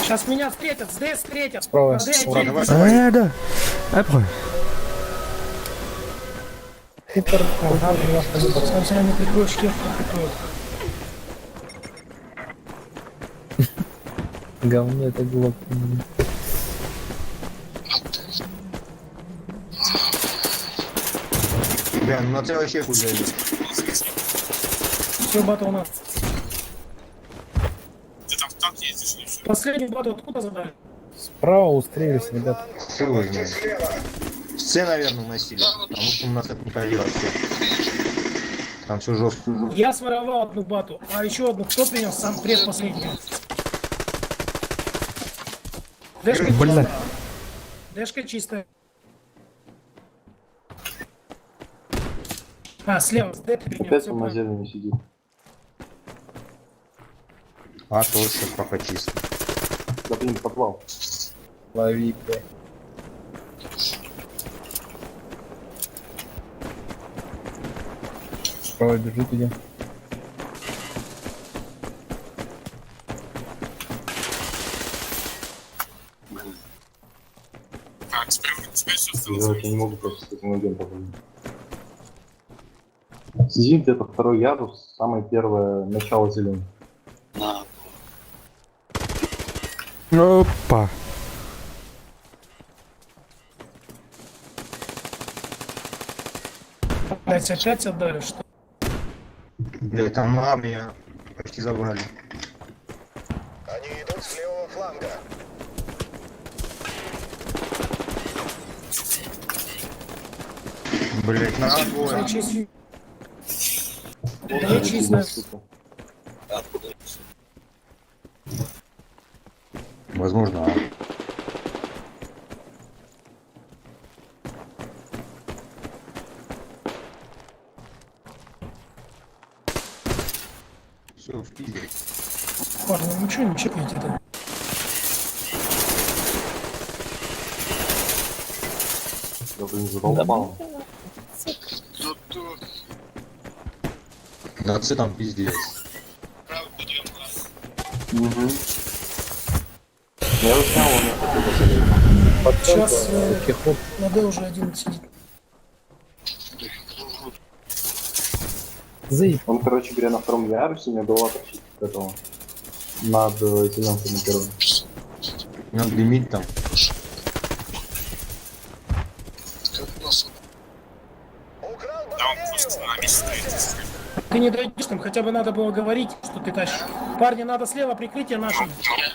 Сейчас меня встретят, с Д встретят. Справа. Д Справа. один. Давай, давай. Да. Апре. Ага, Сам себя не прикроешь, кепку прикроют. Говно это глок. Бля, ну на С вообще хуй зайдешь. Все, бата у нас. Последний бату откуда забрали? Справа устроились, ребят. Хуй его знает. С наверное, уносили. Потому что у нас это не ходил вообще. Там все жестко. Я своровал одну бату, а еще одну кто принес? Сам предпоследний. Дэшка Бля. чистая. Дэшка чистая. А, слева, с Д принял, Опять всё он на правильно. зелени сидит. А тоже сейчас пока чисто. Да блин, подвал. Лови, бля. Справа бежит один. Делать я не могу просто с этим агентом. Сидит где-то второй ярус, самое первое начало зеленый. Опа. Блять, опять отдали, что? Бля, там на меня почти забрали. Они идут с левого фланга. Блять, на двое. Чисть. Да чисто. Возможно, А. Все, в пизде. Парни, ну что не чекаете-то? Да блин, задолбал. На С там пиздец. Угу. Я снял, он меня хотел посадить. Сейчас Кихот. на Д уже один сидит. Заеб. Он, короче говоря, на втором ярусе, у меня голова торчит от этого. Над зеленкой на первом. Надо дымить там. Ты не дойдешь там, хотя бы надо было говорить, что ты тащишь. Парни, надо слева прикрытие наше.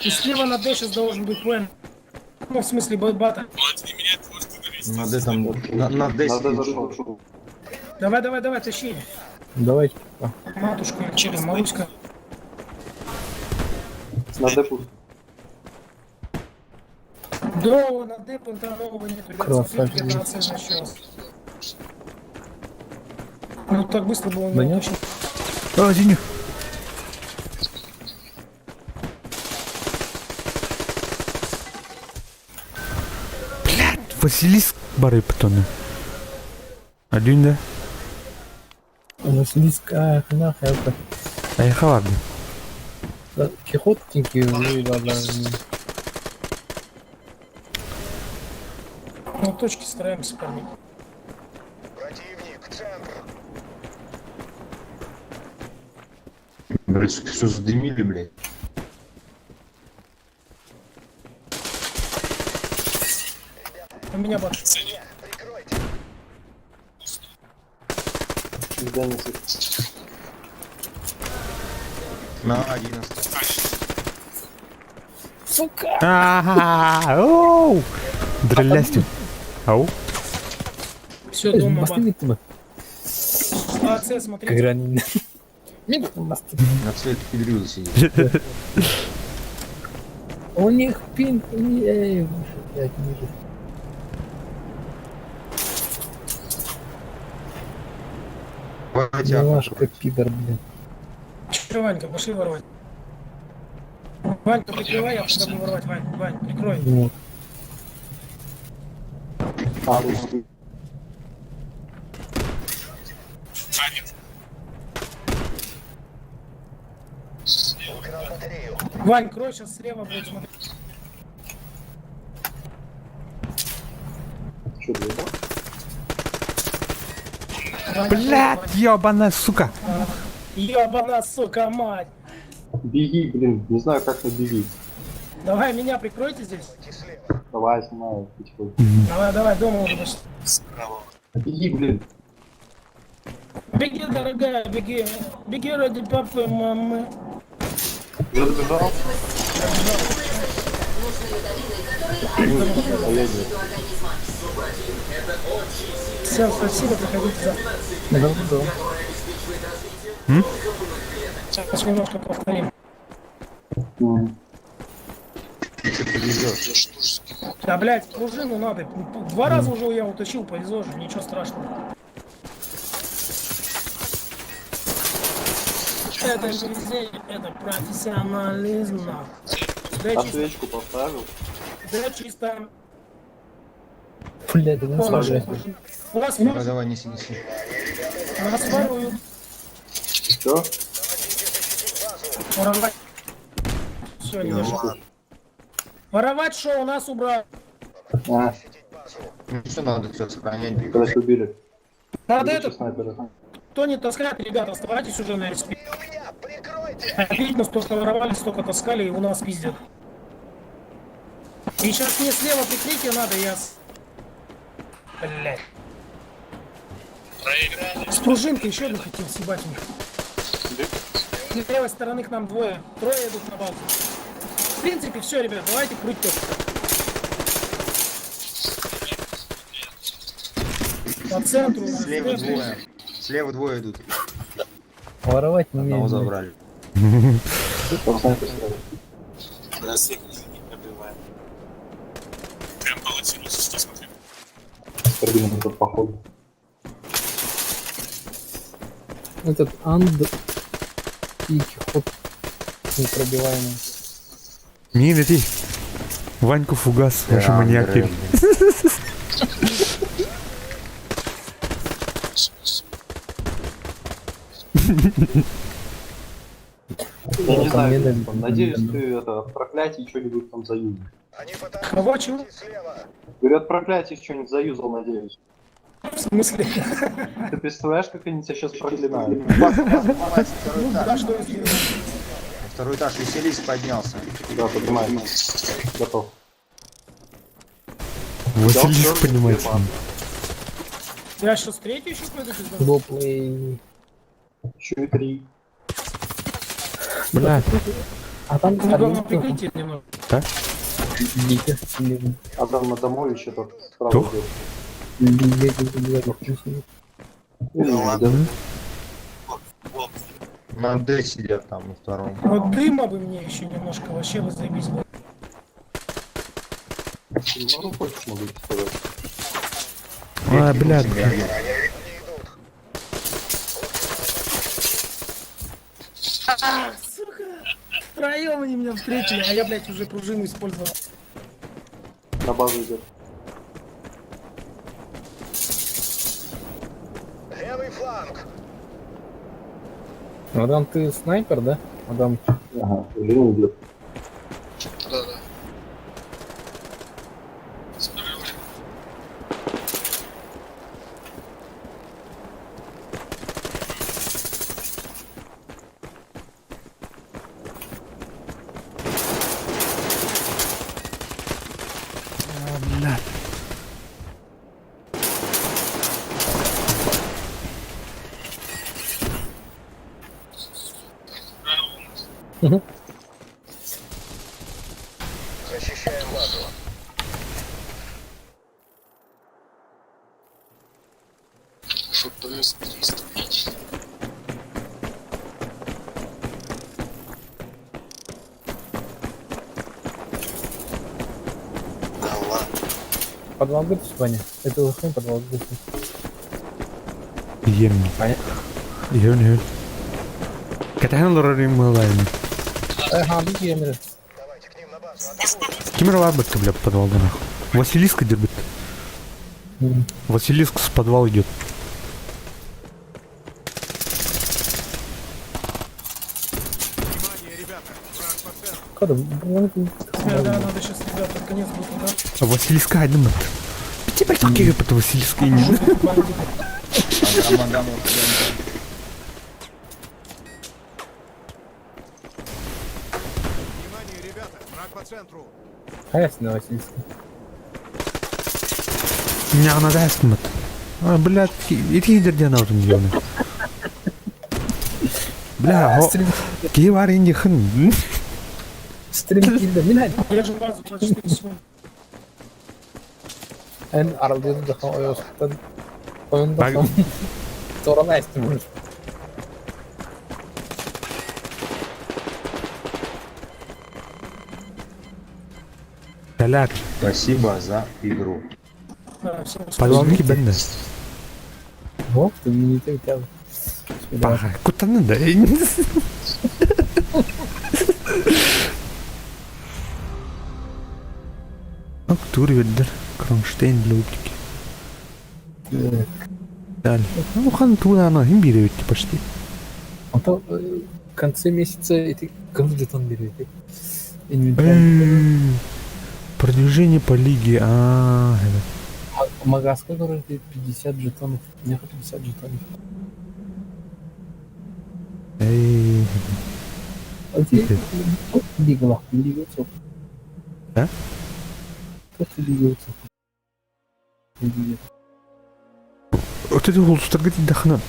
И слева на Д сейчас должен быть план. Ну, в смысле, бата. На Д там, на Д На Д сидит. зашел. Давай, давай, давай, тащи. Давайте. Матушка, че, Маруська. На Д пусто. До на Д понта нового нет, ребят. Красавчик. Смотрите, я на С еще раз. Ну так быстро было Да не нет. утащить. А, Зиня. Блядь, Василиск бары потом. Один, да? Василиск, а, нахуй это. А я хаварду. Да, Кихот тинки, да, да. Ну точки стараемся, парни. Противник, центр. Блять, сука, все задымили, блядь. У меня бат. Здание сидит. На 11. Сука! Ага, оу! Дрылястю. Ау. Все, дома бат. Бастыми ты А, С, смотрите. Гранин. Мин бастыми. На С педрила сидит. У них пинг, эй, блядь, ниже. Давайте, а, Милашка, пидор, блядь. Че, Ванька, пошли воровать. Ванька, прикрывай, я буду воровать. Вань, Вань, прикрой. Вот. А, тут Украл батарею. Вань, крой сейчас слева будет смотреть. что, доебал? Ваня, Блядь, ёбаная сука. Ёбана, сука, мать. Беги, блин, не знаю как, но беги. Давай меня прикройте здесь. Давай, снимаю. типа. Давай, давай, дома уже почти. Беги, блин. Беги, дорогая, беги. Беги ради папы, мамы. Уже добежал? Поедем. Всем спасибо, приходите завтра. Да, да. Сейчас немножко повторим. М. Ты повезешь. Да, блядь, пружину надо. Два раза уже я утащил, повезло же, ничего страшного. Это везение, это профессионализм. нахуй. Да А чисто, свечку поставил? да чисто. Блядь, да О, не У вас Давай, давай, неси, неси. нас воруют. Все? Воровать. Все, не дошло. Воровать что у нас убрали? А, Ну все, надо все сохранять. бегать. короче, убили. Надо Убили это, снайпера. кто не таскает, ребята, оставайтесь уже на респе. Меня, прикройте! Обидно, столько воровали, столько таскали, и у нас пиздят. И сейчас мне слева прикрытие надо, я... с- Блядь. С пружинкой еще одну хотел съебать у них. С левой стороны к нам двое. Трое идут на базу. В принципе, все, ребят, давайте круть точку. По центру. уже Слева стрелки. двое. Слева двое идут. Воровать не Одного умею. забрали. Там снайпер сразу. С карабином тут походу. Этот анд и кихот непробиваемый. Не, не ты. Ваньку фугас, ваши маньяки. Я не знаю, там, надеюсь, ты это, от проклятий что-нибудь там заюзал. Кого, чего? Говорю, от проклятий что-нибудь заюзал, надеюсь. В смысле? Ты представляешь, как они тебя сейчас проклинают? База, база, поднимается, второй Ну, да, этаж. что я сделал? На второй этаж Василиск поднялся. Да, поднимается. Готов. Василиск понимаете. Я сейчас третью еще пойду пиздану? Лоплей. Еще и три. Бля, А там Ну, главное, прикрытие немного. Да? Диких или... Адам на домой еще тот справа Тух? идет. Или- Или не идет. На Д сидят там на втором. Вот дыма бы мне еще немножко, вообще бы заебись было. Ну, хочешь, могу тебе сказать. А, бля, А, сука! Втроем они меня встретили, а я, блядь, уже пружину использовал. На базу идет. Левый фланг. Адам, ты снайпер, да? Адам, Ага, уже не идет. Да-да. бля. Защищаем базу. ФПС 305. подвал будет, Ваня? Это лохой подвал будет. Ем. Ваня? Ем, ем. Катахан лорарим малайм. Ага, беги, Эмир. Давайте к ним на базу. Атакуем. Кимер лабытка, бля, подвал да нахуй. Василиска дербит. Василиск с подвал идет. Когда? Да, да, надо сейчас, ребята, конец будет, да? А Василиска один мат. Тебя такие под Василиска не. Бандиты. Адам, Адам, вот прям. Ясно, Васильский. Не, она даст мат. А, блядь, иди иди она уже не Бля, хо. Кивар инди хын. Стрим килді. Мин Держим базу 24 секунды. Эн аралдыды да хан ойостан. Ойында Так. хан. Торан айстым уже. Таляк. Спасибо за игру. Да, всем Подвал спасибо. кибенде. Вот, ты не ты тебя. Паха, кутанын да. Ок, тур веддер. Кронштейн лютики. Далее. Ну, хан туда, им берет почти. А то в конце месяца эти жетон берете. Инвентарь. Эй, Продвижение по лиге. А, это. Магаз, который 50 жетонов. У меня 50 жетонов. Эй, А ты лига, лига цоп. Да? Просто лига цоп. Лига. Вот это улустарга дахна.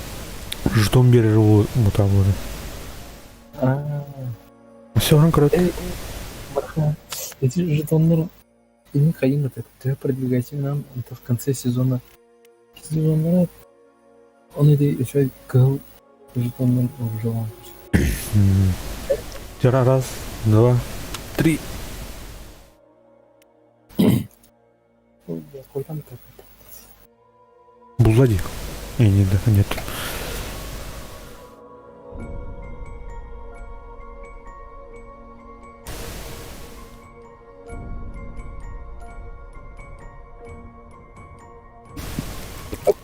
Жетон берер ол мутабы. А, Все равно, короче. Эй, баха. Эти жетоннар не хайын это ты продвигайте нам это в конце сезона. Сезоннар он это еще кыл жетоннар желан. Вчера раз, два, три. Какой там так? Буллади. Не, нет, да, нет.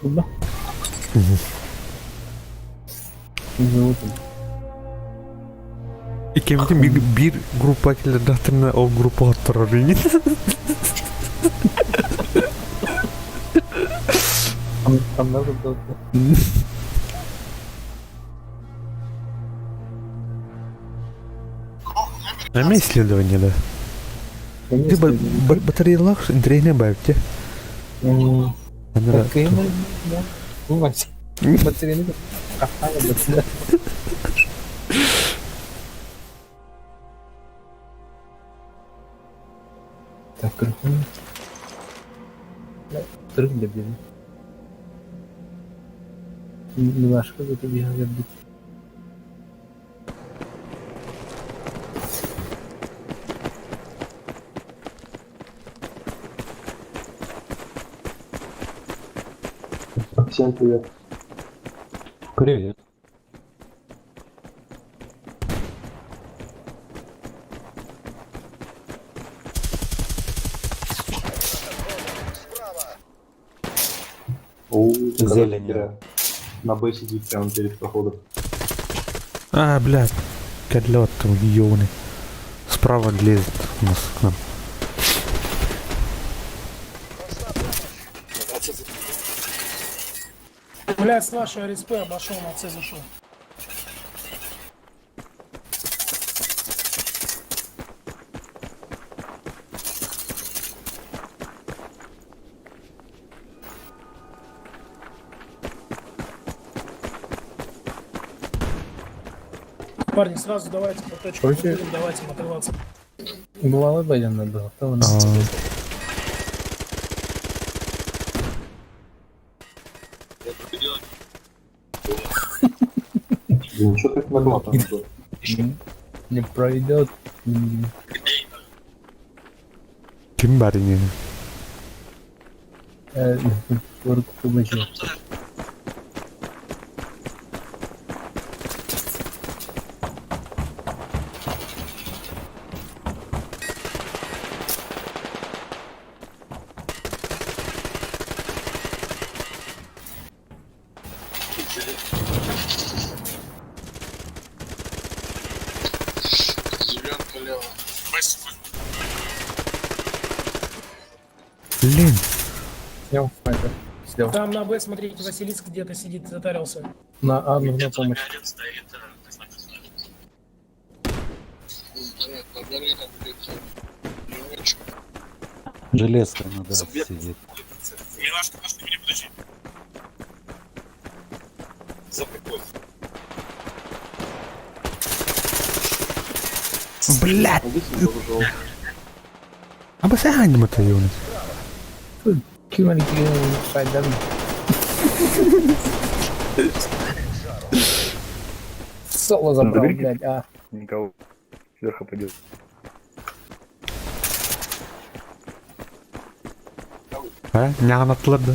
Да. Мгм. Иккибитин биир, биир группа киллэрдэхтэринэ ол группа хотторор ини. Ханна курдук. Нормальное исследование, да. Ты батареялах интэриэһинэй баайбыт Батареяны Так, көрөхүн. Тырык деп Милашка көтө биһа келбит. Всем привет. Привет. О, Зелень. На Б сидит прямо перед проходом. А, блядь, кодлет там ёбаный. Справа лезет у нас к нам. Блядь, с вашего респы обошел, на С зашел. Парни, сразу давайте по точку, Короче- будем давать им отрываться. Бывало военно было. А, Блин, что так нагло там было? Не пройдет. Ким барини? Руку помоги. Блин, Снял снайпер. Снял. Там на Б, смотрите, Василиск где-то сидит, затарился. На А нужна помощь. Железка надо сидит. блядь. А басаганим это ёбаный. Кимали файдан. Соло забрал, блядь, а. Никого. Сверху пойдет. А, нягanaтлар да.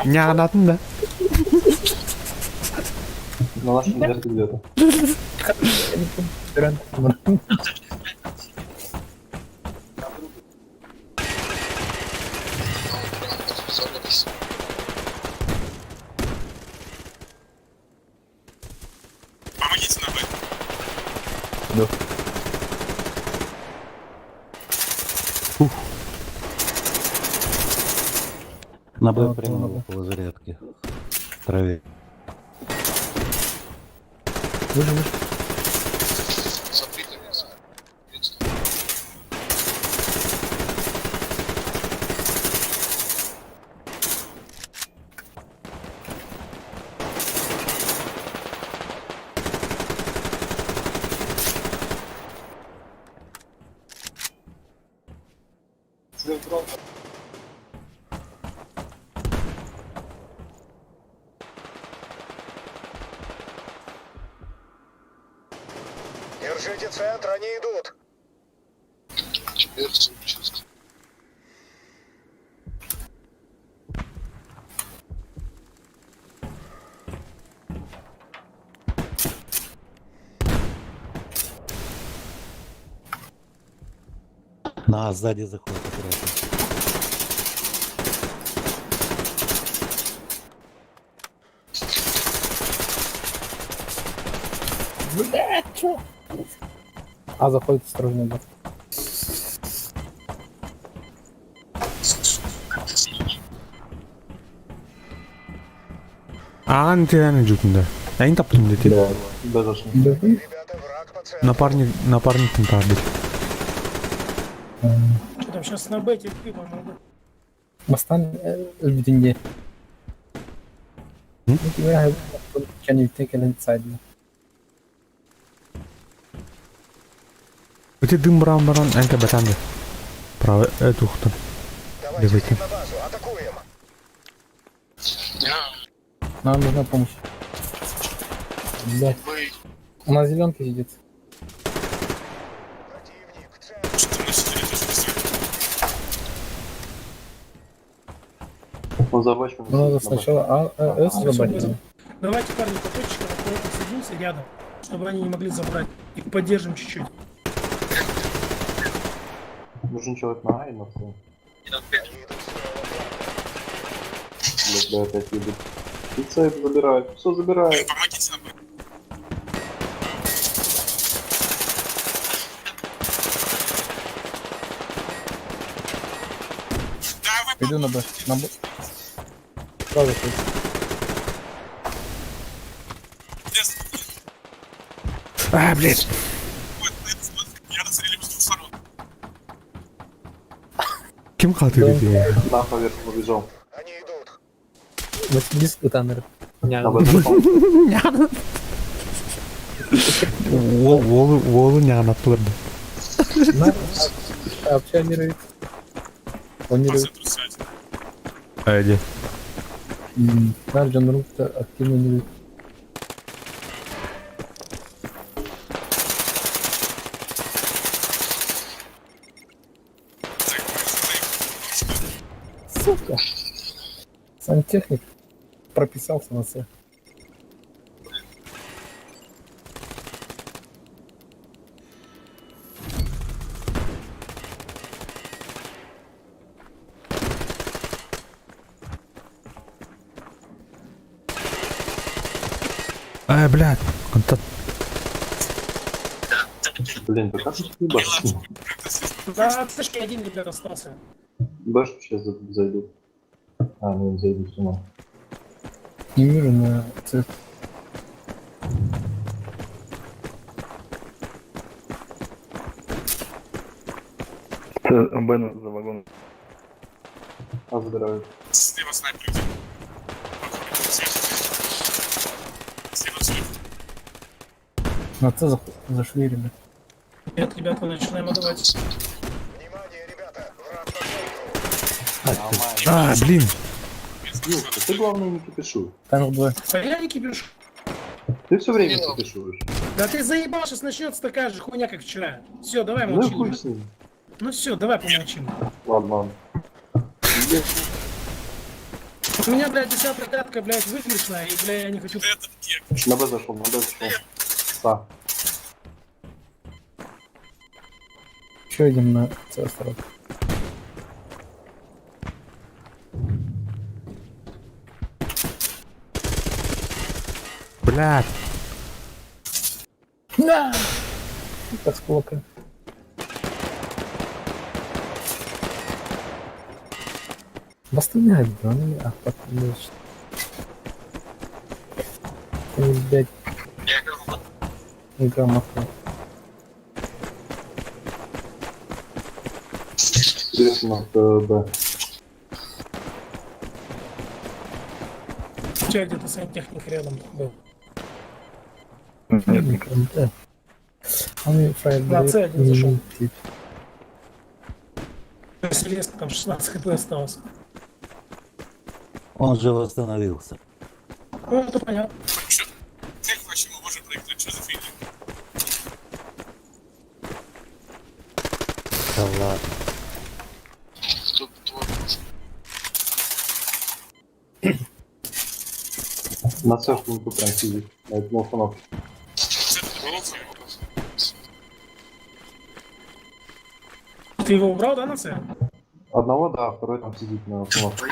Нягanaтын да. На нашем верхе где-то. На Б прямо около зарядки. В траве. Выше, выше. Держите центр, они идут. На, сзади заходит, аккуратно. Блядь, чё? А, заходит осторожно, да. Аан тирәне жүтінде. Әйін таптым деді. Да, Б зашли. Напарник, напарниктың тағы бир. Что там, сейчас на Б терпи, помогу. Бастан өлбүтүнде. Can you take it inside? Өте дым баран баран әнке бәтәнді. Право, тухтан. Левыйты. Нам нужна помощь. Блядь. У нас зеленка сидит. Он за бочкой. Ну, надо сначала А, А, С Всё, забанить. всё, Давайте, парни, по точкам аккуратно садимся рядом, чтобы они не могли забрать. Их поддержим чуть-чуть. Нужен человек на А и на С. Блядь, да, опять едут. И С забирают, все забирают. Помогите нам. Иду на Б. На Б. Сразу заходит. А, блядь. Ким қалды деді? На поверх убежал. Василиск Таннер. На Б зашел. Ол, ол, олы няғын аттылырды. На, общанирует. Планирует. Әйде. Наш Джон Рук активно не любит. Сука. Сантехник прописался на С. А, блядь. Контакт. Блин, да как же ты ебашь? Да, Цешки один, ребят, остался. Бэш сейчас зайдут. А, ну зайдут с ума. Не вижу на С. Б за вагон. А, забирают. Слева снайпер идет. Слева взрыв. На С зашли, ребят. Нет, ребята, начинаем отдавать. А, блин. Юрка, ты главное не кипишуй. Там двое. А я не кипишу. Ты все время кипишуешь. Да ты заебал, сейчас начнется такая же хуйня, как вчера. Все, давай Ну и молчим. хуй с ним. Ну все, давай помолчим. Ладно, ладно. У меня, блядь, десятая катка, блядь, выигрышная, и, бля, я не хочу... На Б зашел, на Б зашел. Са. Еще идем на С сразу. Блядь. На! Осколка. Бастыня, да, ну, а, потом, блядь, неграмотно. Интересно, Б. У тебя где-то сантехник рядом был. Нет, Да. Он фраер На С один зашел. Василиск, там 16 хп осталось. Он же восстановился. Ну, это понятно. Как вообще мы можем проиграть? Что за фигня? Да ладно. На С тут прям сидит. На этом установке. Ты его убрал, да, на С? Одного, да, второй там сидит на остановке.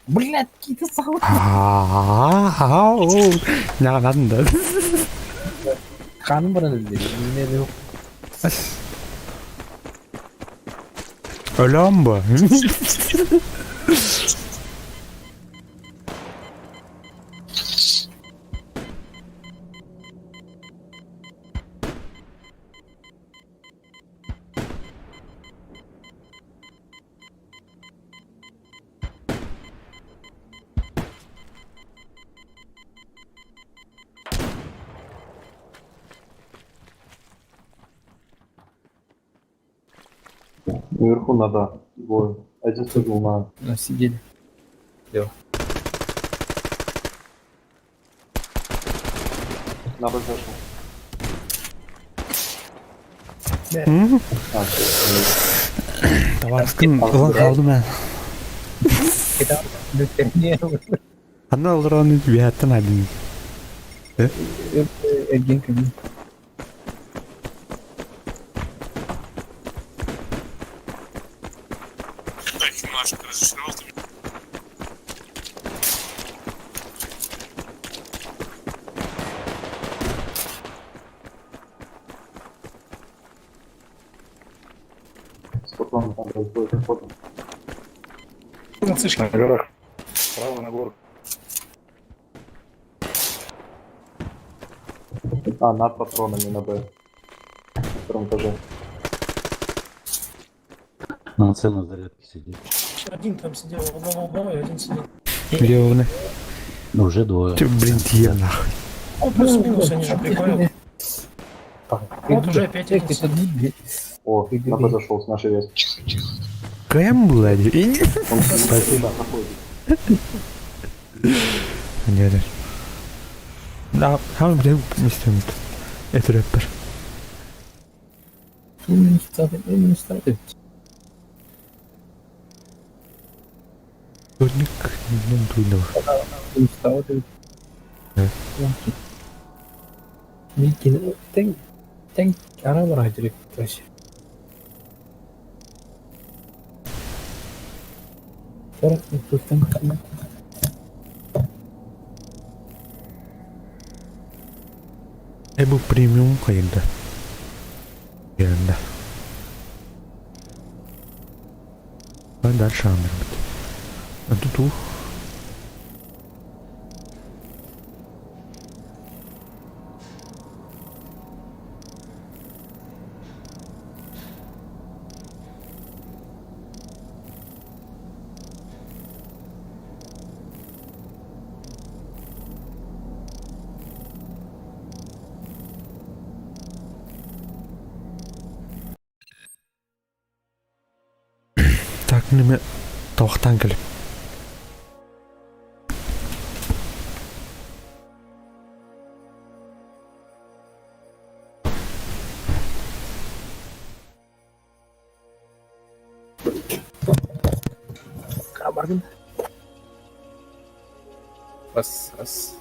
Блядь, какие-то сахар. Няган да. Ханым баран өлдө. Не не. Өлөм бу. Наверху надо. Двое. Один спрыгнул на... Ну, сидели. На Б зашел. А, всё. Табарыскын ылан қалды мен. Не, Анна олорон биһаттан один. Эрген кем. Так, немножко разочаровал ты меня. С патроном там двое походу. На цешке. На горах. Справа на гору. А, над патронами на Б. На втором этаже. На С на зарядке сидит. Один там сидел, одного убрал, и один сидел. Левны. Ну, уже двое. Ты, блин, тье нахуй. Ну, плюс-минус, они же прикольные. Вот уже опять один сидит. О, на Б зашел с нашей вес. Кэм, блядь. Он Спасибо. Заходит. Нет. Да, там где мистер. Это рэпер. Турник, ну, туйдова. Микки, тен, ара бар директор. Э, бу премиум кайында. Yerinde. Ben дальше андырбыт. А тут ух. Так, неме тоқтан келіп. Баргын. Бас, бас.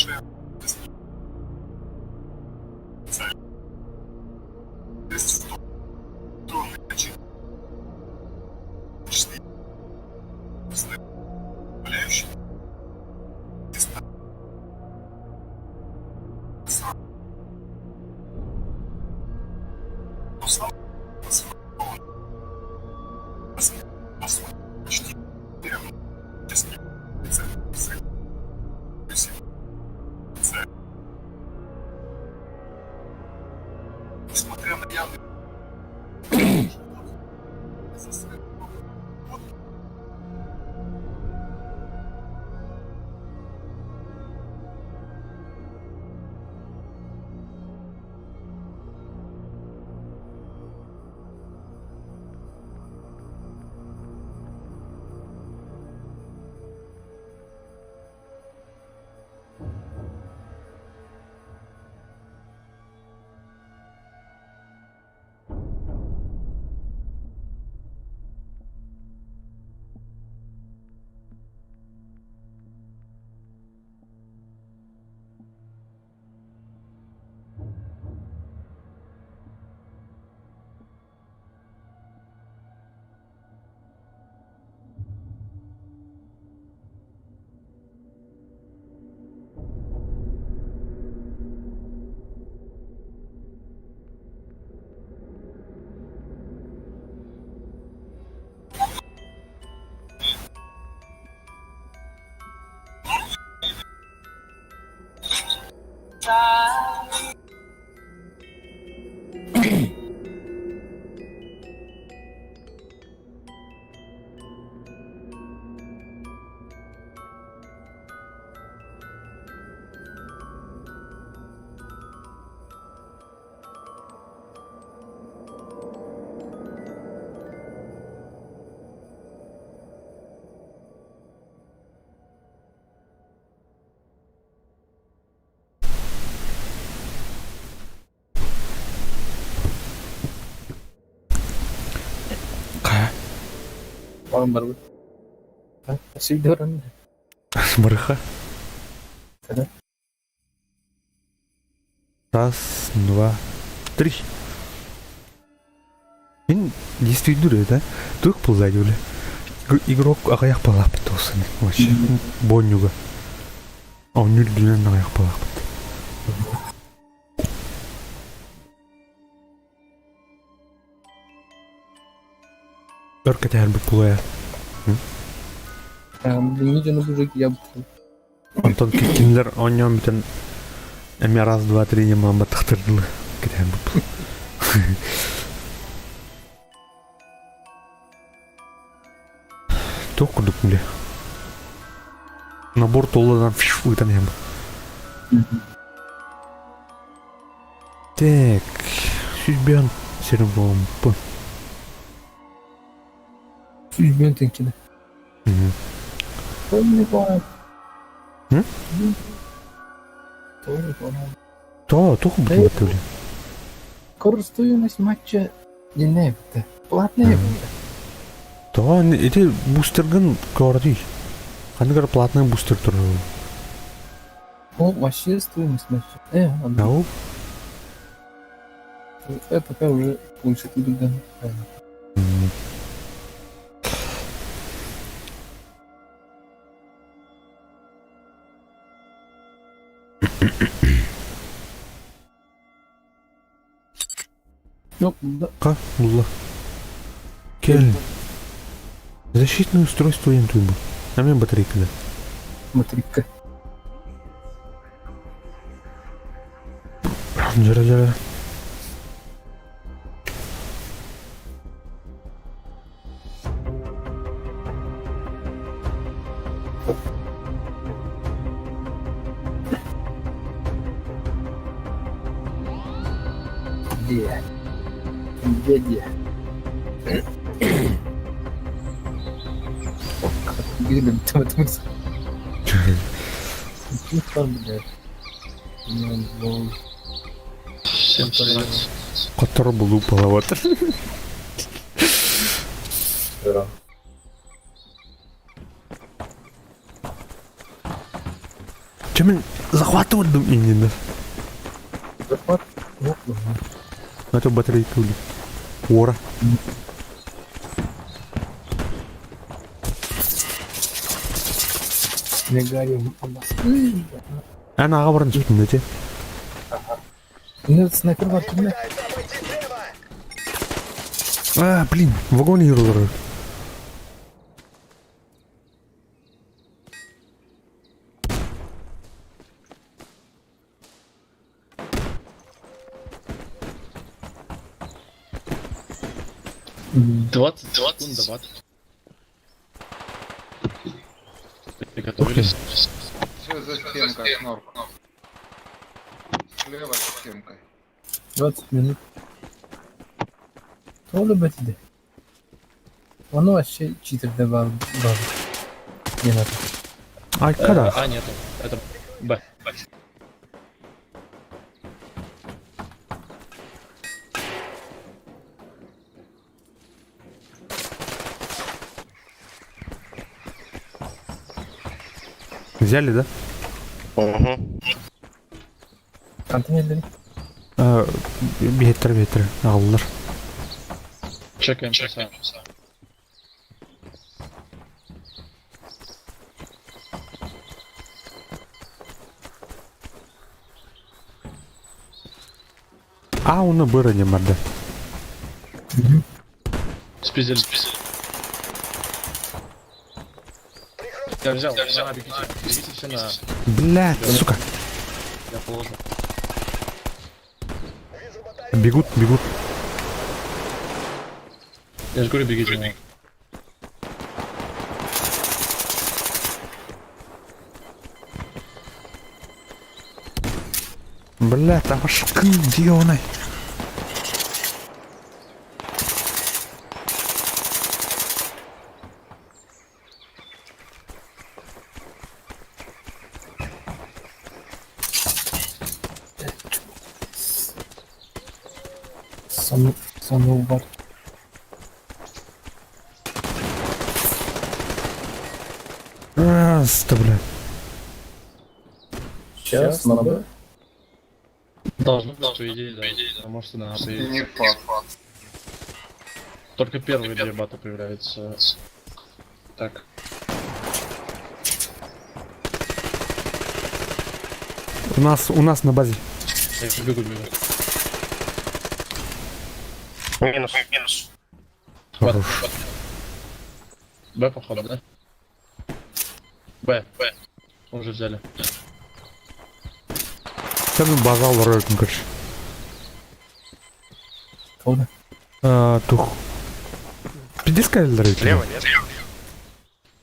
Хайа? Баран барбыт. Сүйдөрөн. Барыха. Раз, два, три. Мин действительно да? Тух пулзадили. Игрок аҕыйах балааппыт туохсун вообще. Боннюга. Оонньуур дүнэн аҕыйах балааппыт. Өр кэтэһэрбит буолуо Билиҥҥи дьону уже я Онтон кинилэр оонньоон бүтэн эмиэ раз, два, три ньымаан баттахтардылар кэтэһэн буппут. Туох курдук били набор толланан ыытан иһэм. Так, сүүрбээн сирин буолумпун. Сүүрбээн тэнкинэ. То, туох бутули. Стоимость матча динне эбитэ. Платная эбитэ. То, ити бустергын көрдүй. Ханныгар платный бустер турар. Ну, вообще стоимость матча. Ау. Я пока уже планшет иду, да. Ну, да. Ка, булла. Кел. Защитное устройство янтуйбу. А мне батарейка да. Батарейка. Жара, жара. Где? Где, где? Всем привет. Котор булуу палават. Чемин. Захватывать дум иннинэ. Захват? Это батарейка были. Уора. Мегарим Эн аға баран түстүн эти. Ну, снайпер бар кимме? А, блин, вагон ерулары. Двадцать секунд до бат. Приготовились. Все за стенкой, Снорк. Слева за стенкой. 20 минут. То бэтиде. Ону вообще читерде бар бар. Не надо. Ай, когда? А, нету. Это Б. Взяли, да? Угу. Контейнер Беттер, беттер, аллар. Чекаем часа. А, оны бұры не барды. Спиздили. Я взял, я взял. бегите. Бегите все на... Блядь, сука. Я положу. Бегут, бегут. Я же говорю, бегите на. Блядь, а вашкын дионай. Сону сону бар. Раз, да, блядь. Сейчас на Б. Должно быть, по идее, да. А может и на А появится. Не факт. Только первые две бата появляются. Так. У нас на базе. Я бегу, бегу. Минус. Минус. Бат, Хорош. бат. Б, походу, да? Б, Б. Уже взяли. Там база алар короче. Кого? А, тух. Пиздец кайлар Слева, нет?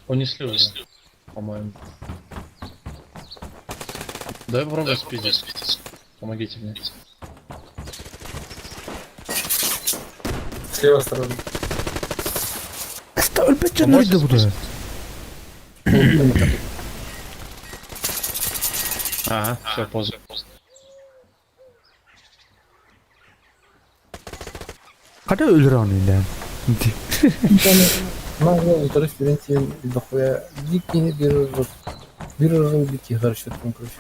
Унесли уже, по-моему. Давай попробуем спиздить. Помогите мне. Слева осторожно. Оставь, блядь, на видео буду. Ага, все, поздно. Қада өлір оны енді. Мага утары студенттен дохуя дикий bir bir дикий хорошо там короче.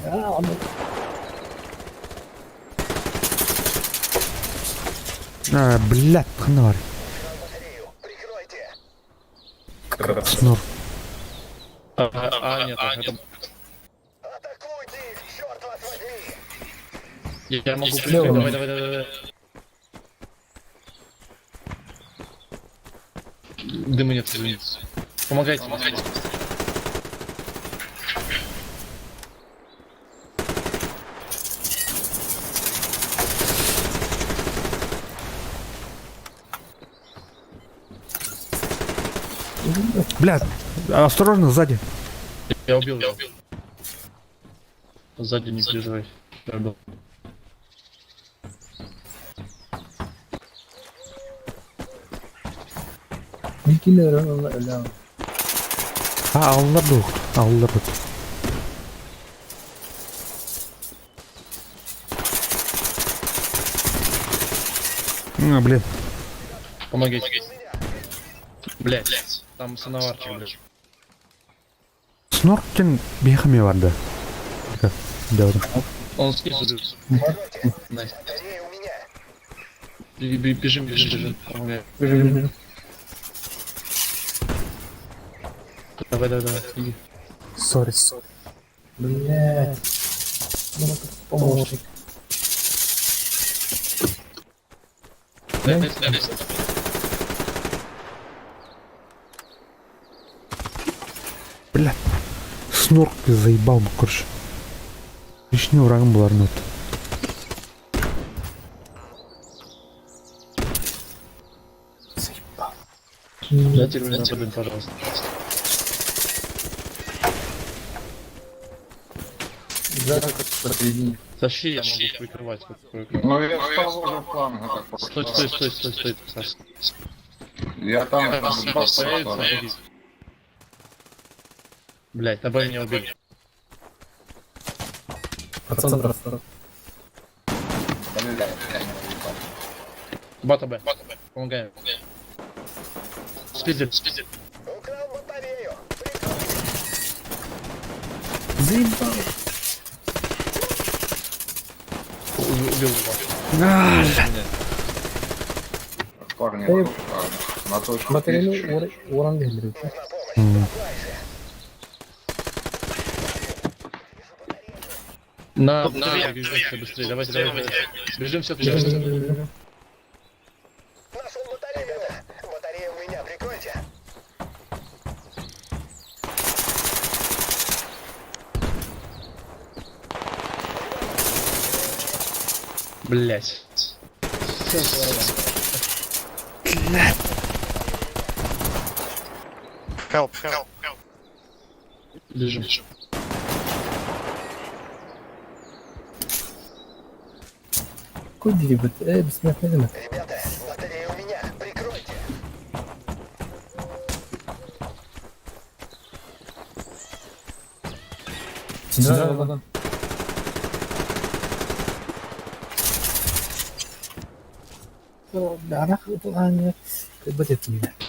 А, он А, блядь, қандай бар. Снор. А, а, нет, это... Я могу Слева. прикрыть. Давай, давай, давай, давай. Дыма нет, извините. Помогайте, помогайте. Блядь, осторожно, сзади. Я убил его. Сзади не переживай. Я убил. дикий наверное, А, аллар да оқты. Аллар да. А, блин. Помогите. Блять, там сановарчик, блядь. Снорк диэн биһиэхэ эмиэ бар да? Он снизу бьет. Nice. Бежим, бежим, бежим. Помогай. Бежим, бежим. Давай, давай, давай, иди. Sorry, sorry. Блять. Ну, тут помощник. Nice, nice. Блядь. Снорк заебал бы, короче. Лишний врагом был Арнольд. Заебал. Дайте мне на пожалуйста. Да, как посередине. Тащи, я могу прикрывать. Ну я с того же фланга так Стой, стой, стой, стой, стой, Саш. Я там Бас появится, помоги. Блять, на Б меня убили. Пацан, пацан. Бата Б. Помогаем. Спиздили, спиздили. Заебал. Убил его. Парни, на точку. Батареяны уран бердилер. На, на, бежим все быстрее, давайте, давайте. Бежим все Бежим, быстрее. бежим, бежим. Нашел батарею! Батарея у меня, прикройте! Блять. Help, help. Бежим. Какой дерибет? Эй, бессмертный рынок. Ребята, батарея у меня, прикройте! Да, да, да.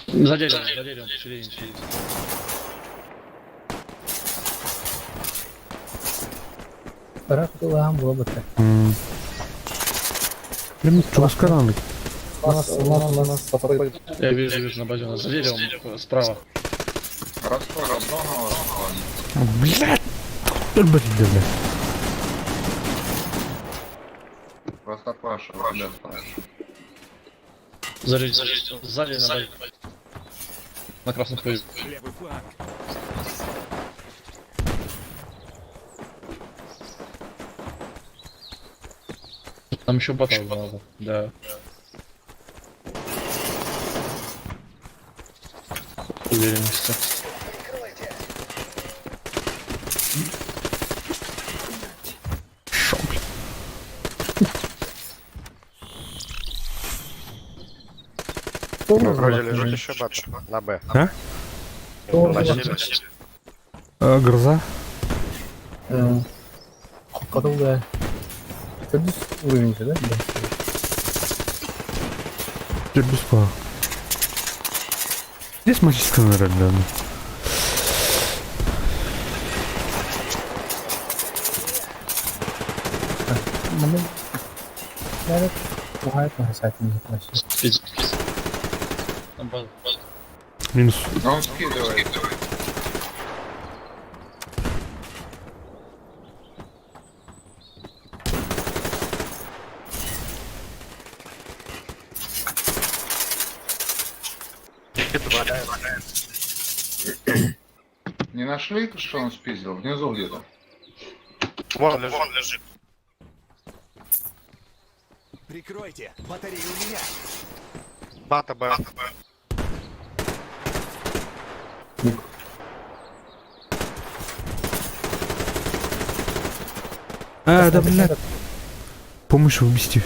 За деревом, за деревом, середине, середине. Блин, чугаскадан. Я вижу, вижу на базе у нас. За деревом, справа. Раствор одного. Блядь! Блядь, блядь. Простокваша, тебя спрашиваю. Сзади, сзади на базе. На красном поезде. Левый фланг. Там еще батал надо, да. Уверенности. Шо, блядь? Вроде лежит еще бат на Б. А? Носили. Гроза? Кадылда. Төрдүс уровень да? Төрдүс по. Здесь магическая, наверное, да. Минус. Он скидывает. Не нашли, что он спиздил? Внизу где-то. Вон лежит. Прикройте, батарея у меня. Бата Б. А, да, блядь. Помощь убийстве.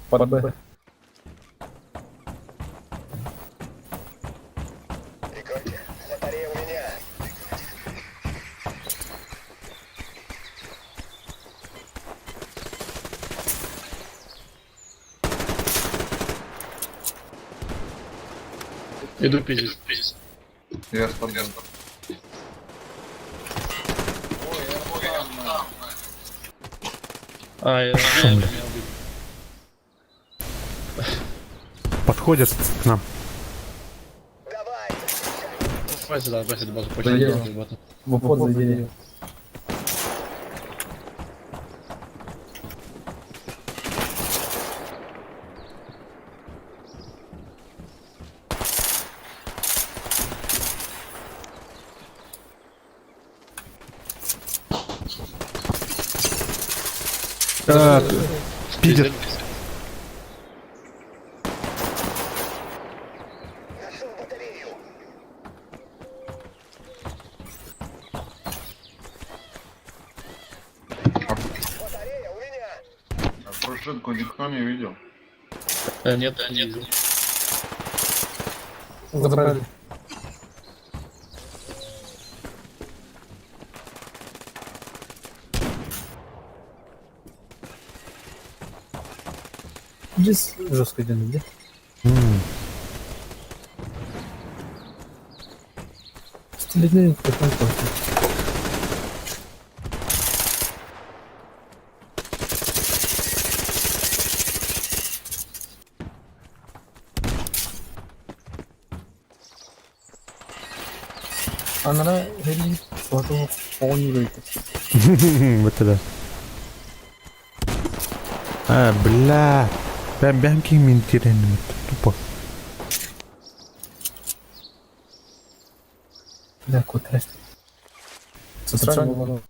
Под Б. Прикройте, батарея у меня. Иду пиздить. Я с тобой. А, я Шо, бля? Подходят к нам. Давай сюда, бросить базу, За почти дерево. ребята. В обход за дерево. Пиздят. А пружинку никто не видел. Нет, не видел. Забрали. Здесь жестко идем, где? Стилетный потом. Анара херин потом он Вот это. А, бля. Бэм бэм ким интересно. Тупо. Да, кот Центральный.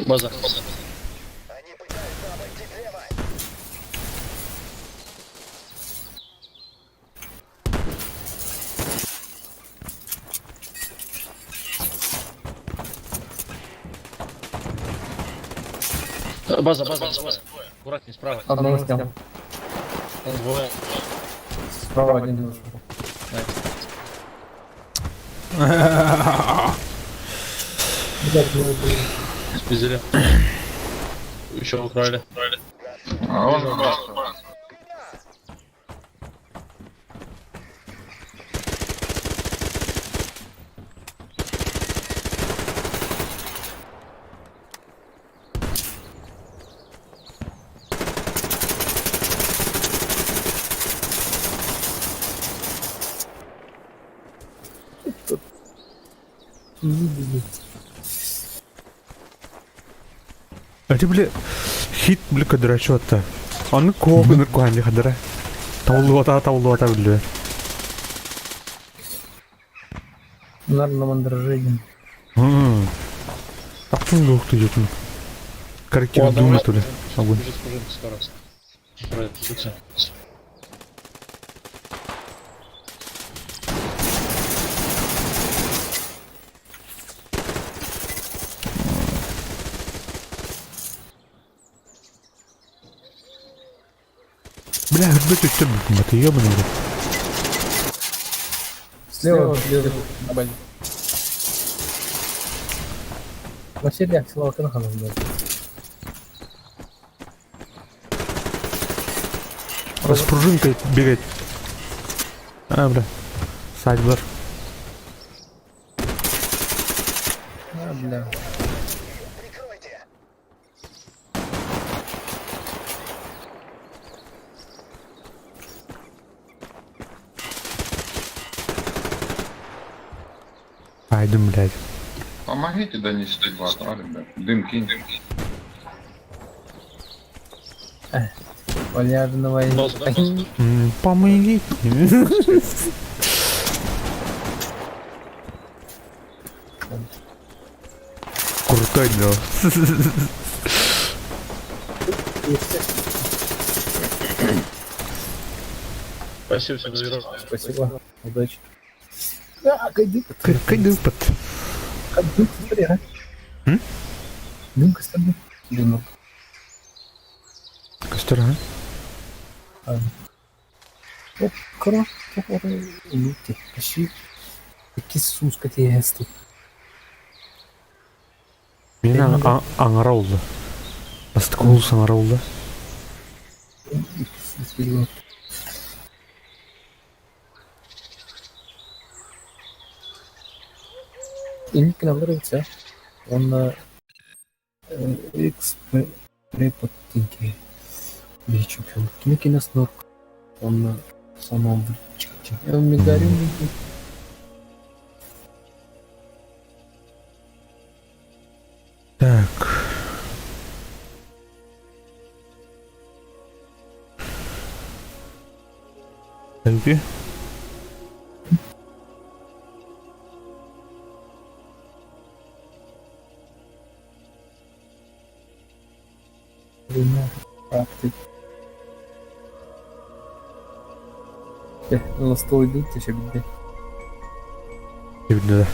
База. База, база, база. Аккуратнее, справа. Одного снял. Там двое. Справа один вышел. Спиздили. Еще украли. А он просто. А ты, бля, хит, бля, кадрачота. Аны куогун куанли хадара. Таулуата, таулуата, бля. Нар на мандраже. Тахтын лух ты жутун. Каркин думает, бля. Огонь. Бежит пружинка скоро. Пройдутся. Бля, блядь, ты ты ёбаный, блядь. Слева, слева, на базе. Василий Аксилова Канханов, да. С пружинкой бегать. А, бля. Сайдлер. А, бля. Айдем, блядь. Помогите донести бату, а, ребят. Дым кинь. Полярного Помогите. Крутой, да. Спасибо всем за игру. Спасибо. Удачи. Да, кайдыпот. Кайдыпот. Дым көстөр а? Дым көстөр Дым. Көстөр а? Кыра Минутте. Почти иккис сууска тиэһэстик. Мин аҥара улла. Бастакы улус аҥара улла. Инник гыналлар эбит сэ. Уонна X препод диэн киһи чемпион. Кини кинээс норк уонна самообуччик. Мегариум Так. Әлгі? Настойдуу тэшэбидде. Эбидде да.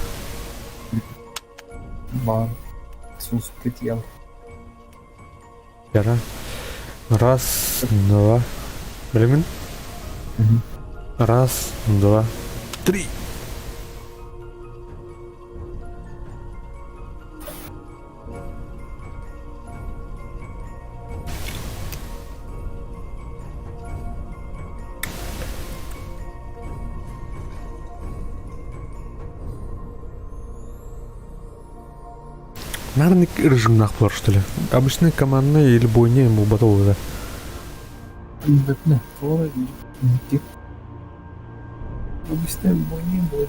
Баар. Сууспут ял. Яра. Раз, два. Билимин? Раз, два, три. Наверное, режимнах буолар, что ли. Обычный командный или бойня ему батал да. Бэтне, туора икки. Обычная бойня буолар.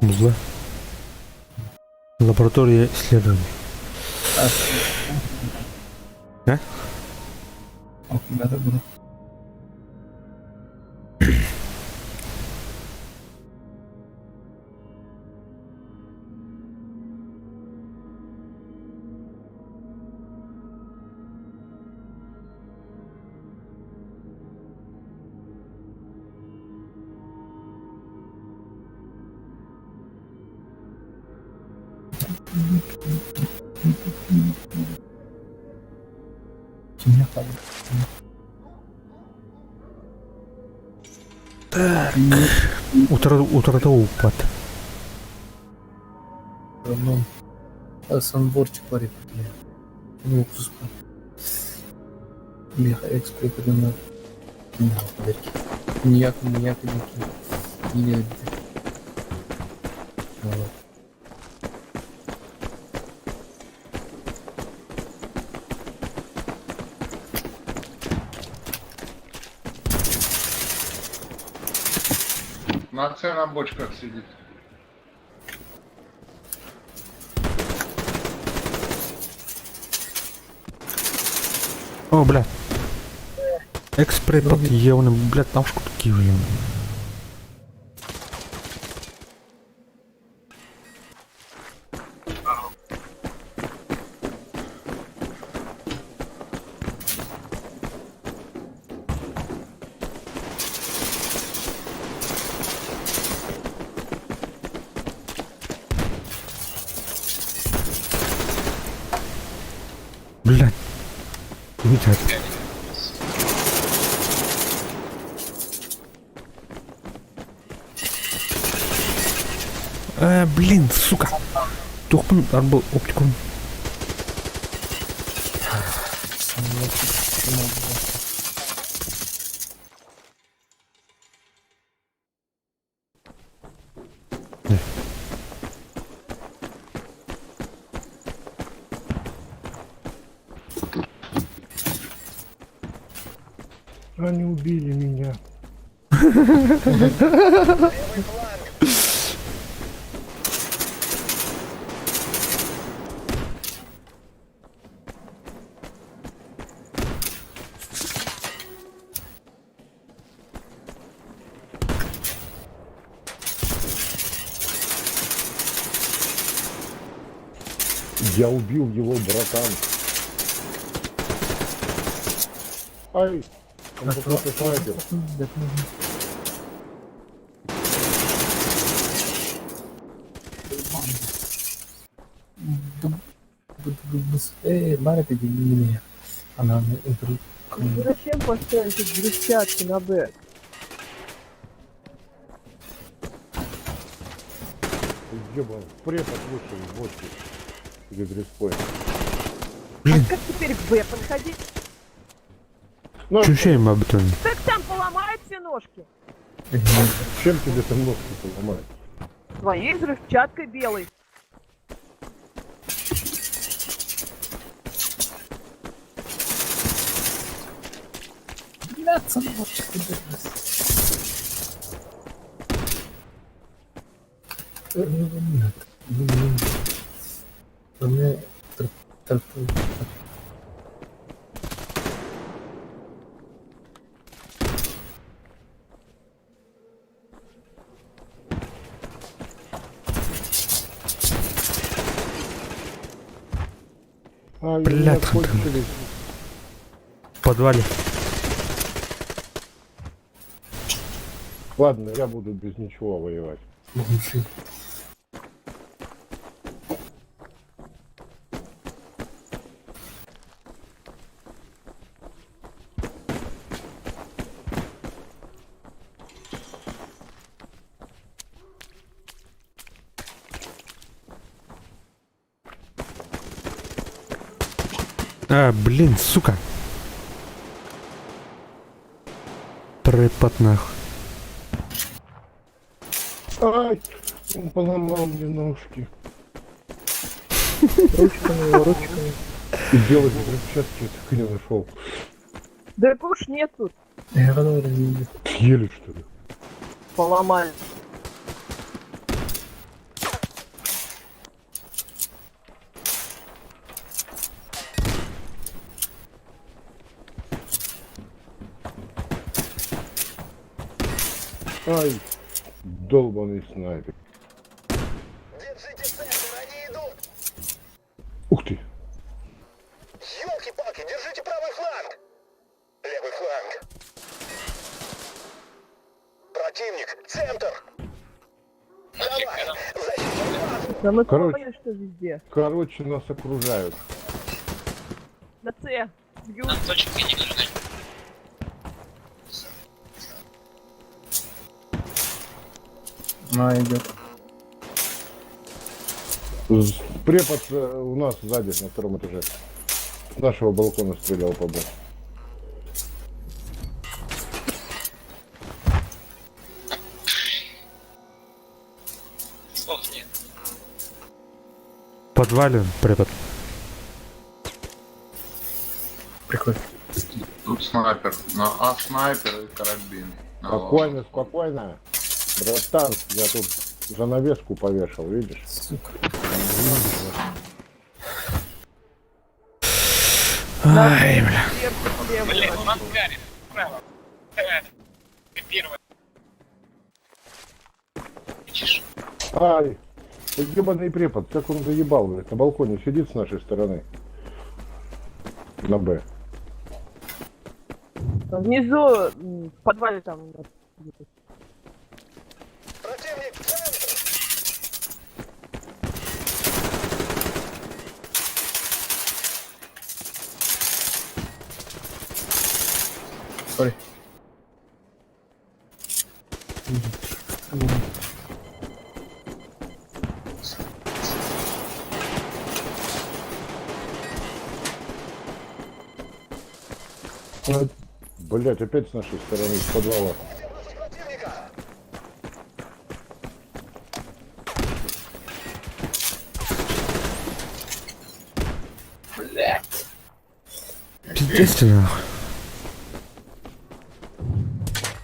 Музла. Лаборатория исследований. А? Так. Утро, упад. Санборчик пари. Ну, уксуспа. Меха экспрепедена. Нияк, нияк, нияк. Вот. На С на бочках сидит. О, бля. Экспрепот явно, блядь, там шкутки уже. Блядь. Витя. Блин, сука. Тухпун арбыл оптикум. Они убили меня. Я убил его, братан. Ай, он какой-то снайпер. Зачем поставили тут взрывчатку на Б? Ебан, препод вышел из бочки. Перед респой. А как теперь к Б подходить? Чүчэйм бабытын. Так там поломают все ножки. Чем тебе там ножки поломают? Своей взрывчаткой белой. Ай, Бля, меня там- кончились. В подвале. Ладно, я буду без ничего воевать. А, блин, сука. Препод нахуй. Ай, он поломал мне ножки. Ручками, ручками. И делать взрывчатки я так и не нашел. Да уж нет тут. Съели, что ли? Поломали. Ай, долбаный снайпер. Держите центр, они идут! Ух ты. Елки-палки, держите правый фланг! Левый фланг. Противник, центр! Давай, защищай базу! Да мы Короче. поняли, что везде. Короче, нас окружают. На С. Бьют. На, идет. Препод у нас сзади, на втором этаже. С нашего балкона стрелял по Б. В подвале препод. Прикольно. Тут снайпер. На А снайпер и карабин. На Спокойно, спокойно. Братан, я тут занавеску повешал, видишь? Сука. Ай, бля. Сверху, слева. Ай, ебаный препод, как он заебал, блядь, на балконе сидит с нашей стороны. На Б. Внизу, в подвале там. у нас где-то. Противник, центр! Сори. Блять, опять с нашей стороны, из подвала. Противника! Пиздец ты нахуй.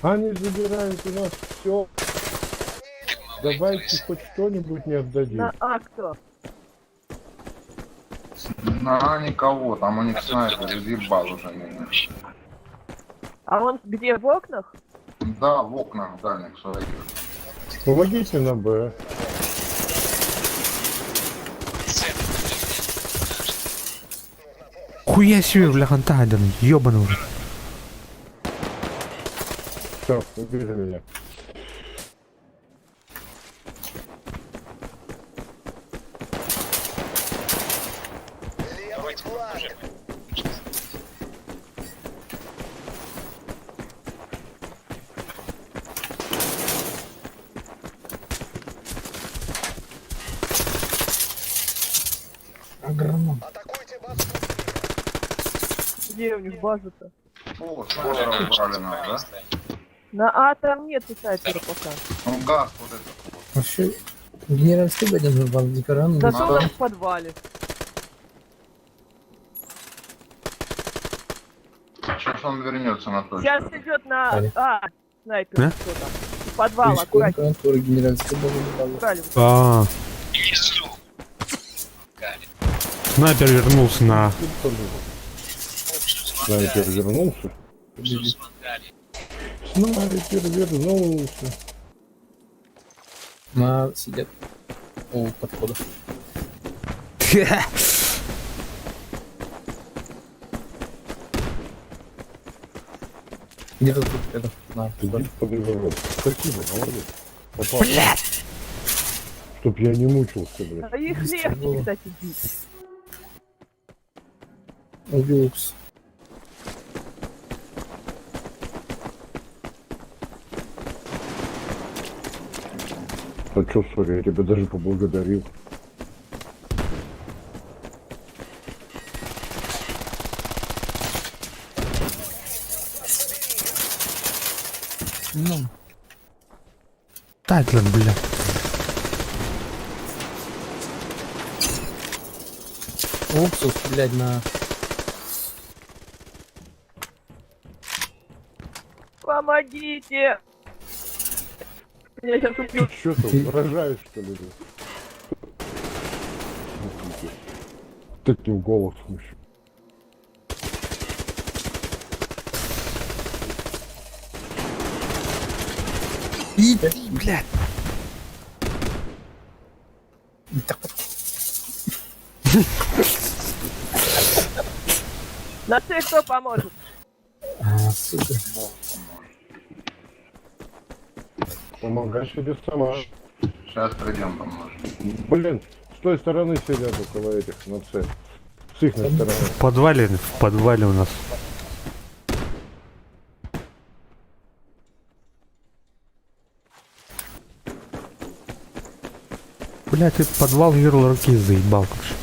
Они забирают у нас все. Давайте хоть что-нибудь не отдадим. На А кто? На А никого, там у них снайпер изъебал уже меня. А он где, в окнах? Да, в окнах дальних своих. Помогите на Б. Нихуя себе, бля, ханта ёбаный в рот. Все, убили меня. Левый фланг! Агроном. Атакуйте базу! Где у них база-то? О, снайпера убрали нам, да? На А там нету снайпера пока. Ну, газ вот этот вот. Вообще, генеральский один был, Зато он в подвале. Сейчас он вернется на точку. Сейчас идет на Али. А, снайпер, Да? кто там. В Подвал, аккуратнее. Контура генеральский был. Убрали. А. Снайпер вернулся на... Снайпер вернулся. Снайпер вернулся. На сидят у подхода. Где-то тут рядом. На, Сидит под ребром. Спасибо, молодец. Попал. Блядь! Чтоб я не мучился, блядь. А их Быстро легче, было. кстати, бить. Убил укс. А чё, sorry, я тебя даже поблагодарил. Ну, Татлер, бля. уксус, блядь, на... Помогите! Меня сейчас убьют. Чё ты, рожаешь, что ли? блядь? Таким голосом еще. Иди, блядь. На С кто поможет? А, сука. Помогай себе сама. Сейчас придем, поможем. Блин, с той стороны сидят около этих на С. С их стороны. В подвале у нас. Бля, ты подвал юрл руки заебал, короче.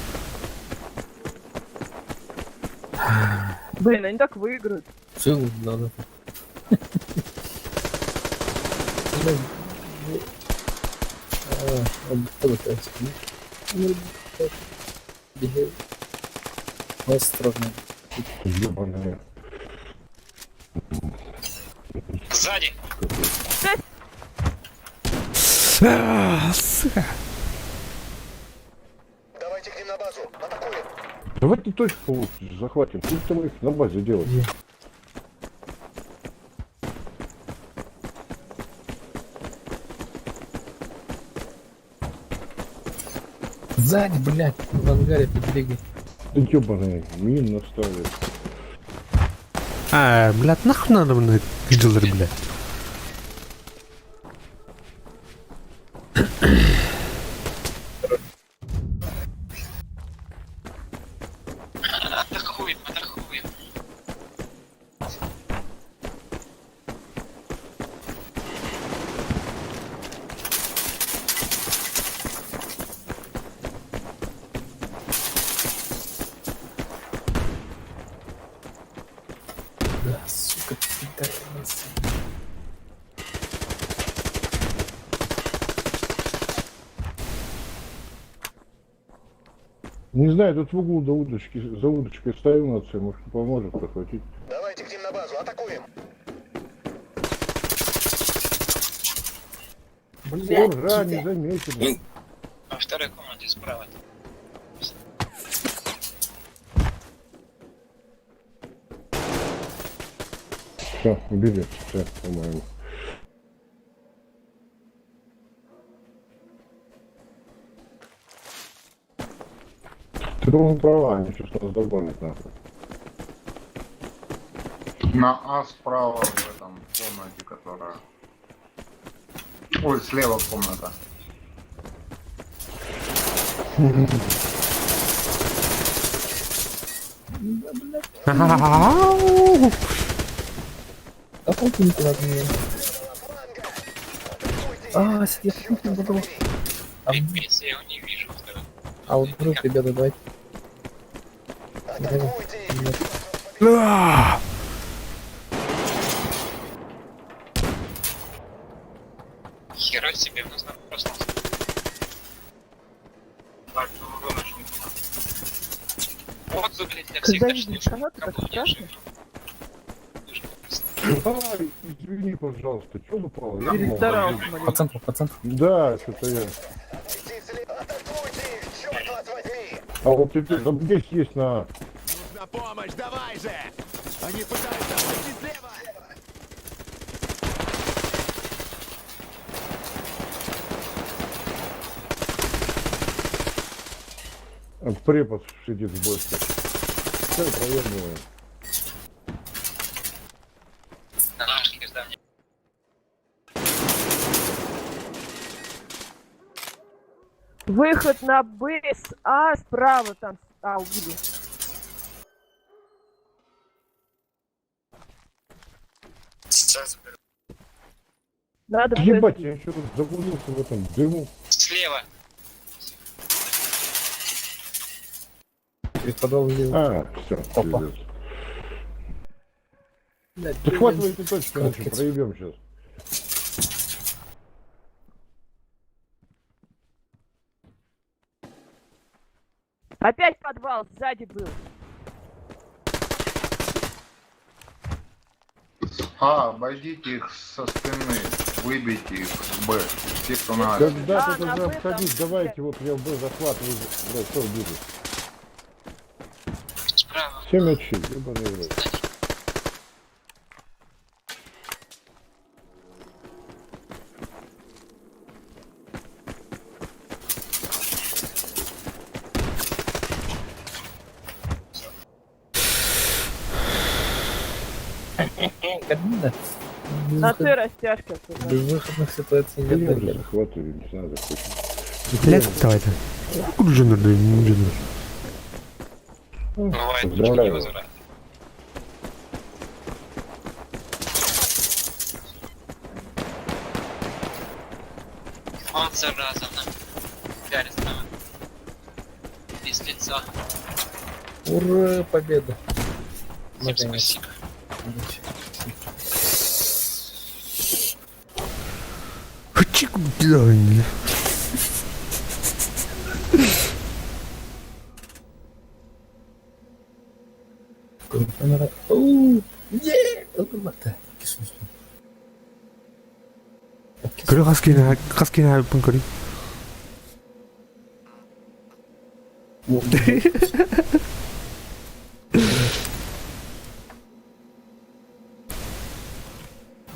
Блин, они так выиграют. Целую надо. Осторожно. Ебаные. Сзади! А, сука. Давайте к ним на базу! Атакуем! Давайте точку лучше захватим. Пусть там их на базе делать. Сзади, блядь, в ангаре побегай. Да ебаные, мин наставили. А, блядь, нахуй надо мне кидалер, блядь. Атакуем, атакуем. Да, сука, пидорасы. Не знаю, тут в углу до удочки, за удочкой ставим на С, может поможет захватить. Давайте к ним на базу! Атакуем! Блядь, Ура, не заметили. Во второй комнате справа. Все, убили. Все, по-моему. Ты, по-моему, права, они сейчас нас догонят нахуй. На А справа в этом комнате, которая... Ой, слева комната. Да толку никуда от меня. А, сидит, не забыл. А, Пипец, я его не вижу. а вот вдруг, ребята, давайте. Давай. Нет. Аа! Хера себе, нужно просто... Вот, блядь, для всех Когда нашли. видишь гранаты, так страшно. Ай, извини, пожалуйста, что упало? Я думал, Перестарался По маленько. центру, по центру. Да, что-то я. А вот теперь там здесь есть на А. Нужна помощь, давай же! Они пытаются обойти слева! Препод сидит в бочке. Все, проебываем. Нашли здание. Выход на Б с А справа там. А, убили. Сейчас беру. Надо Б Ебать, сбить. я еще тут заблудился в этом дыму. Слева. Через подвал влево. А, все, Опа. пиздец. Блядь, Захватывайте точки, иначе Короткий. проебем сейчас. Опять подвал сзади был. А, обойдите их со спины, выбейте их с Б. Те, кто на А. Когда А, тут на уже Б там обходить, давайте, вот я в Б захватываю, блядь, что вижу. Справа. 7 очей, ебаный в рот. Кабина. На Т растяжка. Безвыходных ситуаций Да нет. я уже ребят. захватываю, не знаю, захватываю. Блядь, давайте. Куджинер, муджинер. Бывает, точки Поздравляю. невозврата. Он, зараза, нам ударит справа. Без лица. Ура, победа. Всем Наконец. спасибо. Хачик, блядь. Камера. Оу, е, это Кисус. Көрө хаскина хаскина пун көрү.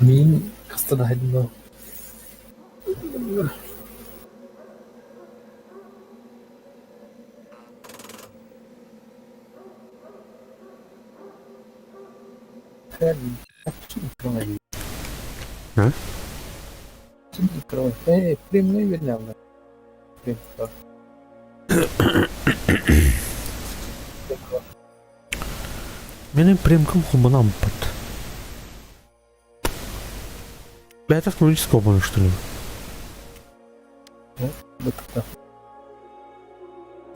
Мин кастада хадино. А? Эй, прямой вернем. Прям. Менин премкам хуманам пат. Это автоматического обмана, что ли? Да.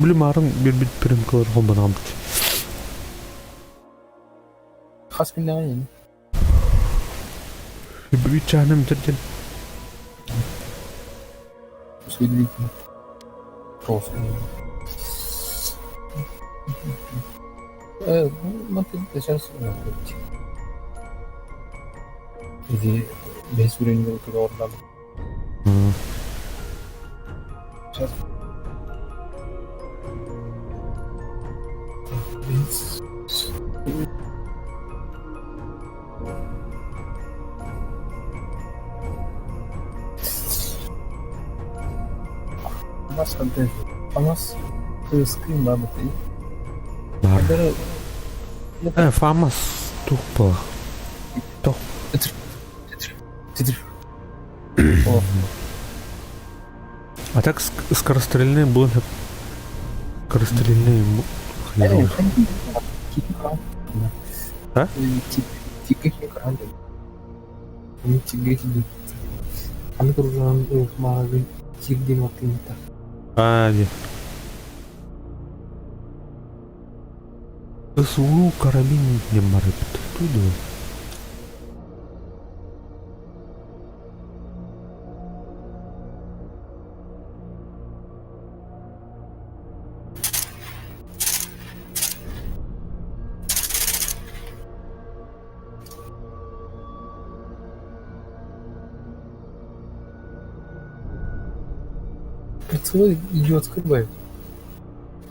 Блин, марын bir bir премкалар хуманам пат. Хас күннәгән. Bir чаным терден. Усвидите. Просто. Ну, ты сейчас Иди весь уровень договор надо. Сейчас. Нас фантазия. А нас скрин надо ты. Бар. Фамас тухпа. Тоқ. Титир. А так скорострельные будут. Скорострельные хреновые. А? А, не. СУ карабин не марыпт. Туда. Прицелы идиотской бай.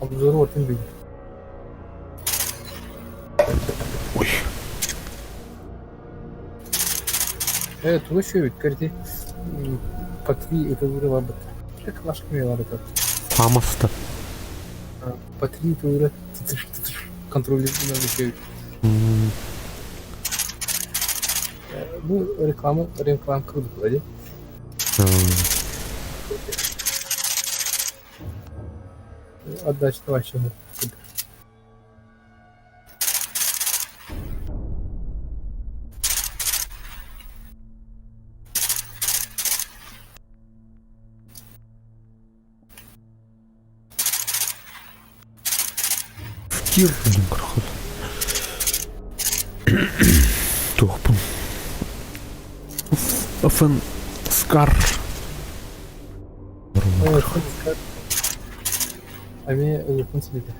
Обзор вот им Ой. Туга сүөбүт көрди по три это вырыла как лашками этот. Хамаста. По три это контроль надо. Бу реклама реклама курдук ди. Отдача вообще. Кир крохот. Туохпун. Фн Скар. Ами улахан силите.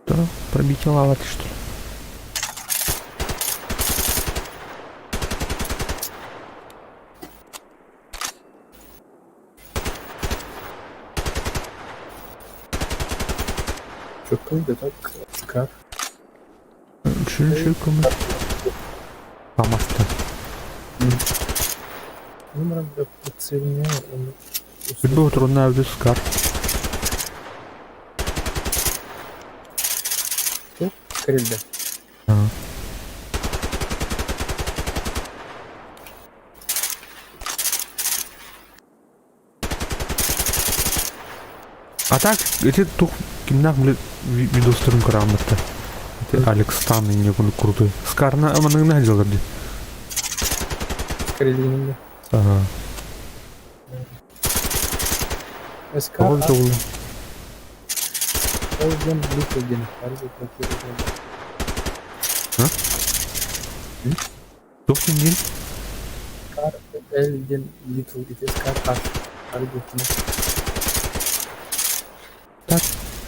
Да, пробить лава ты что ли? Чөккөн так Скар. Чүн Хамаста. Номер прицельня. Билбе отурунна әбді Скар. Карельда. Ага. А так, эти тух кимнах, блин, видостырын карамытта. Это Алекс Стан и не крутой. Скарна аманыңна деларды. Карельдинде. Ага. СК. Ол жолы. Олден Блюкоген. Арзы прокурор. А? Тоқтын ден? Кар Элден Литл. Ит СК Х. Арзы Так,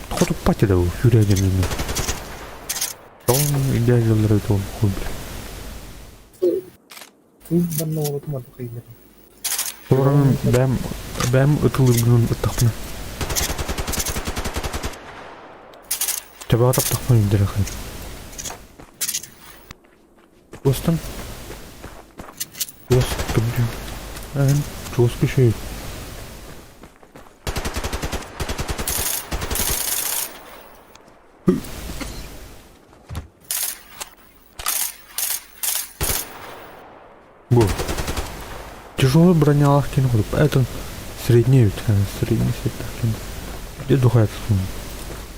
хоту пати да хүрәден мен. Тоң идеалдары тоң хуй бля. Туз барна оротума тукайнер. Оранын бәм бәм ытылыр гынан ыттахпына. Төбөҕө таптахпына индер ахын. Достан. Дос кымдю. Ән жоску шей. Бу. Тяжелая броня лахкин групп. Это средний ведь, средний свет лахкин. Где духает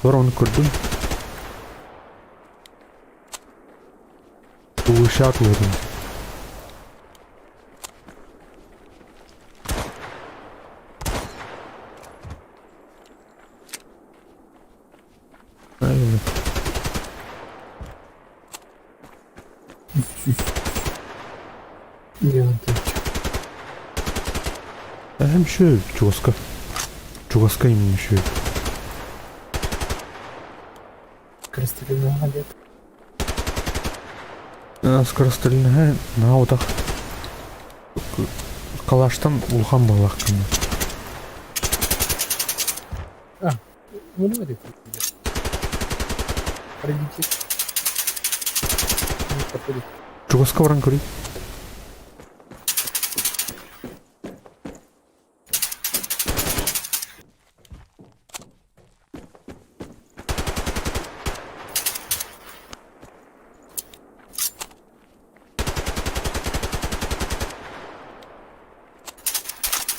Ворон курдун. Улышат лырын. Правильно. Эм еще чугаска. Чугаска именно еще. Скорострельная лет. Скорострельная на отах. Калаштан улхан балах кымы. А, ну давай ты. Пройдите. Чугаска баран көрүй.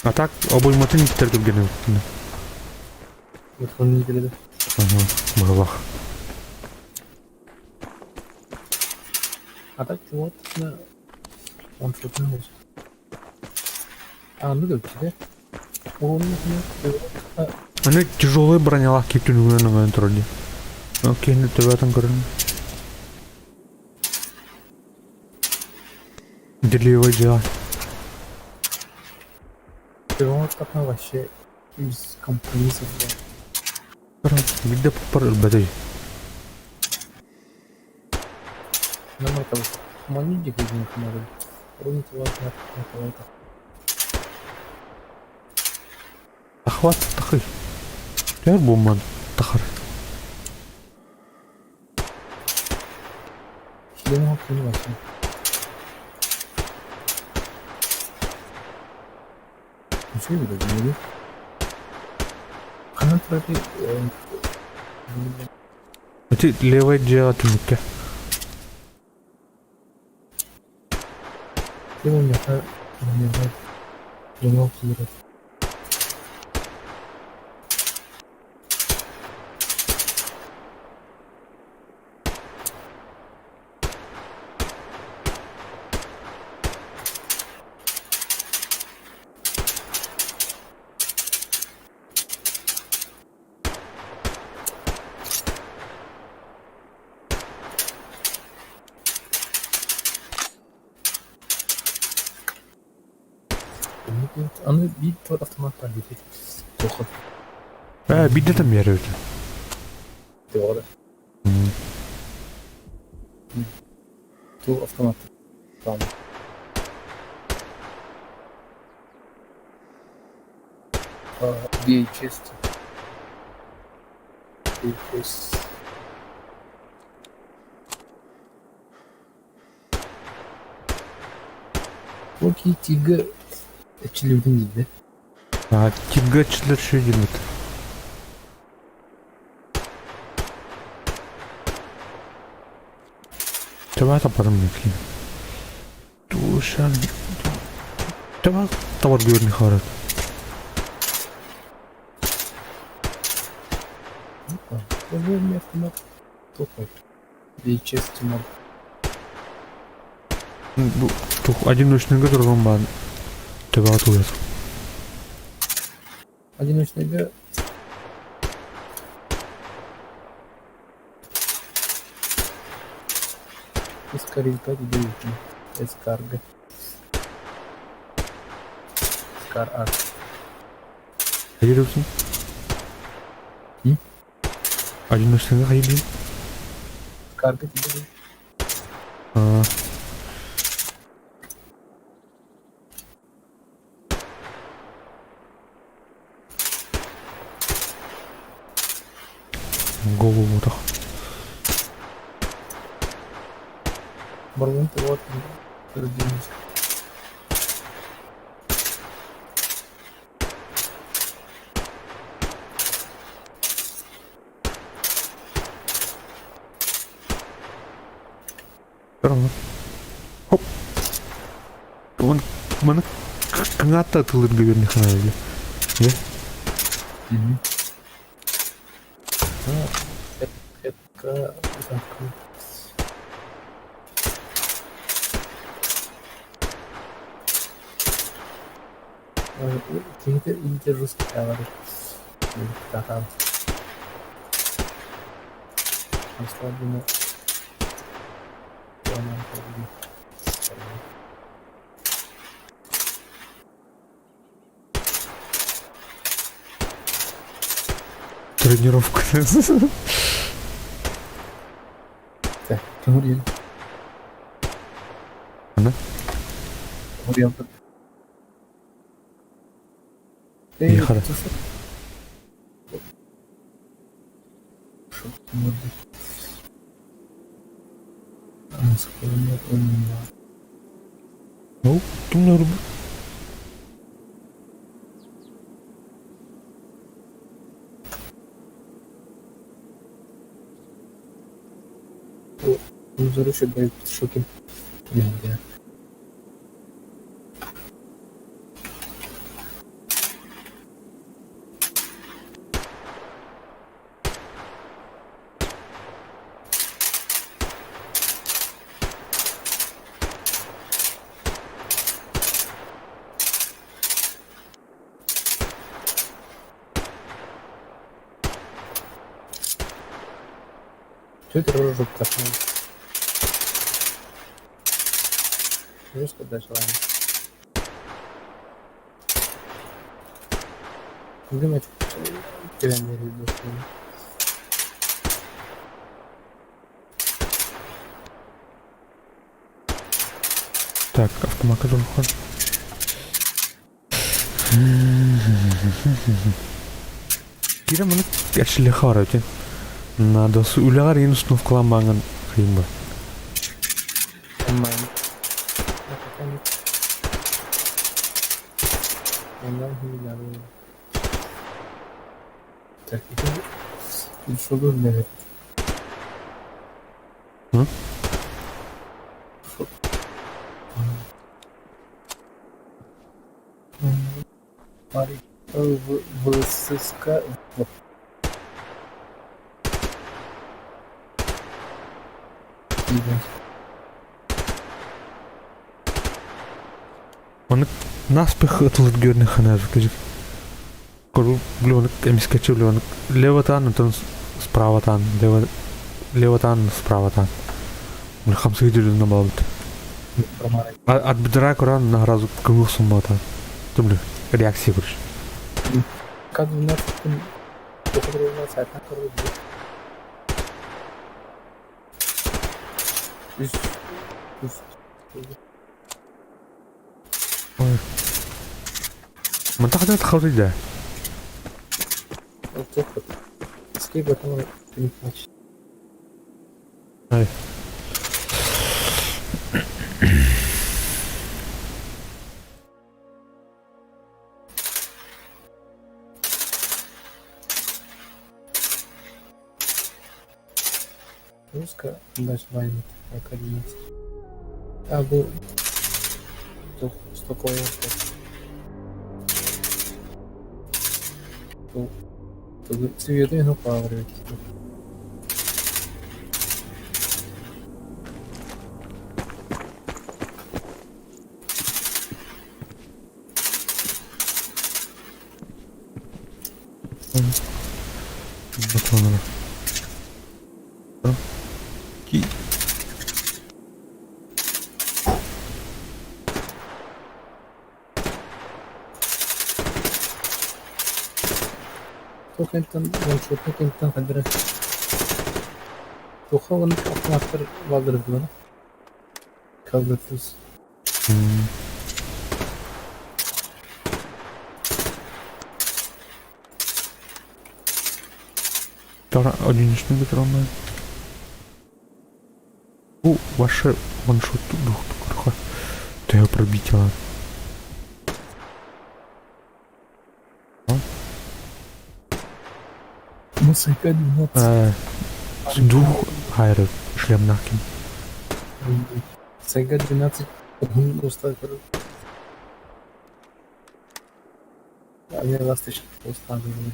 А так обойматын иттер түргені. Вот он не келеді. Ага, быһылах. А так вот на он что-то не может. А, ну да, тебе. Он не Аны тяжелый бронялах кип түнүгүнэн оҥоон турар дии. Окей, төбөтөн көрөн. Делевой дела. Вот так на вообще без компромиссов. Да. Биирдэ пар өлбөтүй. Нам это манидик из них надо. Это. Ахват тахы. Тэр буман тахар. Член вообще. Ничего не даже Ханан турары Эти левое дело түнүккэ. Его не не киирэр. Аны биир автомат бар диэти. Тохот. Ээ, биирдэ там биэрэр. Теория. Ту автомат. Там. VHS. VHS. Локи тига эчилибитин диде. А, тига чилер шүй димит. Төбө тапарым мөмкин. Туушан. Төбө табар көрүнү харат. Мне автомат. Тохой. VHS Тимур. Бу тух одиночныйга турган баан. Төбө атылыр. Одиночныйга Искорилка тебе Эскарга. Скар А. Хайырыпсың? М? Одиночныйга хайыр Скарга тебе. А. Голову так. Барвун ты вот одиночка. Все равно. Хоп. Он маны кыңата тылыр гөберни ханады. Да? Угу. Это Кихите инте русский говорит. Татар. Расслабленно. Тренировка. Так, Тимур Ана? Тимур Ехали. Ну, ким нөрбүт? Обзору шоки. Да. Что это рожу птахнул? Жестко дальше, ладно. Думать, тебя не веду. Так, автомат уходит. Кира маны эрчиле хабар өтен. Надо су үләгәр ең установкалан баңын кыйын ба. Нормально. Так, что было? М? В ВССК. Оны наспех ытылып көрнө хана көжүк. Кору блюнок эмискече блюнок лево тан, онтон справа тан, лево лево тан, справа тан. Бул хамсы жүрүнө болот. От бедра Коран на разу кымых суммата. Тумлю реакция көрүш. Как 12 Үс үс. Ой. Мантахта тахалды да. Скейп потом не плачь. Ай. Русская дальше войны так 11. А был столько Цветы, ну, павры. Батонова. Ки. Тухентен ваншотникентен хадра. Тухалын автоматтар валдырдылар. Калдыртыз. Тора одиничный бетронный. У, ваше ваншот дух курха. Ты его пробитила. Мусайка 12. Двух хайры шлем накин. Сайга 12. А мне ласточки устанавливали.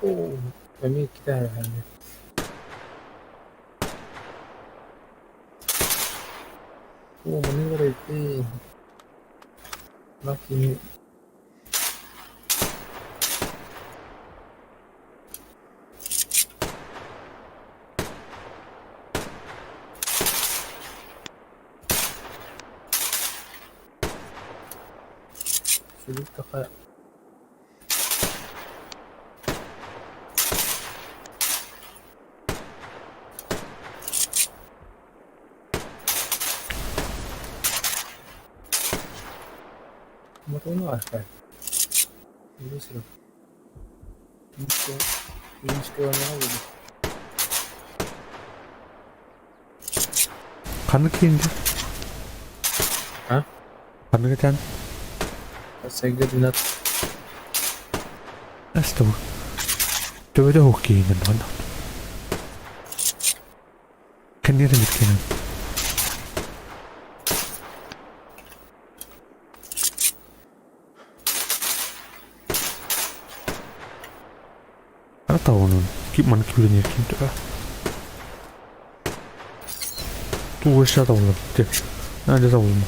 О, Аминь Китая. О, маневры, ты. Лаки. Такая. Мотону архай. Быстро. Ханнык киинди? А? Ханнык этэн? Сәйгә 12. Эстэ бу. Төбөтө ух киинен манна. Кэнниэтэ биткенен. Ата онун кип маны күүрэнер ким төбө. Тугу эшэ табылым. Те. Нәде табылым.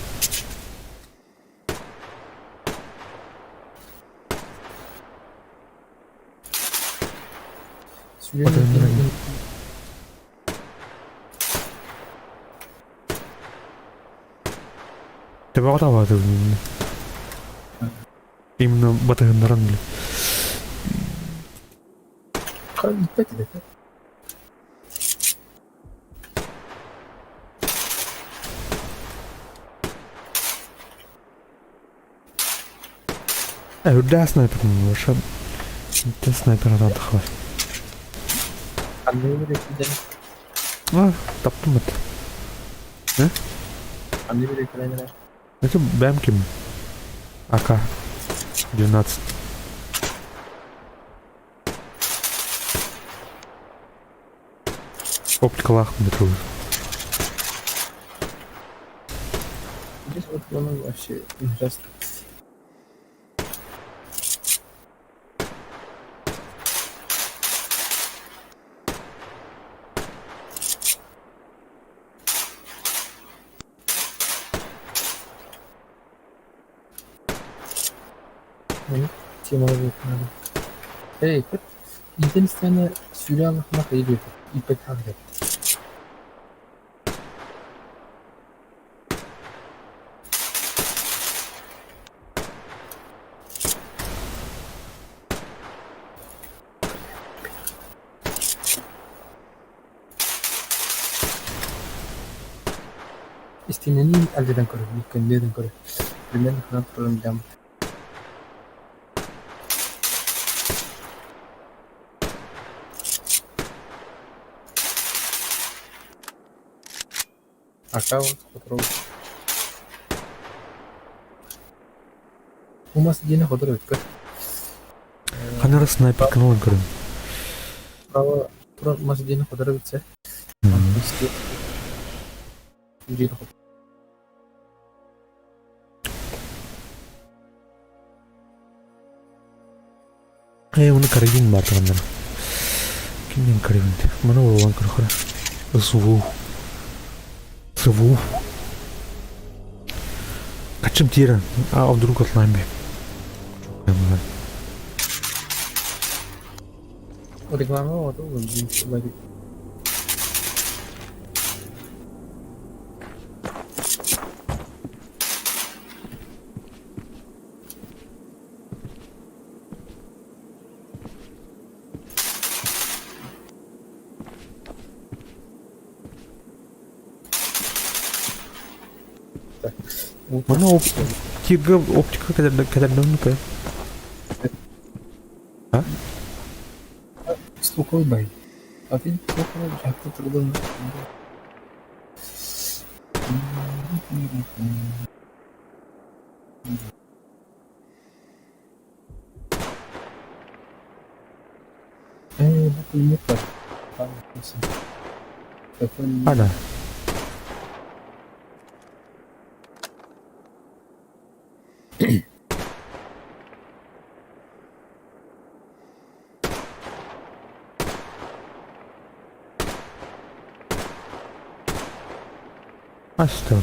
Төбөҕө табаатыбын. Именно батыһыннаран бile. Бүппэт этэ. Үрдээх снайпер вообще снайпер атан тахар. Анны bir А, таптым это. Э? Анны bir ekranı. Это бэмким. АК. 12. Оптикалах метро. Здесь вот оно вообще ужасно. Тема надо. Эй, единственное, сюрянах нахайдет и пекагрет. Истинени алдыдан көрө, иккенден көрө. Примерно ханан турарын билем. Ака вот хотору. Умас диэни хотору өткөр. Ханара снайпер каналын көрөм. Право, тура мас диэни хотору бүтсэ. Диэни хотору. Э, оны карабин бар туганнар. Кимден карабин? Мана улан көрөхөрө. Суву. Суву. Качым тира. А вдруг отлайм бе. Реклама вот ол Мана оп... Тирга оптика кадерден ну-ка. А? Стуковый бай. А ты плохо как-то трудно. Э, бу пулемет бар. А, да. Оставлю.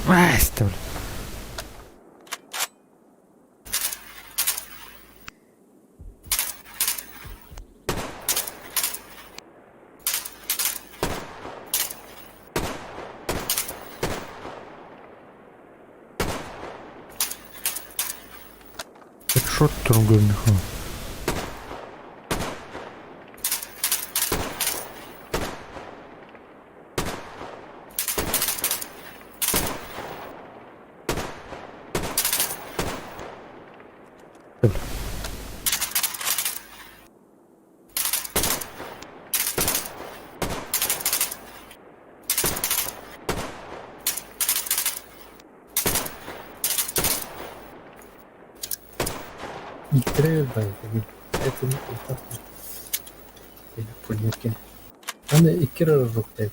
Оставлю. Headshot турун көрүнү. Иккире байытабын. Это пульнеркен. Аны иккире руктай.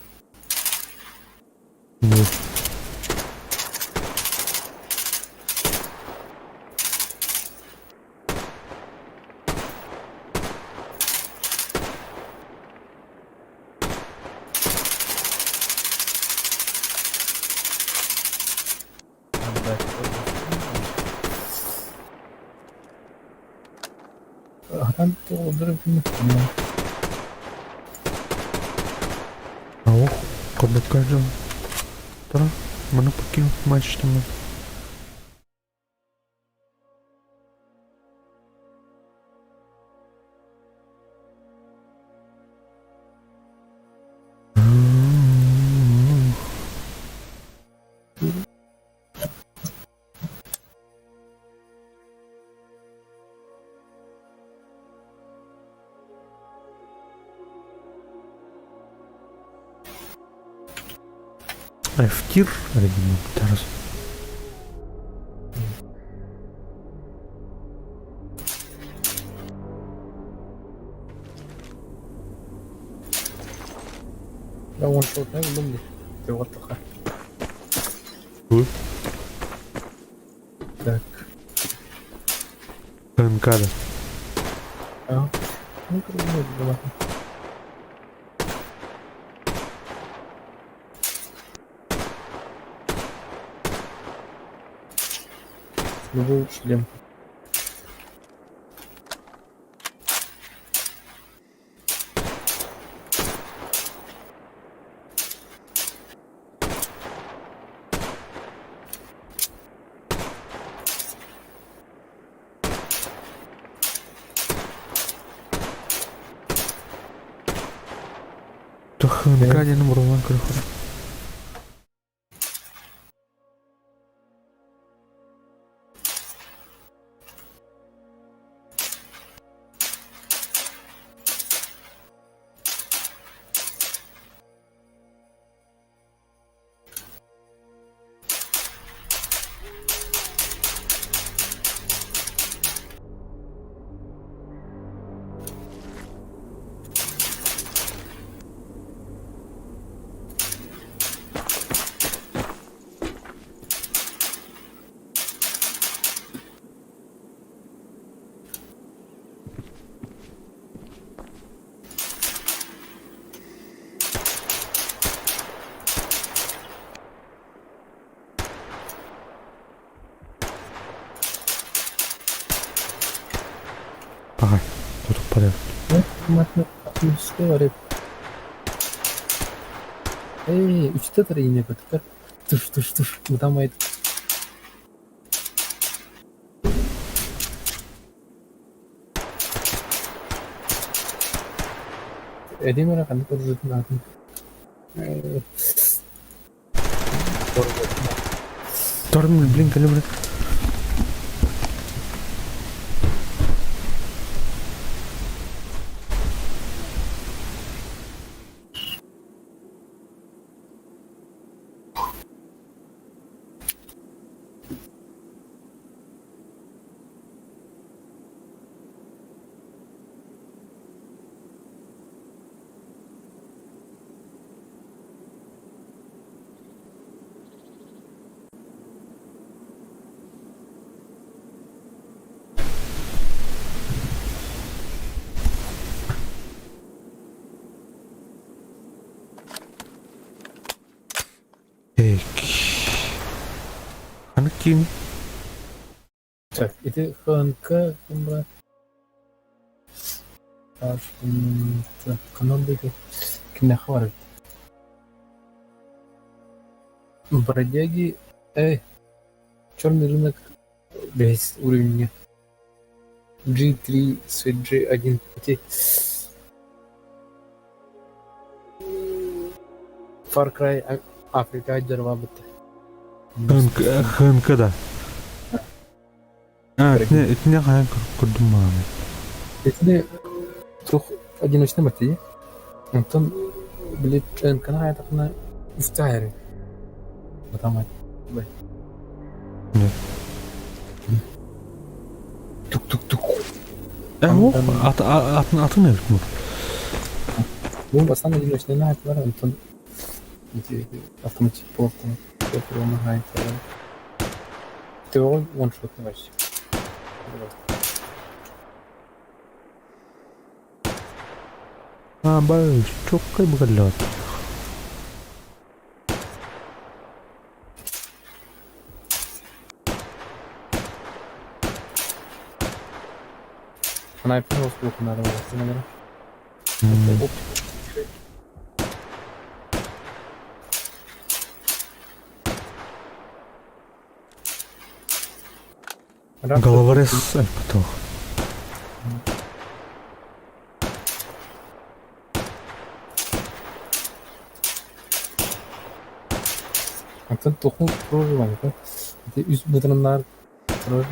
Хатан тоҕолдор Ох, кабака дьон. Тара, маны покинуть матч там. Фтир, тарас. Да, он шот, наверное, был. Ты вот такая. Так. КНК, да. А. Ну, короче, давай. Любой шлем. ХНК диэн бурулан көрөхөр. Пагай, тут упадет. Эй, үчтэ тарыйне көтөр. Туш туш туш. Утамайт. Эдимера ханнык ырзытын атын. Тормин, блин, калибр. Эй, Ханыкин. Так, ити ХНК кымра канал деки кимнэхэ бар эбит. Бродяги, эй, черный рынок весь уровень G3, SG1, эти Far Cry Африка дерва бытта. ХНК, ХНК да. А, итини хайан көрдүм мааны. Итини тух одиночный баты. Онтон блин НК-ны хайатахына үстэ Батамай. Тук-тук-тук. Э, атын атын эбит бу. Бу бастаан одиночный наайтылар, онтон ити автоматик полуавтомат наайтылар. Төҕө one-shot вообще. А, бай, чоккай быгаллаат. Снайпер успех надо было. Головорез потох. Антон туху проживание, да? Это үс бытырыннар прожи.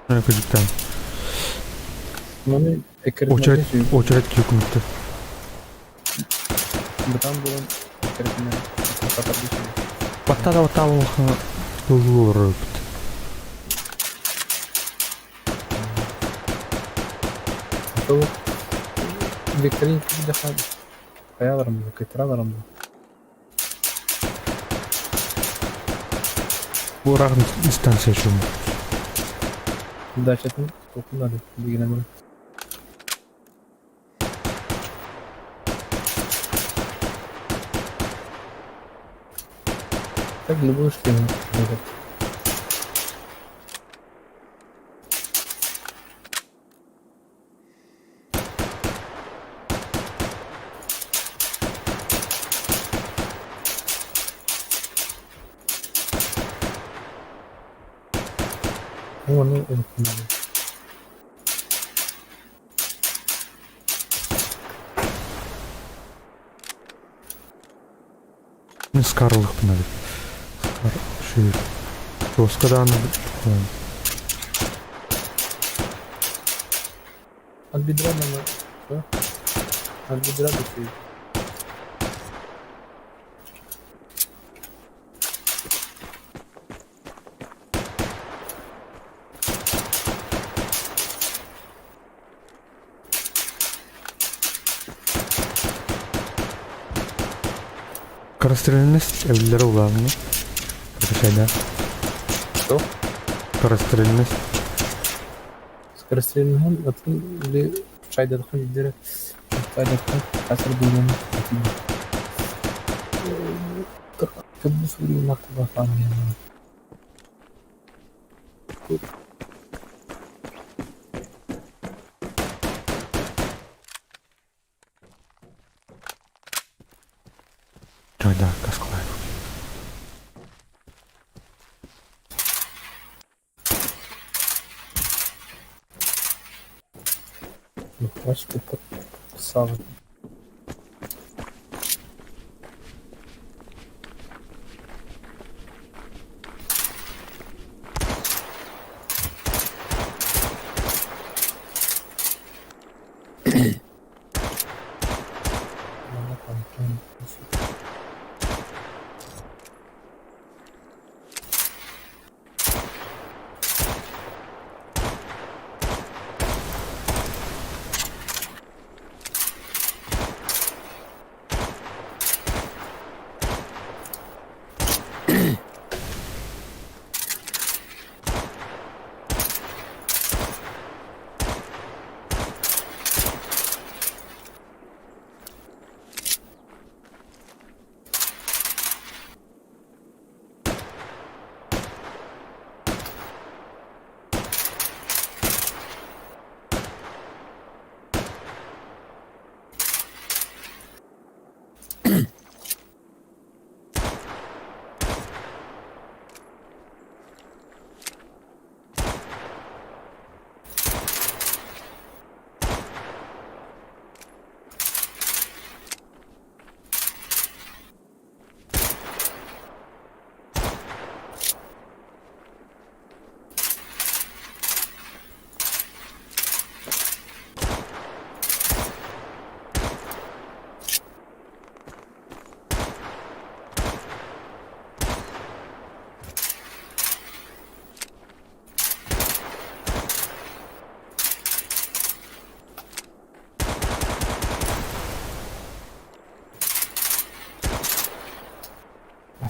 Көжүктен. Маны Очередь, очередь күйкүмүттү. Бытан булан экеритинен Баттада батталы тулуу Сол Викторин кидеха хаяларым, кытраларым. Бу рагын дистанция чум. Дачатын токунады дегенем. Так любую шлему выдать. О, ну, это надо. Мен скарлых бынады. Скар шүйір. Доскадан От бедра нам... Что? От бедра до шеи. Скорострельность эвлер уланны. Прокачай, Что? Скорострельность. Скорострельный атын или шайдатхан дидere шайдатхан асыр булган Кыбы сури мактаба фамия. Да, каскалай. Ну, бачите, подписали.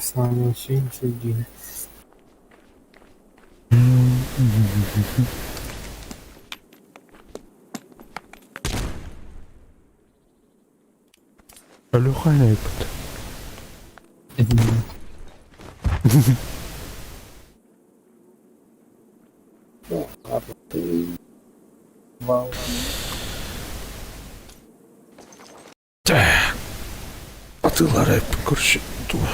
Основной середины. Өлүөхэ эппит. Вау. Атыылар эппит короче туга.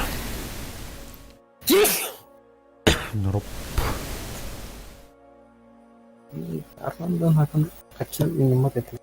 Нороп. Армандан хакын качан унимат этим.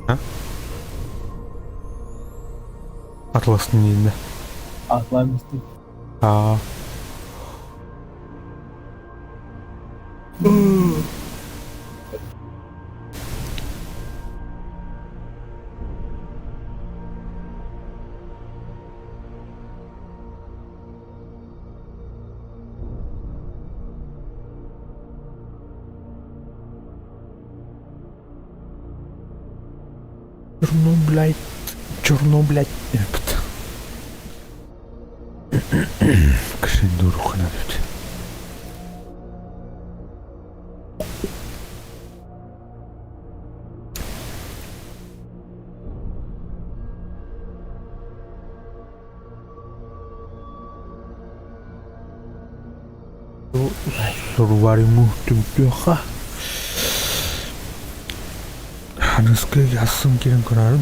А? Атлас не Атлантик. А. Черно, блядь. Черно, блядь. Эпт. Кшендурухана тут. Сурвариму түмтүөхха. Ханыска яссын кирен көрарым.